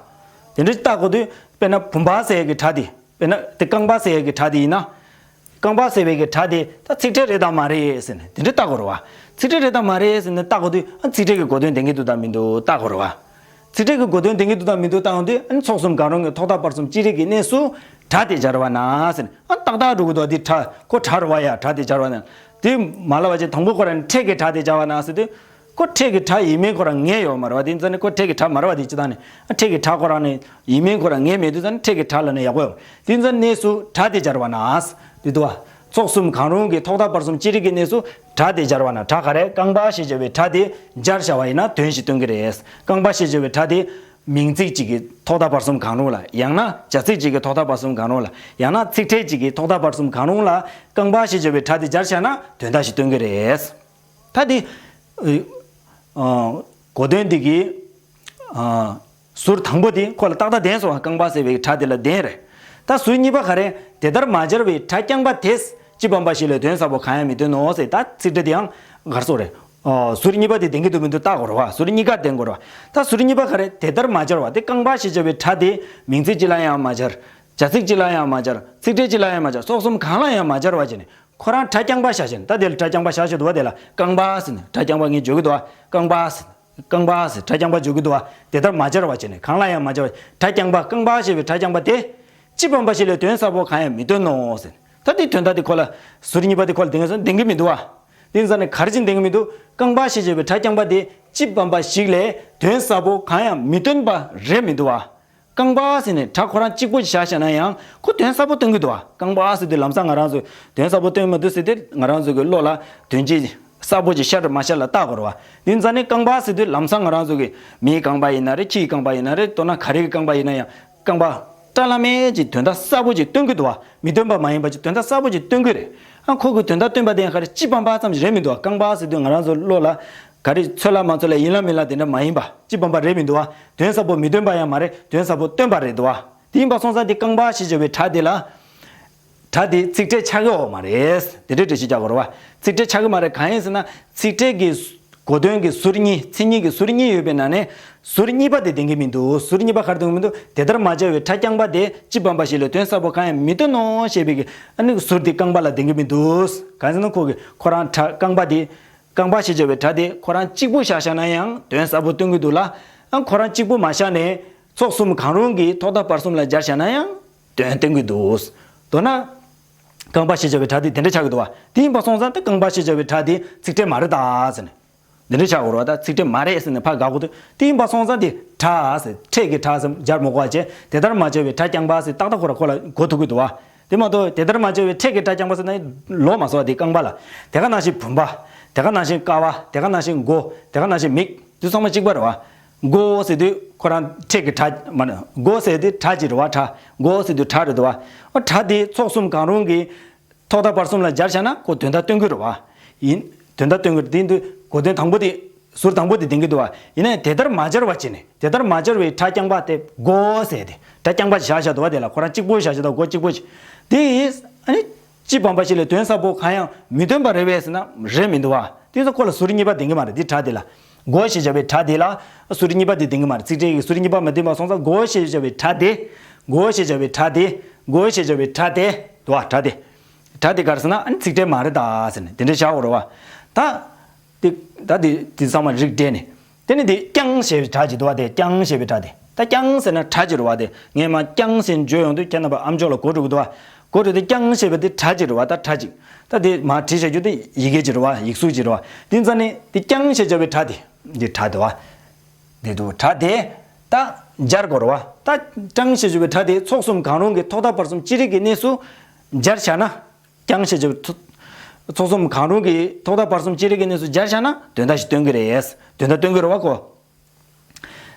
བ། དེ་འདྲ་ཅིག་བལྟ་དགོས་དུས། དཔེར་ན་བུམ་པ་ཟེར་ཡ་གི་གྲྭ་དེ། དཔེར་ན་དེ་རྐང་པ་ཟེར་ཡ་གི་གྲྭ་དེ་ཡིན་ན། རྐང་པ་ཟེར་བའི་གི་གྲྭ་དེ་ད་ཚིག་ཕྲད་རེད་དང་མ་རེད་ཟེར་ནས་དེ་འདྲ་བལྟ་དགོས་རེད་བ། ཚིག་ཕྲད་རེད་དང་མ་རེད་ཟེར་ནས་བལྟ་དགོས་དུས། ཨ། ཚིག་ཕྲད་ཀྱི་གོ་དོན་ལྡན་གྱི་འདུག་དང་མི་འདུག་བལྟ་དགོས་རེད་བ། ཚིག་ཕྲད་ཀྱི་གོ་དོན་ལྡན་གྱི་འདུག་དང་མི་འདུག་བལྟ་ཡོང་དུས། ཨ་ནི་ཚོགས་གསུམ་གང་རུང་གི་ཐོག་མཐའ་བར་གསུམ་ཅི་རིགས་ཀྱི་གནས་སུ་གྲྭ་དེ་སྦྱར་བ་ན་ཟེར་ནས། ཨ། ཏག་ཏག་འགྲོ་གི་འདུག་དེ་གྲྭ་ཁོ་གྲྭ་རེད་བ་ཡ། གྲྭ་དེ་སྦྱར་བ་ན། དེ་མ་ལབ་པ་བྱས། དང་པོ་ཁོ་རང་ནས་ཕྲད་ཀྱི་གྲྭ་དེ་སྦྱར་བ་ན་ཟེར་དུས། ཁོ་ཕྲད་ཀྱི་གྲྭ་ཡིན་མིན་ཁོ་རང་ངེས་ཡོད་མ་རེད་བ། དེ་ཡིན་ཙང་ནི་ཁོ་ཕྲད་ཀྱི་གྲྭ་མ་རེད་བ། དེ་སྤྱིར་བཏང་ནས། ཨ། ཕྲད་ཀྱི་གྲྭ་ཁོ་རང་ནས་ཡིན་མིན་ཁོ་རང་ངེས་མེད་དུས་ཙང་ནི། ཕྲད་ཀྱི་གྲྭ་ལབ་ན་ཡག་པོ་ཡོད། དེ་ཡིན་ཙང་གནས་སུ་གྲྭ་དེ་སྦྱར་བ་ན་ཟེར་དུས་བ། ཚོགས་གསུམ་གང་རུང་གི་ཐོག་མཐའ་བར་གསུམ་ཅི་རིགས་ཀྱི་གནས་སུ་གྲྭ་དེ་སྦྱར་བ་ན། གྲྭ་ག་རེ། རྐང་པ་ཞེས་བྱ་བའི་གྲྭ་དེ་སྦྱར་བཞག་པ་ཡིན་ན་དོན་ཞིག་སྟོན་གྱི་རེད། རྐང་པ་ཞེས་བྱ་བའི་གྲྭ་དེ་མིང་ཚིག་ཅིག་གི་ཐོག་མཐའ་བར་གསུམ་གང་རུང་ལ། ཡང་ན་བྱ་ཚིག་ཅིག་གི་ཐོག་མཐའ་བར་གསུམ་གང་རུང་ལ། ཡང་ན་ཚིག་ཕྲད་ཅིག་གི་ཐོག་མཐའ་བར་གསུམ་གང་རུང་ལ་རྐང་པ་ཞེས་བྱ་བའི་གྲྭ་དེ་སྦྱར་བཞག་ན་དོན་དག་ཞིག་སྟོན་གྱི་རེད། ད་དེ། ཨ། གོ་དོན་འདི་གི། ཨ། ཟུར་དང་པོ་དེ་ཁོ་ལ་ཏག་ཏག་ལྡན་སོང་བ། རྐང་པ་ཟེར་བའི་གྲྭ་དེ་ལ་ལྡན་རེད། ད་ཟུར་གཉིས་པ་ག་རེ། དེ་ལྟར་མ་སྦྱར་བའི་གྲྭ་རྐྱང་པ་དེས། སྤྱི་བམ་པ་ཞིག་ལས་དོན་གསལ་པོ་གང་ཡང་མི་སྟོན་ནོ་ཟེར། ད་ཚིག་ཕྲད་དེ་ཡང་གར་སོང་རེད། ཨོ། ཟུར་གཉིས་པ་དེ་ལྡན་གྱི་འདུག་མི་འདུག་བལྟ་དགོས་རེད་བ། ཟུར་གཉིས་ཀ་ལྡན་དགོས་རེད་བ། ད་ཟུར་གཉིས་པ་ག་རེ། དེ་ལྟར་མ་སྦྱར་བ། དེ་རྐང་པ་ཞེས་བྱ་བའི་གྲྭ་དེ་མིང་ཚིག་གཅིག་ལ་ཡང་མ་སྦྱར། བྱ་ཚིག་གཅིག་ལ་ཡང་མ་སྦྱར། ཚིག་ཕྲད་གཅིག་ལ་ཡང་མ་སྦྱར། སོགས་གསུམ་གང་ལ་ཡང་མ་སྦྱར་བ་བྱས་ནས། ཁོ་རང་གྲྭ་རྐྱང་པ་བཞག་བྱས་ནས། ད་དེ་ལ་གྲྭ་རྐྱང་པ་བཞག་བཞག་འདུག་བ། དེ་ལ་རྐང་པ་ཟེར་ནས་གྲྭ་རྐྱང་པ་ངས་བརྗོད་ཀྱི་འདུག་བ། རྐང་པ་ཟེར། རྐང་པ་ཟེར། གྲྭ་རྐྱང་པ་བརྗོད་ཀྱི་འདུག་བ། དེ་ལྟར་མ་སྦྱར་བ་བྱས་ནས། གང་ལ་ཡང་མ་སྦྱར་བ། གྲྭ་རྐྱང་པ། རྐང་པ་ཞེས་པའི་གྲྭ་རྐྱང་པ་དེ། སྤྱི་བམ་པ་ཞིག་ལས་དོན་གསལ་པོ་གང་ཡང་མི་སྟོན་ནོ་ཟེར། ད་དེའི་དོན་དག་དེ་ཁོ་ལ། ཟུར་གཉིས་པ་དེ་ཁོ་ལ་ལྡན་གྱི་སོང་། ལྡན་གྱི་མི་འདུག་བ། དེ་ཡིན་ཙང་ནས་ག་རེ་བྱས་ནས་ལྡན་གྱི་མི་འདུག་རྐང་པ་ཞེས་བྱ་བའི་གྲྭ་རྐྱང་པ་དེ། སྤྱི་བམ་པ་ཞིག་ལས་དོན་གསལ་པོ་གང་ཡང་མི་སྟོན་པ་རེད་མི་འདུག་བ། རྐང་པ་ཟེར་ནས་སྒྲ་ཁོ་རང་གཅིག་པོ་ཞིག་བཞག་བཞག་ན་ཡང་ཁོ་དོན་གསལ་པོ་སྟོན་གྱི་འདུག་བ། རྐང་པ་ཟེར་དུས་ལམ་སང་ང་རང་ཚོས་དོན་གསལ་པོ་སྟོན་མི་འདུག་ཟེར་དུས་ང་རང་ཚོ་གི་བློ་ལ་དོན་གཅིག་གསལ་པོ་ཅིག་ཤར་མ་ཤར་ལ་བལྟ་དགོས་རེད་བ། དེ་ཙང་ནས་རྐང་པ་ཟེར་དུས་ལམ་སང་ང་རང་ཚོ་གི་མིའི་རྐང་པ་ཡིན་ན་རེད། ཁྱིའི་རྐང་པ་ཡིན་ན་རེད། མདོར་ན་ག་རེ་གི་རྐང་པ་ཡིན་ན་ཡང་རྐང་པ་སྐྲ་ལྷག་མེད་ཅིག་དོན་དག་གསལ་པོ་ཅིག་སྟོན་གྱི་འདུག་བ། མི་སྟོན་པ་མ་ཡིན་པ་ཅིག་དོན་དག་གསལ་པོ་ཅིག་སྟོན་གྱི་རེད། ཨ་ཁོ་གི་དོན་དག་སྟོན་པ་དེ་ཡང་ག་རེ་སྤྱི་བམ་པ་ཙམ་ཞིག་རེད་མི་འདུག་བ། རྐང་པ་ཟེར་དུས་ང་རང་ཚོ་བློ་ལ་ག་རེ་ཚོད་ལ་མ་ཚོད་ལ་ཡིན་ལ་མིན་ལ་དེ་འདྲ་མ་ཡིན་པ། སྤྱི་བམ་པ་རེད་མི་འདུག་བ། དོན་གསལ་པོ་མི་སྟོན་པ་ཡང་མ་རེད། དོན་གསལ་པོ་སྟོན་པ་རེད་འདུག་བ། དེ་ཡིན་པ་སོང་ཙང་དེ་རྐང་པ་ཞེས་བྱ་བའི་སྒྲ་དེ་ལ། སྒྲ་དེ་ཚིག་ཕྲད་ཆགས་ཀྱི་ཡོད་མ་རེད། དེ་འདྲའི་འགྲེལ་བཤད་རྒྱག་དགོས་རེད་བ། ཚིག་ཕྲད་ཆགས་ཀྱི་མ་རེད། གང་ཡིན་ཟེར་ན་ཚིག་ཕྲད་ཀྱི་གོ་དོན་གྱི་ཟུར་གཉིས། མཚན་ཉིད་ཀྱི་ཟུར་གཉིས་ཡོད་པའི་ནང་ནས་ཟུར་གཉིས་པ་དེ་ལྡན་གྱི་མི་འདུག་ཟུར་གཉིས་པ་ག་རེ་ལྡན་གྱི་མི་འདུག་དེ་ལྟར་མ་སྦྱར་བའི་སྒྲ་རྐྱང་པ་དེ་སྤྱི་བམ་པ་ཞིག་ལས་དོན་གསལ་པོ་གང་ཡང་མི་སྟོན་ནོ་ཞེས་པའི་གི་ཨ་ནི་ཟུར་དེ་རྐང་པ་ལ་ལྡན་གྱི་མི་འདུག་གང་ཡིན་ཟེར་ན་ཁོ་གི་ཁོ་རང་སྒྲ་རྐང་པ་དེ། རྐང་པ་ཞེས་བྱ་བའི་སྒྲ་དེ་ཁོ་རང་གཅིག་པུ་བཞག་བཞག་ན་ཡང་དོན་གསལ་པོ་སྟོན་གྱི་འདུག་ལ། ཨ་ཁོ་རང་གཅིག་པུ་མ་བཞག་ནས་ཚོགས་གསུམ་གང་རུང་གི་ཐོག་མཐའ་བར་གསུམ་ལ་སྦྱར་བཞག་ན་ཡང་དོན་སྟོན་གྱི་འདུག་མདོར་ན། རྐང་པ་ཞེས་བྱ་བའི་སྒྲ་དེ་དེ་འདྲ་ཆགས་ཀྱི་འདུག་བ། དེ་ཡིན་པ་སོང་ཙང་དེ་རྐང་པ་ཞེས་བྱ་བའི་སྒྲ་དེ་ཚིག་ཕྲད་མ་རེད་ད་ཟེར་ནས། འདི་འདྲ་ཆགས་དགོས་རེད་བ། ད་ཚིག་ཕྲད་མ་རེད་ཟེར་ནས་ཕར་དགག་དགོས་དུས་དེ་ཡིན་པ་སོང་ཙང་དེ་སྒྲ་ཟེར་ཕྲད་ཀྱི་སྒྲ་ཟེར་སྦྱར་མི་དགོས་པ་བྱས། དེ་ལྟར་མ་སྦྱར་བའི་སྒྲ་རྐྱང་པ་ཟེར་ཏག་ཏག་ཁོ་ར་ཁོ་ལ་གོ་ཐུབ་ཀྱི་འདུག་བ། དེ་མ་གཏོགས་དེ་ལྟར་མ་སྦྱར་བའི་ཕྲད་ཀྱི་སྒྲ་རྐྱང་པ་ཟེར་ན་ལོག་མ་སོང་བ་དེ་རྐང་པ་ལ། དེ་ག་ནང་བཞིན་བུམ་པ། དེ་ག་ནང་བཞིན་ཀ་བ། དེ་ག་ནང་བཞིན་མགོ། དེ་ག་ནང་བཞིན་མིག་དེ་ཚང་མ་གཅིག་པ་རེད་བ། མགོ་ཟེར་དུས་ཁོ་རང་ཕྲད་ཀྱི་སྒྲ་མ་རེད། མགོ་ཟེར་དུས་སྒྲ་ཅིག་རེད་བ། སྒྲ། མགོ་ཟེར་དུས་སྒྲ་རེད་འདུག་བ། ཨ་སྒྲ་དེ་ཚོགས་གསུམ་གང་རུང་གི་ཐོག་མཐའ་བར་གསུམ་ལ་སྦྱར་བཞག་ན་ཁོ་དོན་དག་སྟོན་གྱི་རེད་བ། ཡིན། དོན་དག་སྟོན་གྱི་རེད། དེ་འདུག་གོ་དོན་དང་པོ་དེ། ཟུར་དང་པོ་དེ་ལྡན་གྱི་འདུག་བ། ཡིན་ནའི་དེ་ལྟར་མ་སྦྱར་བ་བྱས་ནས། དེ་ལྟར་མ་སྦྱར་བའི་སྒྲ་རྐྱང་པ་དེ་མགོ་ཟེར་ཏེ། སྒྲ་རྐྱང་པ་བཞག་བཞག་འདུག་བ། དེ་ལ་ཁོ་རང་གཅིག་པོ་བཞག་བཞག་འདུག་མགོ་གཅིག་པོ་ཅིག་དེ་ཡིས་ཨ་ནི་སྤྱི་བམ་པ་ཞིག་ལས་དོན་གསལ་པོ་གང་ཡང་མི་སྟོན་པ་རེད་པས་ཟེར་ན་རེད་མི་འདུག་བ། དེ་ཚོ་ཁོ་ལ་ཟུར་གཉིས་པ་ལྡན་གྱི་མ་རེད། འདི་སྒྲ་དེ་ལ། མགོ་ཞེས་བྱ་བའི་སྒྲ་དེ་ལ་ཟུར་གཉིས་པ་དེ་ལྡན་གྱི་མ་རེད། ཚིག་ཕྲད་ཀྱི་ཟུར་གཉིས་པ་མ་ལྡན་པ་སོང་ཙང་མགོ་ཞེས་བྱ་བའི་སྒྲ་དེ། མགོ་ཞེས་བྱ་བའི་སྒྲ་དེ། མགོ་ཞེས་བྱ་བའི་སྒྲ་དེ། འདུག་བ། སྒྲ་དེ། སྒྲ་དེ་ག་རེ་ཟེར་ན་ཨ་ནི་ཚིག་ཕྲད་མ་རེད་ད་ཟེར་ནས་དེ་འདྲ་བཞག་དགོས་རེད་བ། ད། དེ། ད་དེ་དེ་ཚང་མ་རིགས་བསྒྲེས་ནས། དེ་ནི་དེ་རྐྱང་ཞེས་པའི་སྒྲ་ཅིག་འདུག་བ། དེ་རྐྱང་ཞེས་པའི་སྒྲ་དེ། ད་རྐྱང་ཟེར་ན་སྒྲ་ཅིག་རེད་བ། དེ་ངས་མར་རྐྱང་ཟེར་བརྗོད་ཡོང་དུས་ཁྱེད་རྣམ་པ་ཨམ་ཅོག་ལ་གོ་འགྲོ་གི་འདུག་བ། གོ་འགྲོ་དུས་རྐྱང་ཞེས་པ་དེ་སྒྲ་ཅིག་རེད་བ། ད་སྒྲ་ཅིག་ད་དེ་མར་བྲིས་བྱ་རྒྱུ་དེ་ཡི་གེ་ཅིག་རེད་བ། ཡིག་གཟུགས་ཅིག་རེད་བ། དེ་ཙང་ནས་དེ་རྐྱང་ཞེས་བྱ་བའི་སྒྲ་དེ། འདི་སྒྲ་དེ་བ། འདི་འདུག་སྒྲ་དེ། ད་སྦྱར་དགོས་རེད་བ། ད་རྐྱང་ཞེས་བྱ་བའི་སྒྲ་དེ་ཚོགས་གསུམ་གང་རུང་གི་ཐོག་མཐའ་བར་གསུམ་ཅི་རིགས་ཀྱི་གནས་སུ་སྦྱར་བྱ་ན། རྐྱང་ཞེས་བྱ་བའི་ཐོ། ཚོགས་གསུམ་གང་རུང་གི་ཐོག་མཐའ་བར་གསུམ་ཅི་རིགས་ཀྱི་གནས་སུ་སྦྱར་བྱ་ན་དོན་དག་ཞིག་སྟོན་གྱི་རེད། དོན་དག་སྟོན་གྱི་རེད་བ་གོ།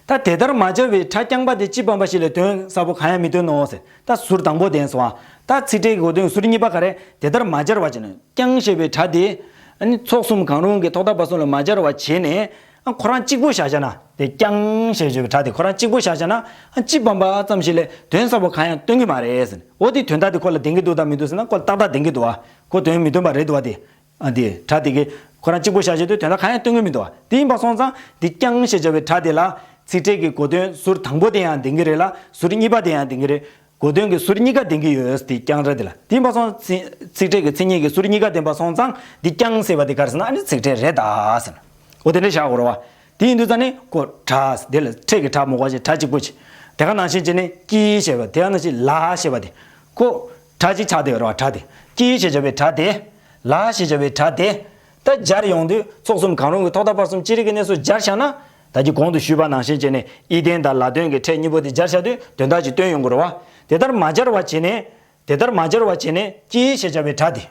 ད་དེ་ལྟར་མ་སྦྱར་བའི་སྒྲ་རྐྱང་པ་དེ་སྤྱི་བམ་པ་ཞིག་ལས་དོན་གསལ་པོ་གང་ཡང་མི་སྟོན་ནོ་ཟེར། ད་ཟུར་དང་པོ་དེ་སོང་བ། ད་ཚིག་ཕྲད་ཀྱི་གོ་དོན་ཟུར་གཉིས་པ་ག་རེ། དེ་ལྟར་མ་སྦྱར་བ་བྱས་ནས། རྐྱང་ཞེས་པའི་སྒྲ་དེ། ཨ་ནི་ཚོགས་གསུམ་གང་རུང་གི་ཐོག་མཐའ་བར་གསུམ་ལ་མ་སྦྱར་བ་བྱས་ནས། ཨ་ཁོ་རང་གཅིག་པུ་བཞག་བཞག་ན། དེ་རྐྱང་ཞེས་བརྗོད་པའི་སྒྲ་དེ་ཁོ་རང་གཅིག་པུ་བཞག་བཞག་ན། ཨ་སྤྱི་བམ་པ་ཙམ་ཞིག་ལས་དོན་གསལ་པོ་གང་ཡང་སྟོན་གྱི་མ་རེད་ཟེར། འོ་དེ་དོན་དག་དེ་ཁོ་ལ་ལྡན་གྱི་འདུག་དང་མི་འདུག་ཟེར་ན་ཁོ་ལ་ཏག་ཏག་ལྡན་གྱི་འདུག་བ། ཁོ་དོན་མི་སྟོན་པ་རེད་འདུག་བ་དེ། ཨ་དེ་སྒྲ་དེ་གི་ཁོ་རང་གཅིག་པུ་བཞག་བཞག་དུས་དོན་དག་གང་ཡང་སྟོན་གྱི་མི་འདུག་བ། དེ་ཡིན་པ་སོང་ཙང་དེ་རྐྱང་ཞེས་བྱ་བའི་སྒྲ་དེ་ལ་ཚིག་ཕྲད་ཀྱི་གོ་དོན་ཟུར་དང་པོ་དེ་ཡང་ལྡན་གྱི་རེད་ལ་ཟུར་གཉིས་པ་དེ་ཡང་ལྡན་གྱི་རེད། གོ་དོན་གྱི་ཟུར་གཉིས་ཀ་ལྡན་གྱི་ཡོད་དེ་རྐྱང་རེད་དེ་ལ། དེ་ཡིན་པ་སོང་ཚིག་ཚིག་ཕྲད་ཀྱི་མཚན་ཉིད་ཀྱི་ཟུར་གཉིས་ཀ་ལྡན་པ་སོང་ཙང་འདི་རྐྱང་ཟེར་བ་དེ་ག་རེ་ཟེར་ན་ཨ་ནི་ཚིག་ཕྲད་རེད་ད་ཟེར་ན། འོ་དེ་འདྲ་བཞག་དགོས་རེད་བ། དེ་ཡིན་དུས་ཙང་ནི་ཁོ་སྒྲ་དེ་ལ་ཕྲད་ཀྱི་སྒྲ་མོ་ག་ཞེས་སྒྲ་གཅིག་པོ་ཅིག་དེ་ག་ནང་བཞིན་བྱས་ནས་ཀྱི་ཞེས་པ་དེ་ག་ནང་བཞིན་ལ་ཞེས་པ་དེ་ཁོ་སྒྲ་གཅིག་ཆགས་བསྡད་ཡོད་རེད་བ། སྒྲ་དེ་ཀྱི་ཞེས་བྱ་བའི་སྒྲ་དེ། ལ་ཞེས་བྱ་བའི་སྒྲ་དེ། ད་སྦྱར་ཡོང་དུས་ཚོགས་གསུམ་གང་རུང་གི་ཐོག་མཐའ་བར་གསུམ་ཅི་རིགས་ཀྱི་གནས་སུ་སྦྱར་བཞག་ན། ད་ཀྱི་གོང་དུ་ཞུས་པ་ནང་བཞིན་བྱས་ནས་ཨི་ལྡན་དང་ལ་ལྡན་གྱི་ཕྲད་གཉིས་པོ་དེ་སྦྱར་བཞག་དུས་དོན་དག་ཅིག་སྟོན་ཡོང་གི་རེད་བ། དེ་ལྟར་མ་སྦྱར་བ་བྱས་ནས། དེ་ལྟར་མ་སྦྱར་བ་བྱས་ནས་ཀྱི་ཞེས་བྱ་བའི་སྒྲ་དེ།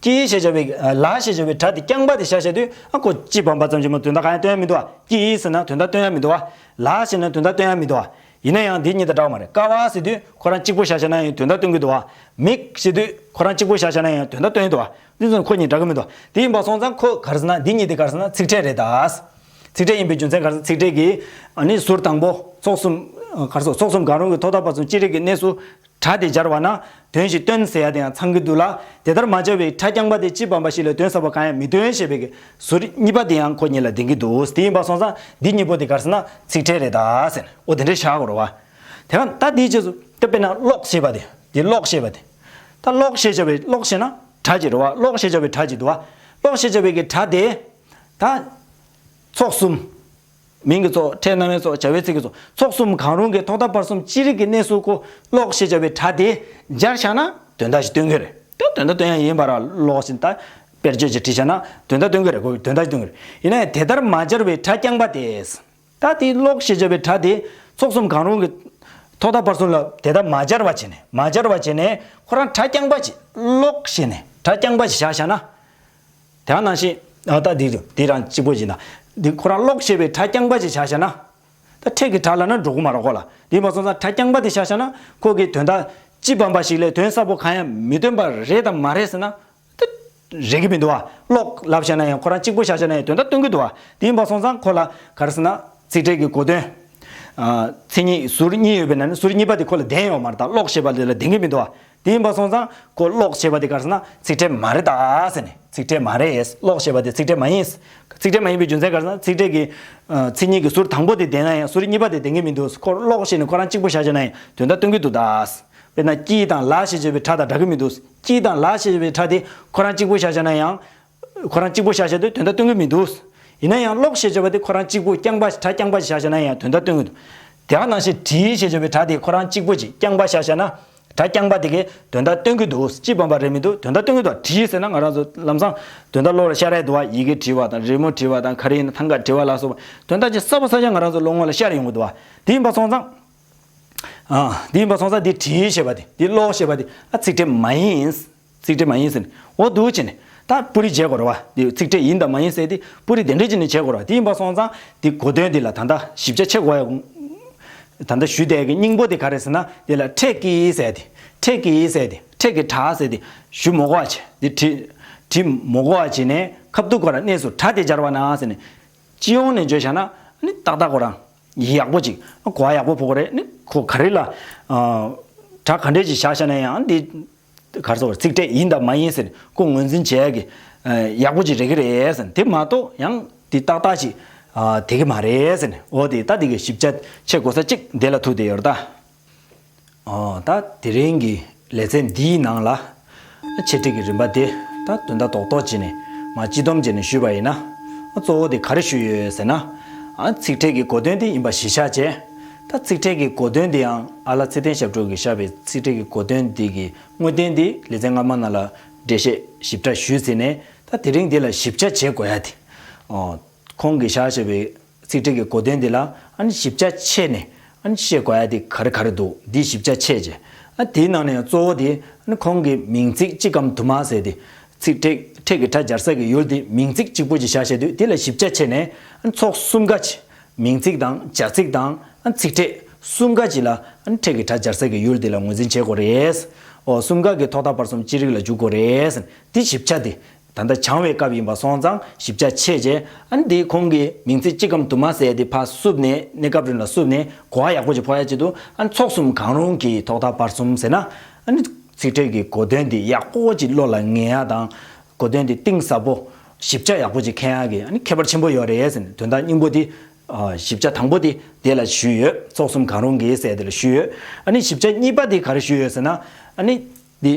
ཀྱི་ཞེས་བྱ་བའི་ལ་ཞེས་བྱ་བའི་སྒྲ་དེ་རྐྱང་པ་དེ་བཞག་བཞག་དུས་ཨ་ཁོ་སྤྱི་བམ་པ་ཙམ་ཞིག་མ་དོན་དག་གང་ཡང་སྟོན་ཡ་མི་འདུག་བ། ཀྱི་ཟེར་ན་དོན་དག་སྟོན་ཡ་མི་འདུག་བ། ལ་ཞེས་ན་དོན་དག་སྟོན་ཡ་མི་འདུག་བ། ཡིན་ན་ཡང་འདི་གཉིས་དང་འདྲ་བ་མ་རེད། ཀ་བ་ཟེར་དུས་ཁོ་རང་གཅིག་པོ་བཞག་བཞག་ན་ཡང་དོན་དག་སྟོན་གྱི་འདུག་བ། མིག་ཟེར་དུས་ཁོ་རང་གཅིག་པོ་བཞག་བཞག་ན་ཡང་དོན་དག་སྟོན་གྱི་འདུག་བ། འདི་ཚོ་ཁོ་གཉིས་འདྲ་གི་མི་འདུག་དེ་ཡིན་པ་སོང་ཙང་ཁོ་ག་རེ་ཟེར་ན་འདི་གཉིས་དེ་ག་རེ་ཟེར་ན་ཚིག་ཕྲད་རེད་ད། ཚིག་ཕྲད་ཡིན་པའི་རྒྱུ་མཚན་ག་རེ་ཟེར་ན་ཚིག་ཕྲད་ཀྱི་ཨ་ནི་ཟུར་དང་པོ་ཚོགས་གསུམ་ག་རེ་ཟེར་ཚོགས་གསུམ་གང་རུང་གི་ཐོག་མཐའ་བར་གསུམ་ཅི་རིགས་ཀྱི་གནས་སུ་སྒྲ་དེ་སྦྱར་བ་ན་དོན་ཞིག་སྟོན་ཟེར་ཡ་དེ་ཡང་ཚང་གི་འདུག་ལ། དེ་ལྟར་མ་སྦྱར་བའི་སྒྲ་རྐྱང་པ་དེ་སྤྱི་བམ་པ་ཞིག་ལས་དོན་གསལ་པོ་གང་ཡང་མི་སྟོན་ཞེས་པའི་གི་ཟུར་གཉིས་པ་དེ་ཡང་ཁོ་གཉིས་ལ་ལྡན་གྱི་འདུག་དེ་ཡིན་པ་སོང་ཙང་འདི་གཉིས་པོ་དེ་ག་རེ་ཟེར་ན་ཚིག་ཕྲད་རེད་ད་ཟེར་ནས་འོ་དེ་འདྲས་བཞག་དགོས་རེད་བ། དེ་ག་ད་དེའི་རྗེས་སུ་ད་དཔེར་ན་ཀློག་ཞེས་པ་དེ་དེ་ཀློག་ཞེས་པ་དེ། ད་ཀློག་ཞེས་བྱ་བའི་ཀློག་ཞེས་ན་སྒྲ་ཅིག་རེད་བ། ཀློག་ཞེས་བྱ་བའི་སྒྲ་ཅིག་འདུག་བ། ཀློག་ཞེས་བྱ་བའི་གི་སྒྲ་དེ། ད། ཚོགས་གསུམ། མིང་གི་ཚོགས། ཕྲད་རྣམ་དབྱེའི་ཚོགས། བྱ་བའི་ཚིག་གི་ཚོགས། ཚོགས་གསུམ་གང་རུང་གི་ཐོག་མཐའ་བར་གསུམ་ཅི་རིགས་ཀྱི་གནས་སུ་ཁོ་ཀློག་ཞེས་བྱ་བའི་སྒྲ་དེ་སྦྱར་བཞག་ན་དོན་དག་ཞིག་སྟོན་གྱི་རེད། ད་དོན་དག་སྟོན་ཡ་ཡིན་པ་ར་ཀློག་ཞེས་ད། དཔེར་བརྗོད་ཅིག་བྲིས་བཞག་ན་དོན་དག་སྟོན་གྱི་རེད། ཁོ་དོན་དག་སྟོན་གྱི་རེད། ཡིན་ན་ཡང་དེ་ལྟར་མ་སྦྱར་བའི་སྒྲ་རྐྱང་པ་དེ། ད་དེ་ཀློག་ཞེས་བྱ་བའི་སྒྲ་དེ་ཚོགས་གསུམ་གང་རུང་གི་ཐོག་མཐའ་བར་གསུམ་ལ་དེ་ལྟར་མ་སྦྱར་བ་བྱས་ནས། མ་སྦྱར་བ་བྱས་ནས་ཁོ་རང་སྒྲ་རྐྱང་པ་ཅིག་ཀློག་ཞེས་ནས་སྒྲ་རྐྱང་པ་ཅིག་བཞག་བཞག་ན། དེ་ནང་བཞིན་ཨ་ད་འདི་འདི་རང་གཅིག་པོ་ཡིན་ན། འདི་ཁོ་རང་ཀློག་ཞེས་པའི་སྒྲ་རྐྱང་པ་ཅིག་བཞག་བཞག་ན། ད་ཕྲད་ཀྱི་སྒྲ་ལབ་ན་འགྲོ་གི་མ་རེད་ཁོ་ལ། དེ་ཡིན་པ་སོང་ཙང་སྒྲ་རྐྱང་པ་དེ་བཞག་བཞག་ན་ཁོ་གི་དོན་དག་སྤྱི་བམ་པ་ཞིག་ལས་དོན་གསལ་པོ་གང་ཡང་མི་སྟོན་པ་རེད་དམ་མ་རེད་ཟེར་ན། ད་རེད་ཀྱི་མི་འདུག་བ། ཀློག་ལབ་བཞག་ན་ཡང་ཁོ་རང་གཅིག་པོ་བཞག་བཞག་ན་ཡང་དོན་དག་སྟོན་གྱི་འདུག་བ། དེ་ཡིན་པ་སོང་ཙང་ཁོ་ལ་ག་རེ་ཟེར་ན་ཚིག་ཕྲད་ཀྱི་གོ་དོན། ཨ་མཚན་ཉིད་ཟུར་གཉིས་ཡོད་པའི་ནང་ནས་ཟུར་གཉིས་པ་དེ་ཁོ་ལ་ལྡན་ཡོད་མ་རེད། ད་ཀློག་ཞེས་པ་དེ་ལ་ལྡན་གྱི་མི་འདུག་བ། དེ་ཡིན་པ་སོང་ཙང་ཁོ་ཀློག་ཞེས་པ་དེ་ག་རེ་ཟེར་ན་ཚིག་ཕྲད་མ་རེད་ད་ཟེར་ནས། ཚིག་ཕྲད་མ་རེད། ཀློག་ཞེས་པ་དེ་ཚིག་ཕྲད་མ་ཡིན། ཚིག་ཕྲད་མ་ཡིན་པའི་རྒྱུ་མཚན་ག་རེ་ཟེར་ན་ཚིག་ཕྲད་ཀྱི་ཨ་མཚན་ཉིད་ཀྱི་ཟུར་དང་པོ་དེ་ལྡན་ན་ཡང་ཟུར་གཉིས་པ་དེ་ལྡན་གྱི་མི་འདུག་ཁོ་ཀློག་ཞེས་ནས་ཁོ་རང་གཅིག་པོ་བཞག་བཞག་ན་ཡང་དོན་དག་སྟོན་གྱི་འདུག་ད། དཔེར་ན་སྐྱིད་དང་ལ་ཞེས་བྱ་བའི་སྒྲ་དང་འདྲ་གི་མི་འདུག་སྐྱིད་དང་ལ་ཞེས་བྱ་བའི་སྒྲ་དེ་ཁོ་རང་གཅིག་པོ་བཞག་བཞག་ན་ཡང་། ཁོ་རང་གཅིག་པོ་བཞག་བཞག་དུས་དོན་དག་སྟོན་གྱི་མི་འདུག་ཡིན་ན་ཡང་ཀློག་ཞེས་བྱ་བ་དེ་ཁོ་རང་གཅིག་པོ་རྐྱང་པ་སྒྲ་རྐྱང་པ་ཞིག་བཞག་བཞག་ན་ཡང་དོན་དག་སྟོན་གྱི་འདུག་དེ་ནང་བཞིན་བྲིས་ཞེས་བྱ་བའི་སྒྲ་དེ་ཁོ་རང་གཅིག་པོ་ཅིག་རྐྱང་པ་བཞག་བཞག་ན། སྒྲ་རྐྱང་པ་དེ་གས་དོན་དག་སྟོན་གྱི་འདུག་སྤྱི་བམ་པ་རེད་མི་འདུག་དོན་དག་སྟོན་གྱི་འདུག་བྲིས་ཟེར་ན་ང་རང་ཚོ་ལམ་སང་དོན་དག་བློ་ལ་ཤར་ཡ་འདུག་བ། ཡི་གེ་བྲིས་པ་དང་རི་མོ་བྲིས་པ་དང་ག་རེ་ཡིན་ན་ཐང་ག་བྲིས་པ་ལ་སོགས་པ་དོན་དག་ཅིག་གསལ་པོ་གསལ་ཆ་ང་རང་ཚོ་བློ་ངོ་ལ་ཤར་ཡོང་གི་འདུག་བ། དེ་ཡིན་པ་སོང་ཙང་། ཨ། དེ་ཡིན་པ་སོང་ཙང་འདི་བྲིས་ཞེས་པ་དེ་འདི་ཀློག་ཞེས་པ་དེ་ཨ་ཚིག་ཕྲད་མ་ཡིན། ཚིག་ཕྲད་མ་ཡིན་ཟེར་ནས་འོ་འདུག་བྱས་ནས་ད་སྤུ་རིས་བྱེད་དགོས་རེད་བ། འདི་ཚིག་ཕྲད་ཡིན་དང་མ་ཡིན་ཟེར་དེ་སྤུ་རིས་དེ་འདྲ་བྱས་ནས་བྱེད་དགོས་རེད་བ། དེ་ཡིན་པ་སོང་ཙང་འདི་གོ་དོན་འདི་ལ་ད་ལྟ་ཞིབ་ཆ་བྱེད་དགོས་ཡ། ད་ལྟ་ཞུས་བསྡད་ཀྱི་སྙིང་པོ་དེ་ག་རེ་ཟེར་ན་དེ་ལ་ཕྲད་ཀྱི་ཟེར་དེ། ཕྲད་ཀྱི་ཟེར་དེ། ཕྲད་ཀྱི་སྒྲ་ཟེར་དེ་ཞུ་མི་དགོས་པ་བྱས། འདི་བྲིས་བྲིས་མི་དགོས་པ་བྱས་ནས་ཁ་ཐུག་ཁོ་རང་གནས་སུ་སྒྲ་དེ་སྦྱར་བ་ན་ཟེར་ནས། སྤྱི་ཡོངས་ནས་བརྗོད་བྱ་ན་ནི་ཏག་ཏག་ཁོ་རང་ཡག་པོ་ཅིག་གོ་བ་ཡག་པོ་ཕོག་གི་རེད། ནི་ཁོ་ག་རེ་ལ་ཨ་སྒྲ་ག་འདྲས་ཅིག་བཞག་བཞག་ན་ཡང་འདི་ག་རེ་ཟེར་དགོས་རེད། ཚིག་ཕྲད་ཡིན་དང་མ་ཡིན་ཟེར་ཁོ་ངོས་འཛིན་བྱེད་ཡ་གི་ཨ་ཡག་པོ་ཅིག་རེད་ཀྱི་རེད་ཟེར། དེ་མ་གཏོགས་ཡང་འདི་ཏག་ཏག་ཅིག་ཨ་དེ་གི་མ་རེད་ཟེར་ནས། འོ་དེ་ད་དེ་གི་ཞིབ་ཆ་བྱེད་དགོས་ས་ཅིག་དེ་ལ་ཐུག་བསྡད་ཡོད་རེད་ད། ཨོ། ད་དེ་རིང་གི་ལེ་ཚན་འདིའི་ནང་ལ་འཆད་ཁྲིད་ཀྱི་རིམ་པ་དེ་ད་དོན་དག་རྡོག་རྡོག་བྱས་ནས་མར་སྤྱི་སྡོམ་བྱས་ནས་ཞུས་པ་ཡིན་ན། གཙོ་བོ་དེ་ག་རེ་ཞུས་ཡོད་ཟེར་ན། ཚིག་ཕྲད་ཀྱི་གོ་དོན་དེ་ཡིན་པ་གཞི་བཞག་བྱས། ད་ཚིག་ཕྲད་ཀྱི་གོ་དོན་དེ་ཡང་ཨ་ལགས་ཚེ་བརྟན་ཞབས་དྲུང་གིས་བཞག་པའི་ཚིག་ཕྲད་ཀྱི་གོ་དོན་དེ་གི་དངོས་བསྟན་དེ་ལེ་ཚན་སྔ་མ་ནང་ལ་འགྲེལ་བཤད་ཞིབ་ཕྲ་ཞུས་ཟིན་ནས། ད་དེ་རིང་འདི་ལ་ཞིབ་ཆ་བྱེད་དགོས་ཡ་དེ། ཨོ། ཁོང་གིས་བཞག་བཞག་པའི་ཚིག་ཕྲད་ཀྱི་གོ་དོན་འདི་ལ་ཨ་ནི་ཞིབ་ཆ་ཕྱེ་ནས་ཨ་ནི་བཤད་དགོས་ཡ་དེ་ག་རེ་ག་རེ་འདུག་འདི་ཞིབ་ཆ་ཕྱེ་རྗེས། ཨ་དེའི་ནང་ནས་ཡང་གཙོ་བོ་དེ་ཨ་ནི་ཁོང་གིས་མིང་ཚིག་གཅིག་གམ་དུ་མ་ཟེར་ཏེ། ཚིག་ཕྲད་ཕྲད་ཀྱི་སྒྲ་སྦྱར་ས་ཀྱི་ཡུལ་དེ་མིང་ཚིག་གཅིག་པོ་ཅིག་བཞག་བཞག་དུས་དེ་ལ་ཞིབ་ཆ་ཕྱེ་ནས་ཨ་ནི་ཚོགས་གསུམ་ཀ་ཅིག་མིང་ཚིག་དང་བྱ་ཚིག་དང་ཨ་ནི་ཚིག་ཕྲད་གསུམ་ཀ་ཅིག་ལ་ཨ་ནི་ཕྲད་ཀྱི་སྒྲ་སྦྱར་ས་ཀྱི་ཡུལ་དེ་ལ་ངོས་འཛིན་བྱེད་དགོས་རེད། ཨོ། གསུམ་ཀ་གི་ཐོག་མཐའ་བར་གསུམ་ཅི་རིགས་ལ་འཇུག་དགོས་རེད། དེ་ཞིབ་ཆ་དེ། ད་ལྟ་སྦྱང་བའི་སྐབས་ཡིན་པ་སོང་ཙང་ཞིབ་ཆ་ཕྱེ་རྗེས། ཨ་ནི་འདི་ཁོང་གིས་མིང་ཚིག་གཅིག་གམ་དུ་མ་ཟེར་དེ་ཕར་བསུབས་ནས། གནས་སྐབས་རིང་ལ་བསུབས་ནས་གོ་བ་ཡག་པོ་ཅིག་ཕོག་ཡ་ཆེད་དུ། ཨ་ནི་ཚོགས་གསུམ་གང་རུང་གི་ཐོག་མཐའ་བར་གསུམ་ཟེར་ན། ཨ་ནི་ཚིག་ཕྲད་ཀྱི་གོ་དོན་འདི་ཡག་པོ་ཅིག་བློ་ལ་ངེས་ཡ་དང་། གོ་དོན་འདི་གཏིང་ཟབ་པོ་ཞིབ་ཆ་ཡག་པོ་ཅིག་མཁྱེན་ཡ་གི་ཨ་ནི་ཁྱད་པར་ཆེན་པོ་ཡོད་རེད་ཟེར་ནས། དོན་དག་སྙིང་པོ་འདི་ཨ་ཞིབ་ཆ་དང་པོ་འདི་དེ་ལ་ཞུས་ཡོད། ཚོགས་གསུམ་གང་རུང་གི་ཟེར་དེ་ལ་ཞུས་ཡོད། ཨ་ནི་ཞིབ་ཆ་གཉིས་པ་འདི་ག་རེ་ཞུས་ཡོད་ཟེར་ན། ཨ་ནི་འདི།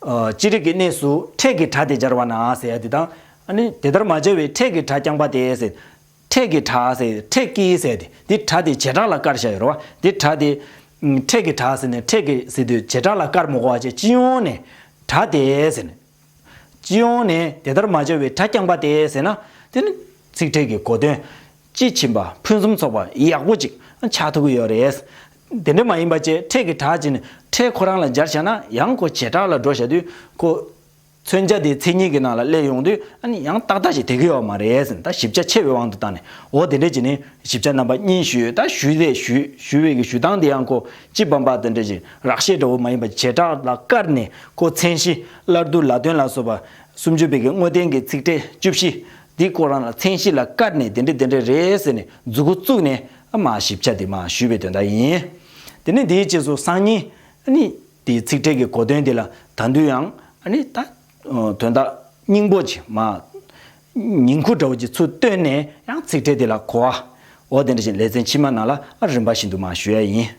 ཨ་ཅི་རིགས་ཀྱི་གནས་སུ་ཕྲད་ཀྱི་སྒྲ་དེ་སྦྱར་བ་ན་ཟེར་ཡ་དེ་དང་། ཨ་ནི་དེ་ལྟར་མ་སྦྱར་བའི་ཕྲད་ཀྱི་སྒྲ་རྐྱང་པ་དེ་ཟེར། ཕྲད་ཀྱི་སྒྲ་ཟེར། ཕྲད་ཀྱི་ཟེར་དེ། འདི་སྒྲ་དེ་བྱེ་བྲག་ལ་བཀར་བཞག་ཡོད་རེད་བ། འདི་སྒྲ་དེ་ཨམ་ཕྲད་ཀྱི་སྒྲ་ཟེར་ནས་ཕྲད་ཀྱི་ཟེར་དུས་བྱེ་བྲག་ལ་བཀར་མི་དགོས་པ་བྱས། སྤྱི་ཡོངས་ནས་སྒྲ་དེ་ཟེར་ནས། སྤྱི་ཡོངས་ནས་དེ་ལྟར་མ་སྦྱར་བའི་སྒྲ་རྐྱང་པ་དེ་ཟེར་ན། དེ་ནི་ཚིག་ཕྲད་ཀྱི་གོ་དོན་དཔྱིས་ཕྱིན་པ་ཕུན་སུམ་ཚོགས་པ་ཡག་པོ་ཅིག་ཆགས་ཐུབ་ཀྱི་ཡོད་རེད། དེ་འདྲ་མ་ཡིན་པ་བྱས་ཕྲད་ཀྱི་སྒྲ་ཅིག་ནི་ཕྲད་ཁོ་རང་ལ་སྦྱར་བཞག་ན་ཡང་ཁོ་བྱེ་བྲག་ལ་འགྲོ་བཞག་དུས་ཁོ། མཚོན་བྱ་དེ་མཚན་ཉིད་ཀྱི་ནང་ལ་སླེབས་ཡོང་དུས། ཨ་ནི་ཡང་ཏག་ཏག་ཅིག་བསྡད་ཀྱི་ཡོད་མ་རེད་ཟེར། ད་ཞིབ་ཆ་ཆེ་བའི་དབང་དུ་བཏང་ནས། འོ་དེ་འདྲ་བྱས་ནས་ཞིབ་ཆ་རྣམ་པ་གཉིས་ཞུས། ད་ཞུས་རེད། ཞུས་ཞུས་པའི་གི་ཞུ་སྟངས་དེ་ཡང་ཁོ་སྤྱི་བམ་པ་དེ་འདྲ་ཅིག་རགས་བཤད་འདྲ་བོ་མ་ཡིན་པ་བྱེ་བྲག་ལ་བཀར་ནས། ཁོ་མཚན་གཞི་བླར་བསྡུ་ལ་དོན་ལ་སོགས་པ་སུམ་ཅུ་པའི་གི་དངོས་བསྟན་གྱི་ཚིག་ཕྲད་བཅུ་བཞི་འདི་ཁོ་རང་ལ་མཚན་གཞི་ལ་བཀར་ནས་དེ་འདྲ་དེ་འདྲ་རེད་ཟེར་ནས་མཛུབ་གུ་བཙུགས་ནས་མར་ཞིབ་ཆ་དེ་མར་ཞུས་པའི་དོན་དག་ཡིན། དེ་ནས་དེའི་རྗེས་སུ་སང་ཉིན་ཨ་ནི། དེའི་ཚིག་ཕྲད་ཀྱི་གོ་དོན་དེ་ལ་ད་དུང་ཡང་ཨ་ནི་ད་དོན་དག་སྙིང་པོ་ཅིག་མར་ཉིང་ཁུ་འདྲ་བོ་ཅིག་ཚུར་བཏོན་ནས་ཡང་ཚིག་ཕྲད་དེ་ལ་གོ་བ། འོ་དེ་འདྲ་ཞིག་ལེ་ཚན་ཕྱི་མ་ནང་ལ་ཨ་རིམ་པ་བཞིན་དུ་མར་ཞུ་ཡ་ཡིན།